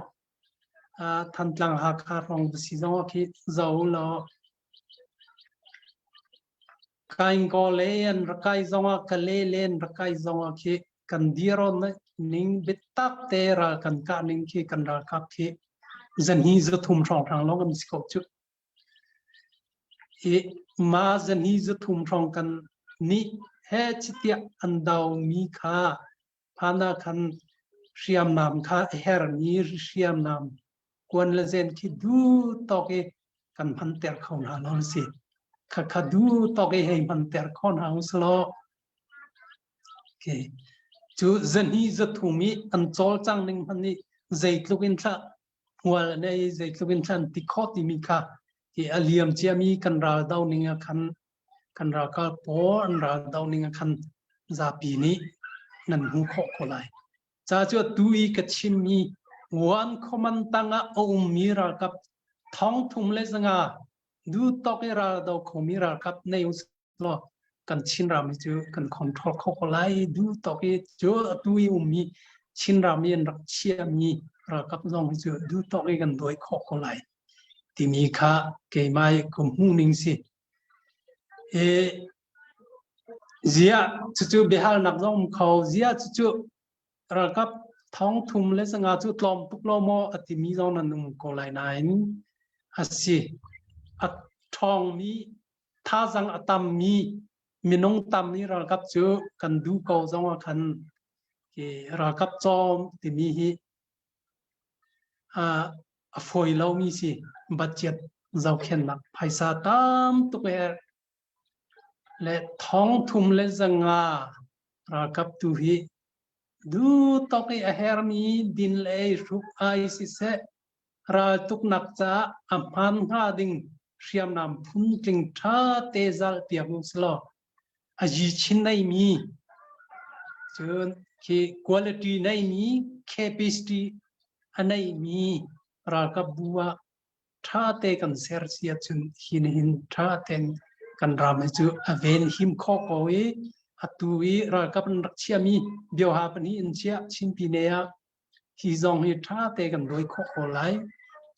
Thantlang Hakha hrawng va si zong ah khi zoh u law Kaingaw le an rak kai zong ah Kale le an rak kai zong ah khi kan dirawn ning biatak te ral kan kah ning khi kan ralkap khi zan hi zathum hrawnghrang lawng kan si ko cu. I ma zan hi zathum hrawng kan nih he chitiah an dau mi kha phana khan hriamnam kha a hermi hriamnam kuan le zen khi du tawk i kan hman ter kho hna lo si. Kha kha du tawk i hei hman ter kho hna uslaw Okay. Cu zani zathum i an cawlcang ning hman i zeitluk in thla hmual an ei zeitluk in thla an ti khawh timi kha hi a liam ciami kan ral do ning ah khan kan ralkap pawl an ral do ning ah khan zapi nih nan hmu khawh ko lai. Ca cu tu i ka chimmi one command tangah a ummi ralkap thong thum le zanga du tawk i ral do khomi ralkap nei law kan Chinram hi cu kan control kho ko lai du tawk i cu atu i ummi Chinram i an rak chiami ralkap zong hi cu du tawk i kan dawi khawh ko lai timi kha keimah i ka hmuh ning si. E, zia cucu biahalnak zong um kho zia cucu ralkap thong thum le sanga cu tlawm tuk lo maw a timi zong nan um ko lai nain a si a ṭhawngmi thazang a tammi minung tammi ralkap cu kan duh ko zong ah khan ralkap cawm timi hi a fawi lomi si budget zohkhennak phaisa tam tuk he le thong thum le zanga ralkap tu hi du tok i a hermi din le ei hruk ai siseh Raltuknak caah a hmaan hnga ding hriamnam phuntling ṭha te zalpiak u silaw a yi chin neimi cun khi quality neimi capacity a neimi ralkap bu ah ṭha te kan ser si ahcun hi nihin ṭha tein kan ram hi cu a ven him khawh ko i atu i ralkap an rak chiami bioha pahnih in chiah Chinpi ne ah Hi zong hi ṭha te kan dawi khawh ko lai.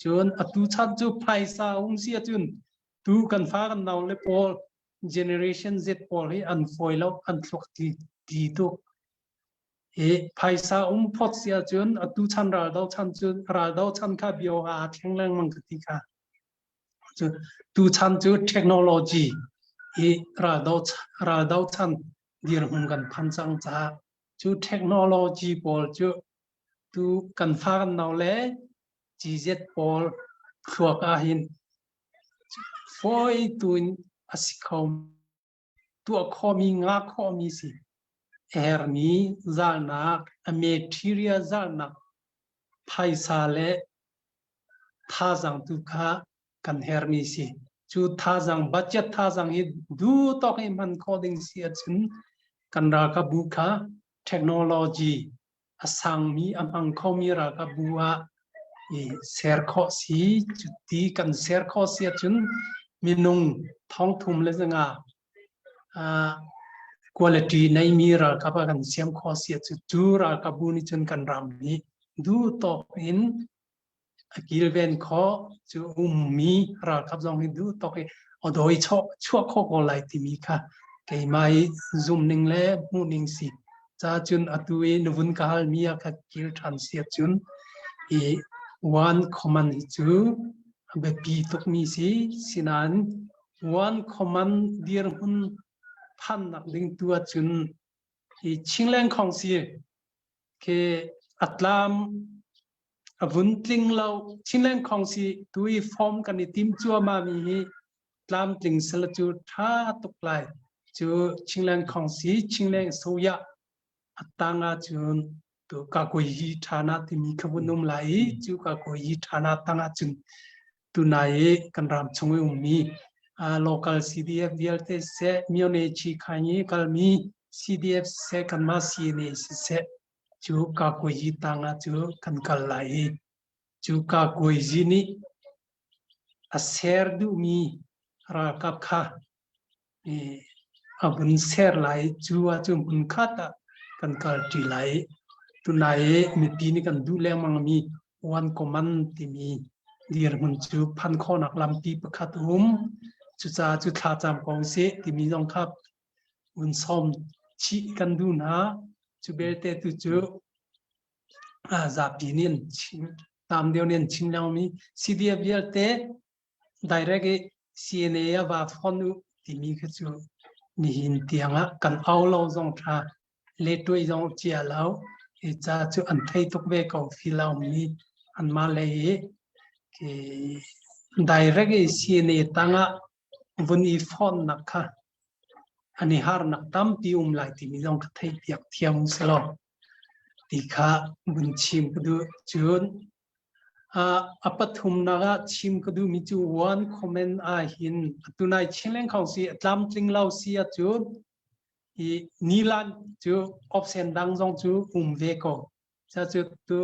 Cun atu chan cu phaisa um si ahcun tu kan fa kan nau le pawl generation Z pawl hi an fawi lo an thluak ti, ti tuk. Hi phaisa um phot si ahcun atu chan raldo chan cu raldo chan kha bio aa thleng lengmang ka ti kha. Cu tu chan cu technology hi raldo raldo chan dirhmun kan phan cang caah Cu technology pawl cu tu kan fa kan nau le GZ pawl thluak ahhin fawi tuin a si kho tuah khawhmi ngah khawhmi si. A hermi zalnak, a material zalnak, phaisa le thazaang tu kha kan hermi si. Cu thazaang budget thazaang hi duh tawk i hman khawh ding si ahcun kan ralkapbu kha technology a sangmi a hmang khomi ralkapbu ah i ser khawh si. Cuti kan ser khawh si ahcun minung thongthum le zanga quality neimi ralkap ah kan siam khawh si ahcun cu ralkapbu nih cun kan ram hi duh tawk in a kilven khawh cu ummi ralkap zong hi duh tawk i a dawi chuah khawh ko lai timi kha keimah i zumning le hmuhning si. Ca cun atu i na vun ka halmi ah kha kil ṭhan si ahcun i one command hi cu a biapi tukmi si. Sinain one command dirhmun phannak ding tu ahcun hi Chingleng Khawngsi khi a tlam a vun tling lo Chinland Khawngsi tu i form kan i tim cuahmah mi hi tlamtling sel cu tha tuk lai. Cu Chinland Council, Chinland Soya a tang ahcun tu kakuayi ṭhana timi kha vun um lai i cu kakuayi ṭhana tang ahcun tunai i kan ram chung i ummi local CDF vialte siseh myone chi khain i kalmi CDF siseh kanmah CNA siseh cu kakuayi tang ah cu kan kal lai i cu kakuayi nih a ser duhmi ralkap kha a vun ser lai cu ahcun hmunkhat ah kan kalṭi lai. Tunai i mipi nih kan duh lengmangmi one command timi dirhmun cu phan khawhnak lampi pakhat a um. Cucaah cu thlacam ko usih timi zong kha vun sawm chih kan duh hna. Cu belte tu cu zapi nih an chim, tam deuh nih an chim lengmangmi CDF vialte Direct i CNA a va fon u timi kha cu nihin tiangah kan au lo zong ṭha letuai zong cia lo. Hi ca cu an thei tuk ve ko filaumi anmah lei i khi direct i CNA tangah vun i fonnak kha an i harnak tampi um lai timi zong ka theih piak thiam usalaw ti kha vun chim ka duh. Cun A pathumnak ah chim ka duhmi cu one comment ahhin atu nai Chinland Council a tlamtling lo si ahcun hi nilan cu option dang zong cu um ve ko. Cu tu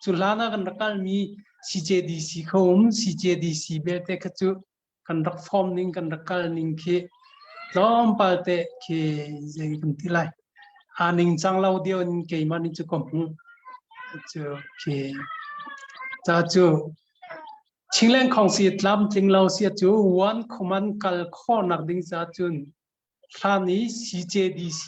cu hlan ah kan rak kalmi CJDC kha um CJDC belte kha cu kan rak form ning kan rak kal ning khi tlawmpal te khi zei kan ti lai a ning cang lo deuh in keimah nih cu ka hmuh cu khi ca cu Chinland Council tlamtling lo si cu one command kal khawhnak ding ca cun hlan i CJDC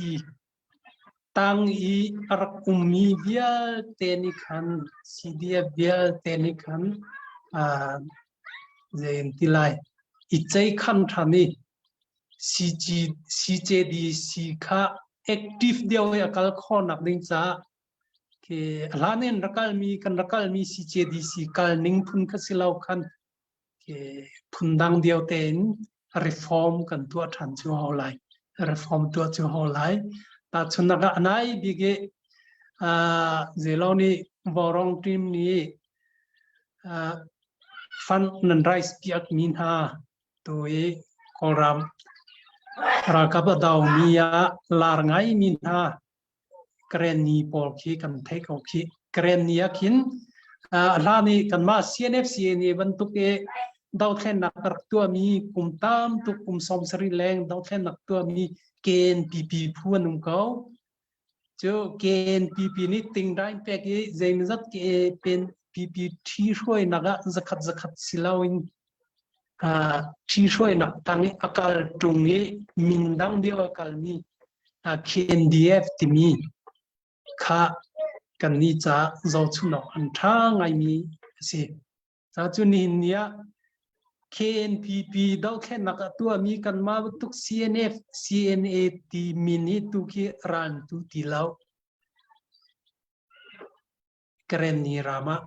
Tang i a rak ummi vialte nih khan CDF vialte nih khan uh, zei an ti lai i ceikhan ṭhan i CG, CJDC kha active deuh i a kal khawhnak ding caah khi a hlan in rak kalmi kan rak kalmi CJDC kal ning phun kha si lo khan phundang deuh tein reform kan tuah ṭhan cu hau lai. Reform tuah cu hau lai. Tahchunhnak ah anai bik i zelo nih Vorong team nih fund nan rice piak mi hna tu i Kawlram ralkap a dau mi ah lar ngai mi hna Karenni pawl khi kan theih ko khi. Karenni ah khin a hlan i kanmah CNFCA nih bantuk i dothlennak rak tuahmi kum tam tuk kum 70 leng dothlennak tuahmi KNPP phu an um ko. Cu KNPP nih tingdain pek i zeimazat KNPP ṭhi hruainak ah zakhat zakhat si loin ṭhi hruainak tang i a kal ṭung i min dang deuh a kalmi KNDF timi kha kannih caah zohchunh awk an ṭha ngaimi a si. Ca cu nihin ni ah KNPP dohthlennak a tuahmi kanmah bantuk CNF, CNA ti min hi tu khi ral an tu ti lo. Karenni ram ah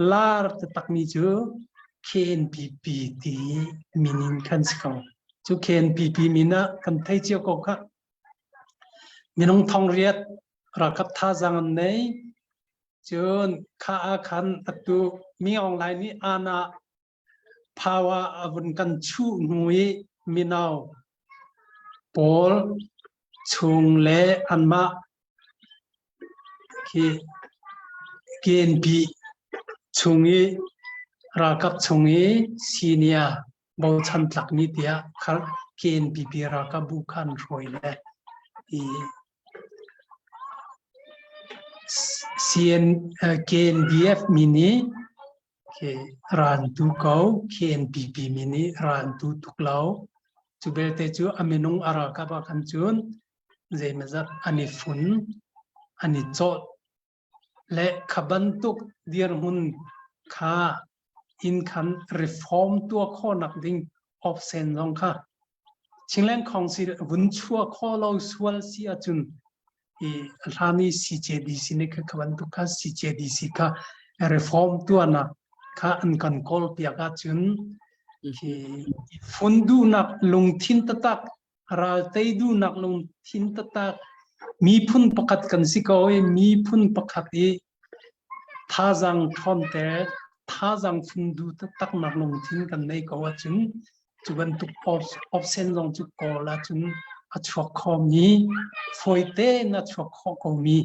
lar taktakmi cu KNPP ti min in khan si ko. Cu KNPP min ah kan thei cio ko kha. Minung thong riat ralkap thazaang an nei. Cun kha ah khan atu mi online nih ana power a vun kan chuh hnu i mino pawl chung le anmah khi KNP chung i ralkap chung i senior bochan tlakmi tiah KNPP ralkap bu kha an hruai le i CN, KNDF mi nih ral an tu ko. KNPP mi nih ral an tu tuk lo. Cu belte cu a minung a ralkap ah khan cun zeimazat an i fun, an i cawh le kha bantuk dirhmun kha inn khan reform tuah khawhnak ding option zong kha Chinland Council vun chuah khawh lo sual si ahcun i hlan i CJDC nih kha bantuk kha CJDC kha reform tuahnak kha an kan kawl piak ahcun hi funduhnak lungthin taktak. Ral tei duhnak lungthin taktak miphun pakhat kan si ko i miphun pakhat i thazaang ṭhawnter thazaang fundu taktaknak lungthin kan nei ko ahcun cu bantuk option zong cu kawl ahcun a chuak khomi fawi tein a chuak khawh komi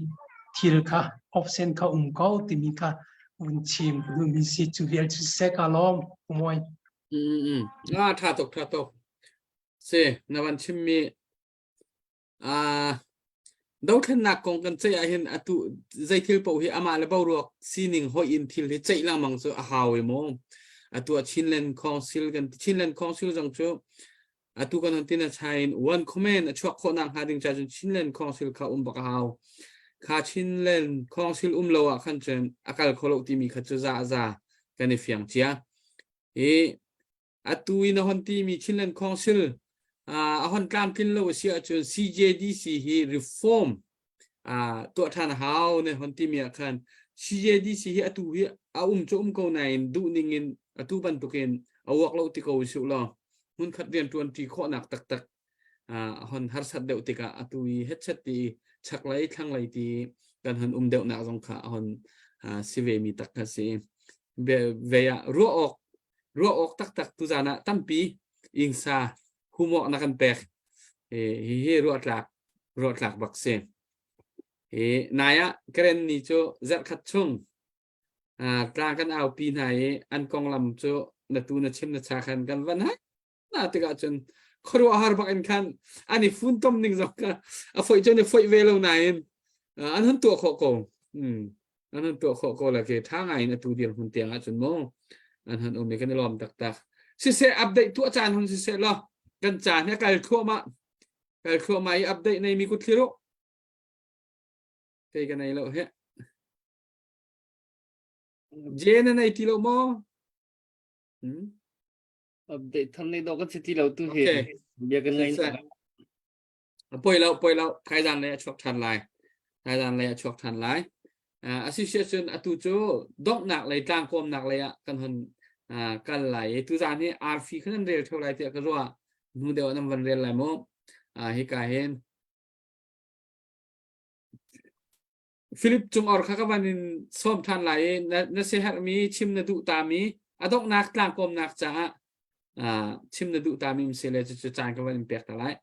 thil kha option kha um ko timi kha vun chim ka duhmi si cu vial cu seh ka lawm moi. Mm mm. Tha tuk tha tuk. Si na van chimmi dothlennak kong kan ceih ahhin atu zei thil paoh hi amah le boruak sining hoih in thil hi ceih lengmang cu a hau i mu. Atu ah Chinland Council kan Chinland Council zong cu atu kan hon tin a chain one comment a chuak khawh nak hnga ding cha cun Chinland Council kha um bak a hau. Kha Chinland Council um lo ah khan cun a kal kho lo timi kha cu za za kan i fiang cia. I Atu in a hon timi Chinland Council a hon tlamtlin lo a si ahcun CJDC hi reform tuah ṭhan a hau na hon timi ah khan CJDC hi atu hi a um cu um ko nain duh ning in atu bantukin a uak lo ti ko usih law hmunkhat rianṭuan ṭi khawhnak taktak a hon harsat deuh tikah atu i hetchet ti chaklei thlanglei ti kan hon um deuhnak zong kha a hon si ve mi tak kha si. Ve ah ruah awk ruah awk taktak tuzan ah tampi ingsa humawk na kan pek hi hi ruah tlak ruah tlak bak si hi nai ah Karen ni cu zarhkhat chung tlang kan aupi hna i an konglam cu na tu na chim na cha khan kan van ha na tikah cun khuaruahhar bak in khan an i funtom ning zong kha a foih cun i foih ve lo nain an hun tuah khawh ko an hun tuah khawh ko la ke tha ngai in atu dir hun tiang ahcun mu an hun um i kan i lawm taktak siseh update tuah caan hun siseh law kan caan hi kal thluahmah kal thluahmah i update nei mi kut thliru kei ka nei lo he Je na nei ti lo maw hmm? Update tham nei do kan si ti lo tu hi. Bia kan ngai na. Poi lo poi lo thaizan lei a chuak than lai. Thaizan lei a chuak than lai. Asi sia cun atu cu donghnak lei tlangkawmnak lei ah kan hon kal lai i tuzan hi arfi khan an rel theo lai tiah ka ruah. Hnu deuh ah nan van rel lai mu. Hika hin Philip cung or kha ka van in sawm ṭhan lai i na, na siaherhmi chim na duh tami a donghnak tlangkawmnak caah uh, chim na duh tami um si le cucu caan ka van in pek ta lai.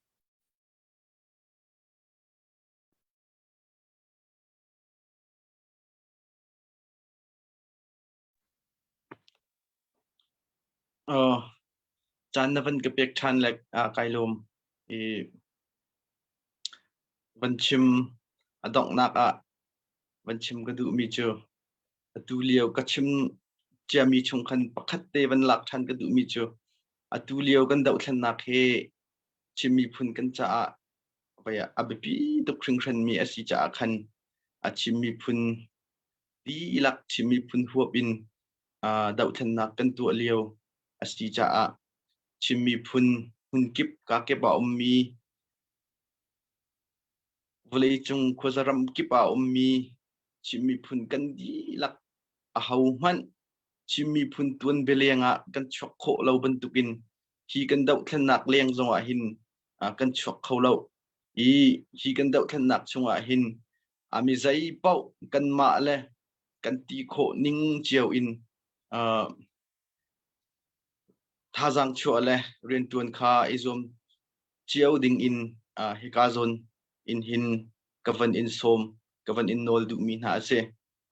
Uh, caan na van ka pek ṭhan le uh, kai lawm. I van chim a donghnak ah van chim ka duhmi cu atu lio ka chim ciami chung khan pakhat te van lak ṭhan ka duhmi cu atu lio kan dohthlennak hi Chin miphun kan caah a biapi tuk hringhranmi a si caah khan a Chin miphun dihlak Chin miphun huap in dohthlennak kan tuah lio a si caah Chin miphun hmunkip kakip ah a ummi vawleicung khuaza ram kip ah a ummi Chin miphun kan dihlak ahohmanh Chin miphun tuanbia leng ah kan chuak khawh lo bantukin hi kan dohthlennak leng zongah hin kan chuak kho lo i hi kan dohthlennak chungah hin a mi zei paoh kanmah le kan ti khawh ning cio in thazaang chuah le rianṭuan kha i zuam cio ding in hika zawn in hin ka van in sawm ka van in nawl duhmi hna a si.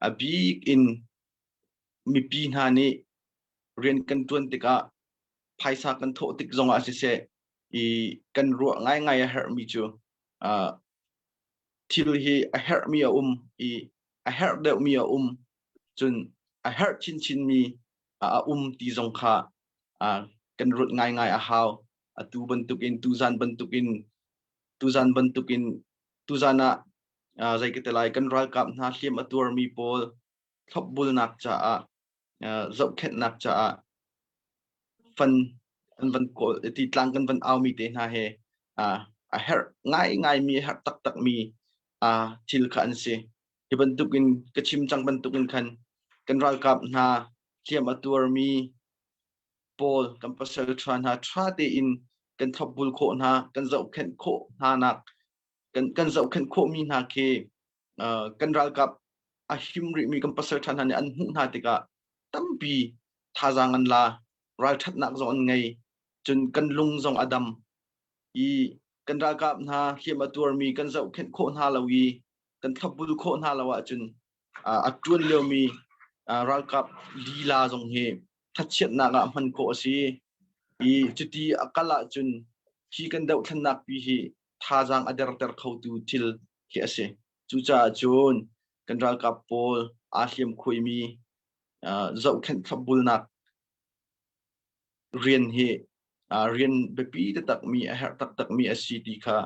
A bik in mipi hna nih rian kan ṭuan tikah phaisa kan thawh tik zongah siseh i kan ruah ngaingai a herhmi cu thil hi a herhmi a um i a herh deuhmi a um cun a herh chinchinmi a um ti zong kha kan ruat ngaingai a hau. Atu bantukin tuzan bantukin tuzan bantukin tuzan ah zei ka ti lai kan ralkap hna hliam a tuarmi pawl thlopbulnak caah zohkhenhnak caah fan an van kawl ti tlang kan van aumi te hna he a herh ngaingaimi a herh taktakmi thil kha an si. Hi bantukin ka chim cang bantukin khan kan ralkap hna hliam a tuarmi pawl kan pasal ṭha hna ṭha tein kan thlopbul khawh hna kan zohkhenh khawh hna nak kan kan zohkhenh khawhmi hna khi kan ralkap a him rihmi kan pasal ṭha hna nih an hmuh hna tikah tampi thazaang an la ralṭhatnak zong an ngei cun kan lung zong a dam i kan ralkap hna hliam a tuarmi kan zohkhenh khawh hna lo i kan thlopbul khawh hna lo ahcun a ṭuan liomi ralkap lila zong hi thachiatnak ah hman khawh a si i cuti a kal ahcun hi kan dohthlennak pi hi thazaang a derter khotu thil khi a si. Cucaah cun kan ralkap pawl aa hliamkhuaimi zohkhenh thlopbulnak rian hi rian biapi taktakmi a herh taktakmi a si ti kha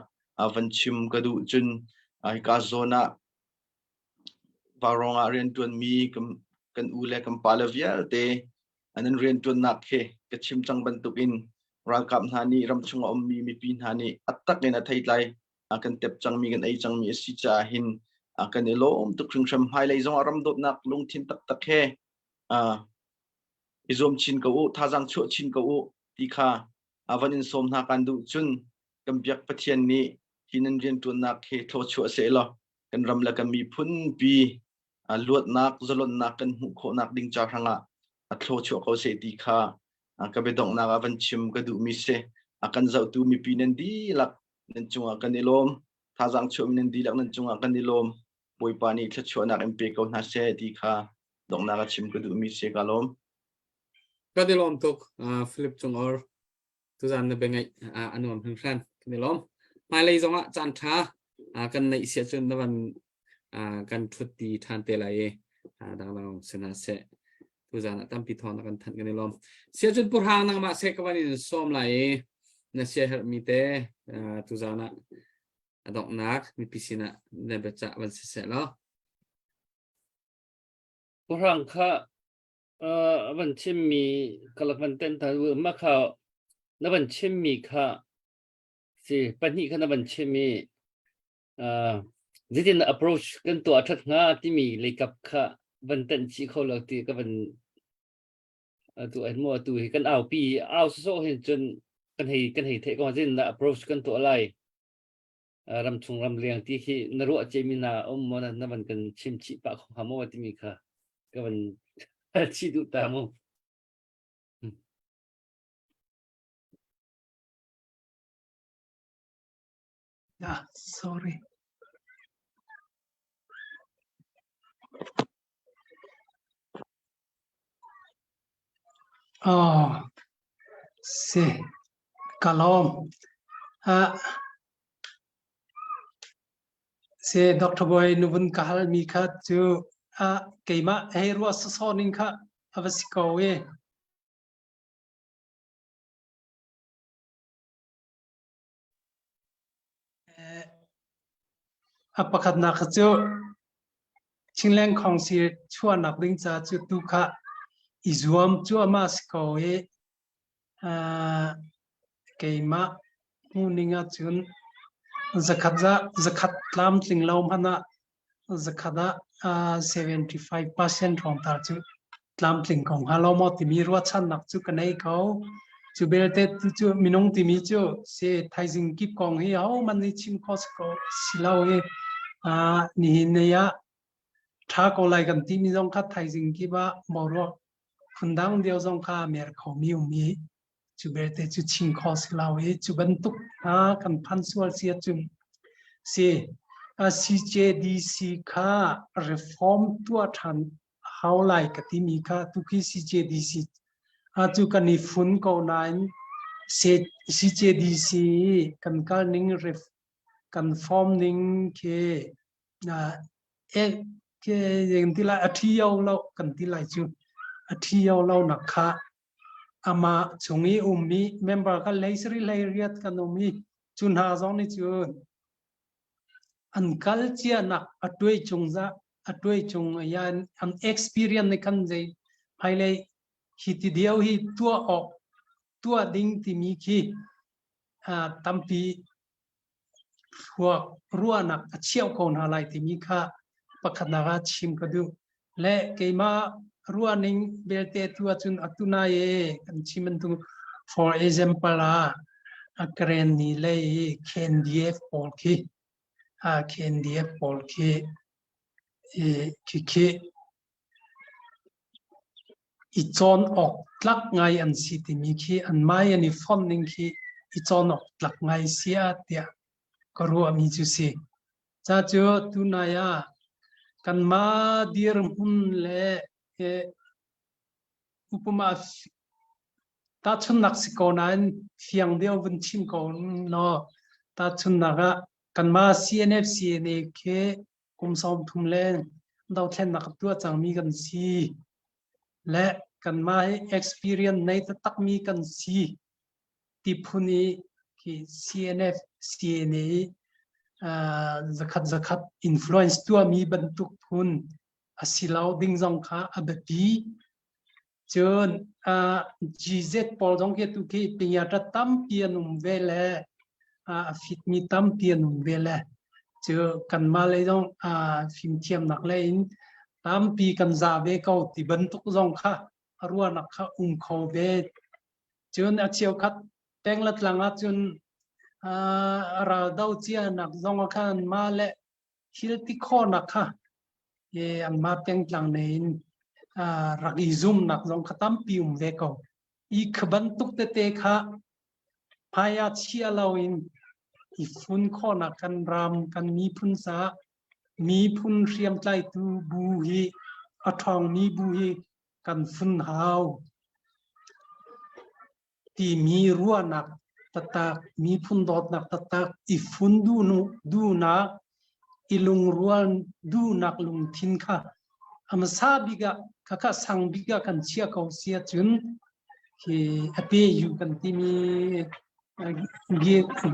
van chim ka duh. Cun hika zawn ah Vaurawng ah rianṭuanmi kan u le kan pale vialte an in rianṭuannak khi ka chim cang bantukin ralkap hna nih ramchung a ummi mipi hna nih a tak in a theitlai kan tep cangmi kan ei cangmi a si caah hin kan i lawm tuk hringhran. Hmailei zongah ram dawtnak lungthin taktak he i zuam chin ko u, thazaang chuah chin ko u ti kha van in sawm hna kan duh. Cun kan biak Pathian nih hi nan rianṭuannak hi thluachuah seh law kan ram le kan miphun pi luatnak zalonnak kan hmuh khawhnak ding ca hrangah a thluachuah ko seh ti kha ka biadonghnak ah van chim ka duhmi si. A kan zohtu mipi nan dihlak nan cungah kan i lawm. Thazaang chuahmi nan dihlak nan cungah kan i lawm. Bawipa nih thluachuahnak in pe ko hna seh ti kha donghnak a chim ka duhmi si ka lawm. Kan i lawm tuk Philip Cungor. Tuzan na bia ngaih a nuam hringhran. Kan i lawm. Hmailei zongah caan ṭha kan neih siah cun na van kan ṭhut ti ṭhan te lai i dangdang si hna seh. Tuzan ah tampi thawng na kan thanh kan i lawm. Siah cun Purhang nangmah seh ka van in sawm lai i na sia herhmi te tuzan ah a donghnak mipi sinah na biacah van si seh law. Purhang kha a van chimmi ka lak van ten ta ma kha na van chimmi kha si pahnih kha na van chim i zeitin approach kan tuah that hnga timi leikap kha van tenh chih kho lo ti ka van tu ai mo tu hi kan au pi au so hin cun kan hei kan hei the ko zin na approach kan tuah lai ramchung ramleng ti khi na ruah cemi na um mo na na van kan chim chih pah kho hnga maw timi kha ka van chih duh ta mu. Ah, sorry. Oh, si, ka lawm. Ah, si Dr. Boy nuvun ka hal mi kha cu ah keimah hei ruah sawsawh ning kha a va si ko e. A pakhatnak kha cu Chinland Council chuahnak ding ca cu tu kha i zuam cuahmah si ko i keimah hmuhning ahcun zakhat zakhat tlamtling lo hmanh ah zakhat ah 75% hrawng tal cu tlamtling ko hnga lo maw timi ruahchannak cu ka nei ko. Cu belte tu cu minung timi cu si thaizing kip kong hi ahohmanh nih chim kho si ko si lo i nihin ni ah ṭha ko lai kan timi zong kha thaizing kip ah boruak phundang deuh zong kha mer khomi um i cu belte cu chim kho si lo i cu bantuk hna kan phan sual si ahcun si CJDC kha reform tuah ṭhan hau lai ka timi kha tukhi CJDC cu kan i fun ko nain CJDC kan kal ning kan form ning khi ke ti lai a ṭhio lo kan ti lai cu a ṭhio lo nak kha amah chung i ummi member kha leisari leiriat kan um i cu hna zong nih cun an kal cianak a tuai chung za a tuai chung yan an experience nih khan zei hmailei hi ti dio hi tuah awk tuah ding timi khi tampi thluak ruahnak a chiah ko hna lai timi kha pakhatnak ah chim ka duh. Le keimah ruahning belte tu ahcun atu nai e kan chim bantuk for example ah. Karenni lei i KNDF pawl khi KNDF pawl khi khi khi i cawn awk tlak ngai an si timi khi an mai an i fonh ning khi i cawn awk tlak ngai si ah tiah ka ruahmi cu si. Ca cu tunai ah kanmah dirhmun le upama tahchunnak si ko nain fiang deuh vun chim ko law tahchunnak ah kanmah CNF CNA khi kum 30 leng dothlennak tuah cangmi kan si le kanmah hi experience nei taktakmi kan si ti phun i khi CNF CNA zakhat zakhat influence tuahmi bantuk phun a si lo ding zong kha a biapi. Cun GZ pawl zong khi tu khi pinyata tampi an um ve le a fitmi tampi an um ve le cu kanmah lei zong fimthiamnak lei in tampi kan za ve ko ti bantuk zong kha a ruahnak kha um kho ve. Cun a cheukhat peng le tlang ahcun ral do cianak zong ah khan mah le thil ti khawhnak kha anmah pengtlang nei in rak i zumnak zong kha tampi um ve ko. I kha bantuk tete kha hmai ah chia loin i fun khawhnak kan ram kan miphun caah miphun hriamtlaitu bu hi a ṭhawngmi bu hi kan fun hau timi ruahnak taktak miphun dawtnak taktak i fun duhnak i lungrual duhnak lungthin kha a hmasa bik ah khakha sang bik ah kan chia ko si ahcun hi a pe yu kan timi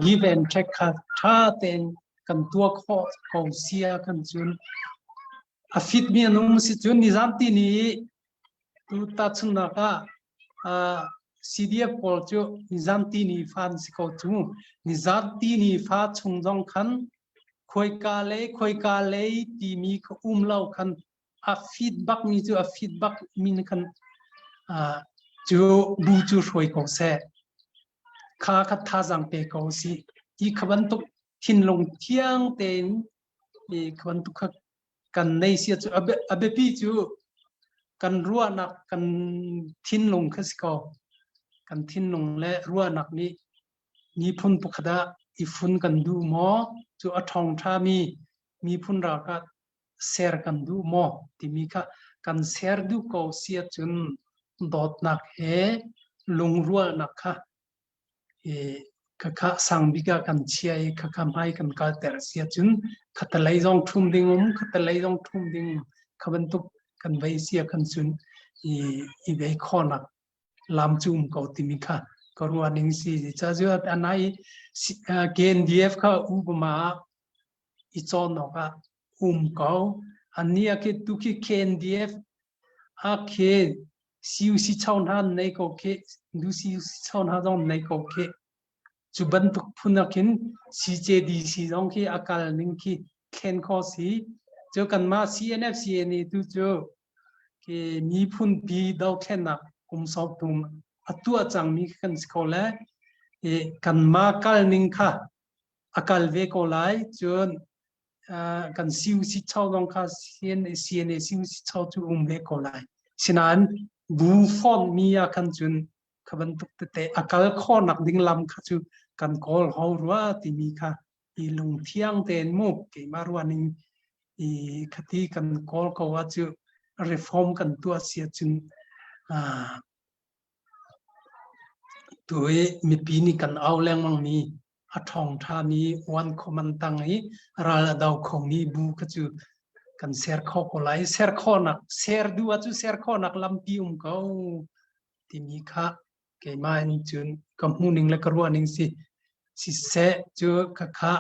give and take kha tha tein kan tuah khawh ko si ah kan cun A fitmi an um si cun nizan ti ni tu tahchunhnak ah CDF pawl cu nizan ti ni fa an si ko cu. Nizan ti ni fa chung zong khan khoika lei khoika lei timi kha um lo khan a fit bak mi cu a fit bak mi khan cu bu cu hruai ko seh. Kha kha thazaang pe ko si. Hi kha bantuk thinlung thiang tein i kha bantuk kha kan nei sia cu a biapi cu kan ruahnak kan thinlung kha si ko. Kan thinlung le ruahnak nih miphun pakhat ah i fun kan duh maw cu a ṭhawng ṭhami miphun ralkap ser kan duh maw timi kha kan ser duh ko si ahcun dawtnak he lungrualnak kha khakha sangbik ah kan chia i khakha hmai kan kalter a si ahcun khatalei zong ṭhum ding um khatalei zong ṭhum ding kha bantuk kan vei si ah khan cun i i vei khawhnak lam cu um ko timi kha ka ruah ning si ca cu anai KNDF kha upama i cawn awk ah um ko anni ah khi tu khi KNDF a khi CUC chau hna nei ko khi du CUC chau hna zong nei ko khi cu bantuk phun ah khin CJDC zong khi a kal ning khi thlen kho si cu kanmah CNF CNA tu cu khi miphun pi dothlennak kum 30 a tuah cangmi kan si ko le kanmah kal ning kha a kal ve ko lai cun kan CUC cho zong kha CNA CNA CUC cho cu um ve ko lai. Sinain bu font mi ah khan cun kha bantuk tete a kal khawhnak ding lam kha cu kan kawl ho rua timi kha i lungthiang tein mu keimah rua ning i khati kan kawl ko ah cu reform kan tuah si ahcun tu i mipi nih kan au lengmang mi a ṭhawng ṭhami uan khuaman tang i ral a do khomi bu kha cu kan ser kho ko lai. Ser khawhnak, ser duh ahcun ser khawhnak lampi um ko timi kha keimah in cun ka hmuhning le ka ruahning si. Siseh cu khakha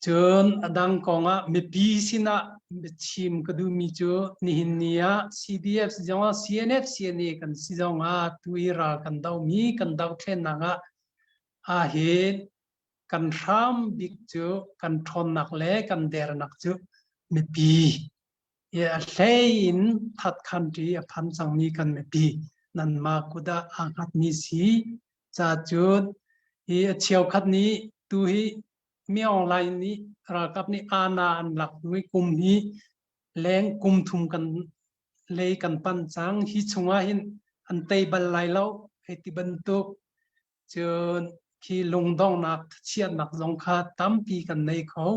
cun a dang kongah mipi sinah biachim ka duhmi cu nihin ni ah CDF si zongah CNF CNA kan si zongah tu i ral kan dohmi kan dohthlennak ah Ahhin kan hram bik cu kan ṭhawnnak le kan dernak cu mipi i a hlei in that country a phan cangmi kan mipi nanmah kut ah aa hngatmi si. Ca cun Hi a cheukhat nih tu hi mi online nih ralkap nih ana an lak hnu i kum hi leng kum thum kan lei kan pan cang. Hi chungah hin an tei bal lai lo hei ti bantuk cun khi lungdonghnak chiatnak zong kha tampi kan nei kho.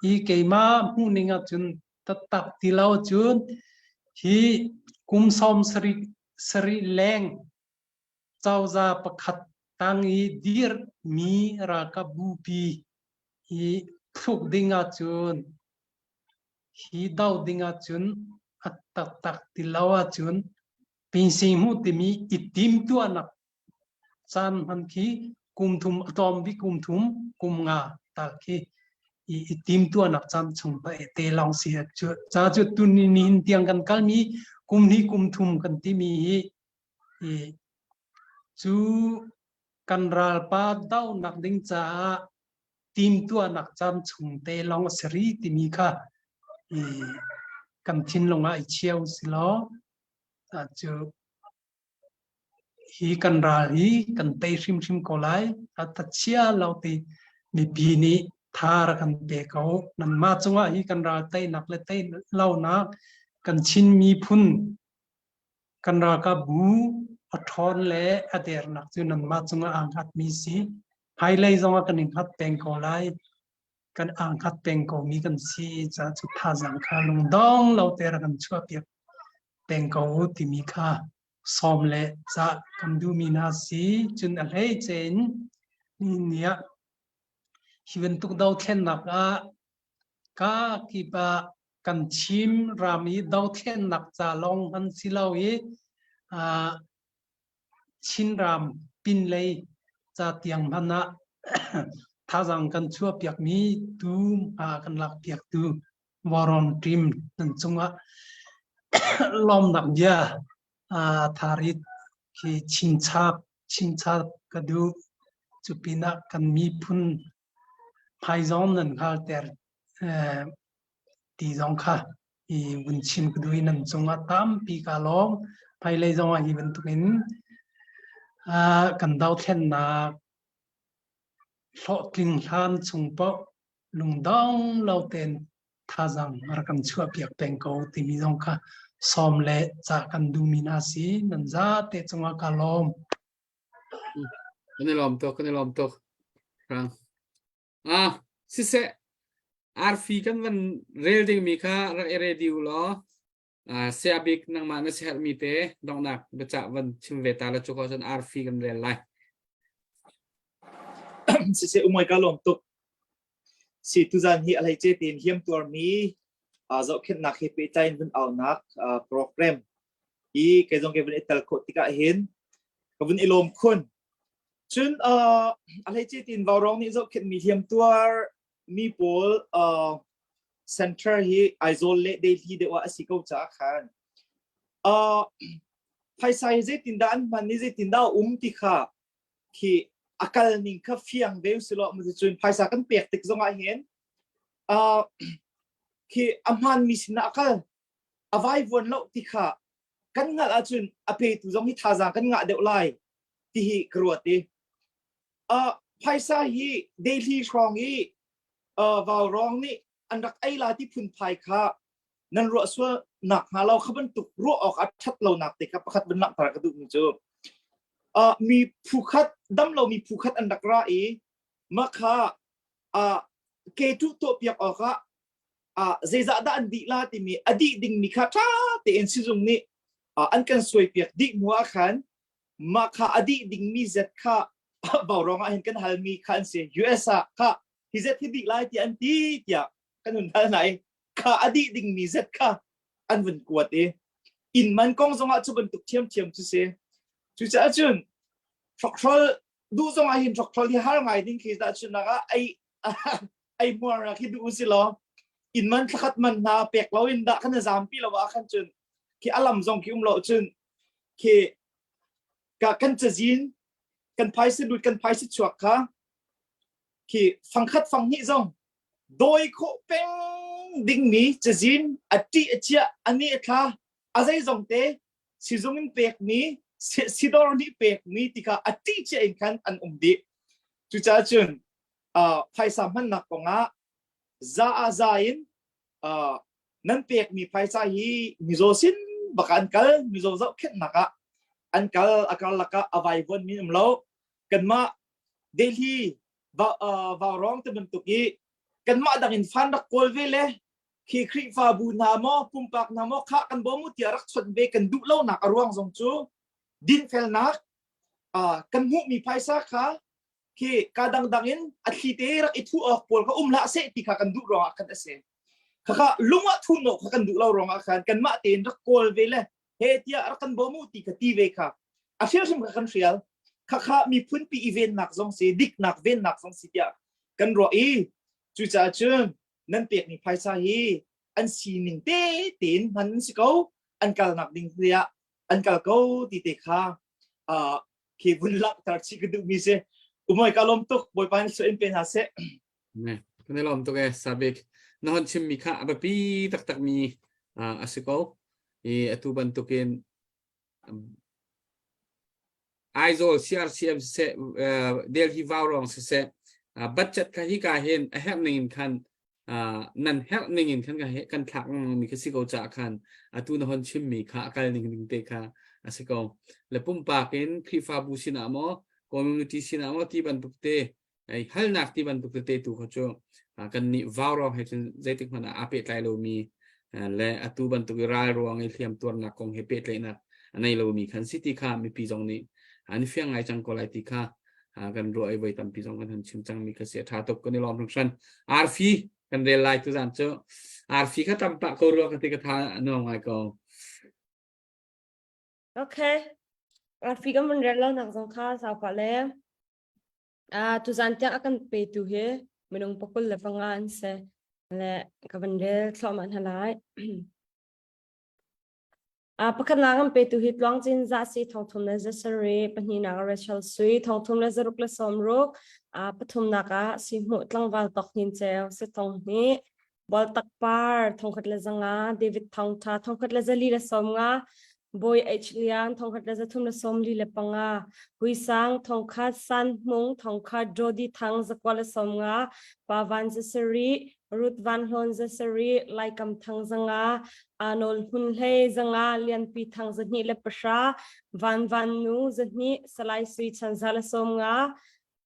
Hi keimah hmuhning ahcun taktak ti lo cun hi kum sawm sarih sarih leng cozah pakhat tang i dirhmi ralkap bupi hi thluk ding ahcun hi do ding ahcun a taktak ti lo ahcun pinsing hmuh timi i timtuahnak caan hman khi kum thum a tlawm bik kum thum kum nga ta khi i i timtuahnak caan chung pa te lawng si cu ca cu tuni nihin tiang kan kalmi kum hnih kum thum kan timi hi i cu kan ralpa dohnak ding caah timtuahnak caan chung te lawng a si rih timi kha i kan thinlung ah i cheu si law cu hi kan ral hi kan tei hrimhrim ko lai. A tachia lo ti mipi nih tha rak kan pe ko. Nanmah cungah hi kan ral teinak le tei lonak kan Chin miphun kan ralkap bu a ṭhawn le a dernak cu nanmah cungah aa hngatmi si. Hmailei zongah kan i hngat peng ko lai. Kan aa hngat peng komi kan si caah cu thazaang kha lungdong lo te rak kan chuahpiak peng ko u timi kha sawm le cah kan duhmi hna si. Cun a hleice in nihin ni ah hi bantuk dothlennak ah ka kip ah kan Chin ram i dothlennak ca lawng an si lo i Chinram pinlei ca tiang hmanh ah thazaang kan chuahpiakmi tu hma kan lakpiaktu Waron team nan cungah lawmnak bia tharit khi chinchap chinchap ka duh. Cu pinah kan miphun hmaizong nan hngalter ti zong kha i vun chim ka duh i nan cungah tampi ka lawm. Hmailei zongah hi bantukin kan dothlennak hlawhtling hlan chung paoh lungdong lo tein thazaang rak kan chuahpiak peng ko timi zong kha sawm le ca kan duhmi hna si. Nan zate cungah ka lawm. Kan i lawm tuk, kan i lawm tuk. Rang. Ah, siseh, arfi kan van rel dingmi kha rak i ready u law ah sia bik nangmah na siherhmi te donghnak biacah van chim ve ta la cu ko cun arfi kan rel lai. Siseh umoi ka lawm tuk. Si tuzan hi a hleice tein hiam tuarmi zohkhenhnak he pehtlai in vun aunak program i kei zong ke vun i tel khawh tikah hin ka vun i lawm khun. Cun a hleice tiin Vaurawng nih zohkhenhmi hliamtuar mi pawl center hi Aizawl le Delhi deuh ah a si ko caah khan phaisa hi zeitindah an hman i zeitindah a um ti kha khi a kal ning kha fiang ve usilaw cun phaisa kan pek tik zongah hin khi a hmaanmi sinah a kal a vaivuan lo ti kha kan hngalh ahcun a petu zong hi thazaang kan ngah deuh lai ti hi ka ruat i uh, phaisa hi Delhi hrawng i uh, Vaurawng nih an rak ei la ti phunphai kha nan ruah sual nak hnga lo kha bantuk ruah awk a that lo nak te kha pakhat van langhter ka duh mi cu uh, mi phu khat dam lo mi phu khat an rak ra i ma kha uh, ke tu to piak awk ah uh, zeizah dah an dih la timi a dih ding mi kha tha tein sizung nih uh, an kan suai piak dih hnu ah khan mah kha a dih dingmi zet kha Vaurawng ah hin kan halmi kha an si. US ah kha hi zet hi dih lai tiah an ti tiah kan hun hal hna i kha a dih dingmi zet kha an vun kuat i inn man kong zongah cu bantuk ṭhiamṭhiam cu si. Cucaah cun hrokhrol duh zongah hin hrokhrol hi har ngai ding khi dah cun ah ei ei hmuar khi duh si law inn man thlakhat man hna pek lo in dah kan zampi lo ah khan cun khi alam zong khi um lo cun khi ka kan cazin kan phaisa lut kan phaisa chuak kha khi fangkhat fanghnih zong dawi khawh peng dingmi cazin a ṭih a chiah a ni a thla a zeizong te sizung in pekmi sidor nih pekmi ti kha a ṭih chia in khan an um dih. Cucaah cun uh, phaisa hmannak kongah za ah za in uh, nan pekmi phaisa hi mizaw sin bak an kal mizaw zohkhenhnak ah an kal a karlak ah a vaivuan mi um lo kanmah Delhi va uh, Vaurawng te bantuk i kanmah dang in fan rak kawl ve le khi Khrihfabu hna maw pumpak hna maw kha kan bawm u tiah rak chawnh ve kan duh lonak a ruang zong cu dinfelnak uh, kan hmuhmi phaisa kha khi ka dangdang in a thli te rak i thuh awk pawl kha um hlah seh ti kha kan duh ruangah khan a si. Khakha lung ah thun kha kan duh lo ruangah khan kanmah tein rak kawl ve le he tiah rak kan bawm u ti kha ti ve kha a hrial hrim kha kan hrial. Khakha miphun pi i vennak zong si diknak vennak zong si tiah kan ruah i cucaah cun nan pekmi phaisa hi an sining te tein hman an si ko an kalnak ding tiah an kal ko ti te kha uh, khi vun langhter chih ka duhmi si umoi ka lawm tuk bawipa nih in pe hna seh Ne, kan i lawm tuk e Sabik. Na hon chimmi kha a biapi taktakmi a si ko. I atu bantukin Aizawl CRCM siseh, Delhi Vaurong siseh, budget kha hi ka hin a herh ning in khan nan herh ning in khan kan thlak mi kha si ko caah khan atu na hon chimmi kha a kal ning ding te kha a si ko. Le pumpak in Khrihfabu sinah maw community sinah maw ti bantuk te ei halnak ti bantuk tete tu kha cu kan nih vau rawng he cun zeitik hmanh ah aa pehtlai lomi le atu bantuk i ral ruang i hliam tuarnak kong he pehtlaihnak a nei lomi khan si ti kha mipi zong nih an fiang ngai cang ko lai ti kha kan ruah i voi tampi zong kan hun chim cangmi kha si a ṭha tuk kan i lawm hringhran arfi kan rel lai tu zan cu arfi kha tam pah ko rua ka ti ka tha nuam ngai ko Okay. Arfi kan mun rel lo nak zong kha sau pa le. Ah tuzan tiang a kan petu hi minung pakul le panga an si. Le ka van rel thluahmah hna lai. Ah pakhatnak an petu hi Tluang Cin Za Si thongthum le zasarih, pahnihnak ah Rachel Sui thongthum le zaruk le sawmruk, ah pathumnak ah Sihmuh Tlangval Tawk Hnin Ceu si thong hnih, Bualtak Par thongkhat le zanga, David Thawngtha thongkhat le zali le sawmnga, Bawi H Lian thongkhat le zathum le sawmli le panga, Hui Sang thongkhat, San Hmung thongkhat, Jody Thang zakua le sawmnga, Pa Van zasarih, Ruth Van Hlawn zasarih, Laikam Thang zanga, Arnold Hmun Hlei zanga, Lianpi Thang zahnih le pahra, Van Van Nu zahnih, Salai Sui Chan za le sawm nga,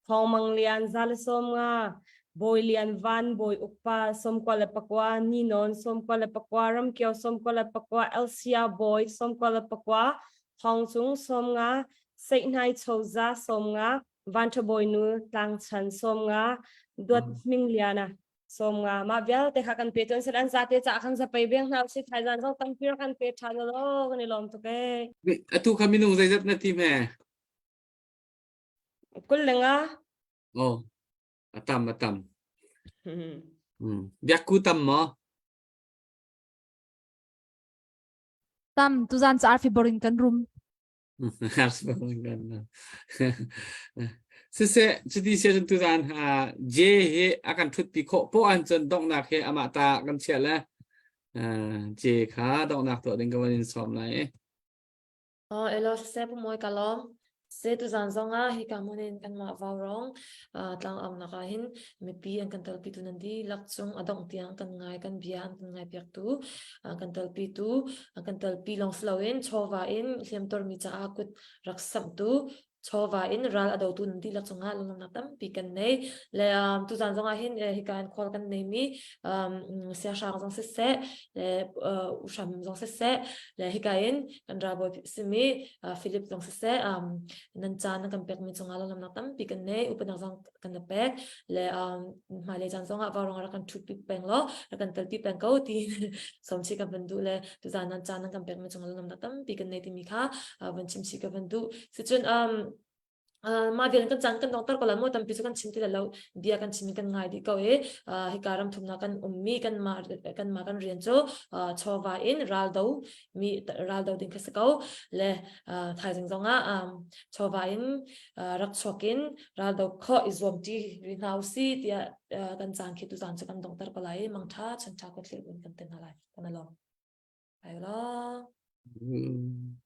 Thawng Mang Lian za le sawm nga, Bawi Lian Van Bawi Ukpa sawmkua le pakua, Ninawn sawmkua le pakua, Ramkio sawmkua le pakua, Elsia Bawi sawmkua le pakua, Thawng Cung sawm nga, Seihnai Choza sawm nga, Vanṭha Bawinu Tlangchan sawm nga, Duat Hming Liana sawm nga mah vialte kha kan pe tuan sel an zate ca khan zapei beng hna usih thaizan zong tampi kan pe ṭhan lo kan i lawm tuk ee Atu kha minung zeizat na ti me? Kul le nga. Oh, a tam a tam. Mm. Biakku tam maw? Tam tuzan ca arfi borin kan rum. Siseh cuti sia cun tuzan J hi a kan ṭhutpi khawh poah an cun donghnak hi amah ta kan chiah le J kha donghnak tuah ding ka van in sawm lai i. Oh, elo siseh pu mawi ka lawm. Se tuzan zong ah hika hmun in kanmah Vaurong tlang aunak ah hin mipi an kan telpitu nan dihlak cung a dongh tiang kan ngai kan bia an kan ngaipiaktu kan telpitu kan telpi lawng si loin chawva in hliamtuarmi caah kut rak samhtu chawva in ral a dotu nan dihlak cungah lunglawmhnak tampi kan nei le um, tuzan zongah hin hika in khual kan neimi um, siahrang zong siseh le uh, uhram zong siseh le hika in kan ralbawi simi uh, Philip zong siseh um, nan caan nan kan pekmi cungah lunglawmhnak tampi kan nei upanak zong kan na pek le um, hmailei caan zongah vaurong rak kan ṭhutpi peng law rak kan telpi peng ko ti sawm chih kan van duh le tuzaan nan caan nan kan pekmi cungah lunglawmhnak tampi kan nei timi kha uh, van chim chih ka van duh sicun um, Uh, mah vial kan caan kan dongter ko la mu tampi cu kan chim ti lo bia kan chim kan ngai dih ko i uh, hika ram thumnak kan ummi kan mah kan mah kan rian cu uh, chawva in raldo mi raldo ding kha si ko le uh, thaizing zongah um, chawva in uh, rak chuak in raldo kho i zuam ti ri hna usi tiah uh, kan caan khi tu caan cu kan dongter ko lai mangtha chantha ko thlir un kan ten hna lai kan along ai la Mm.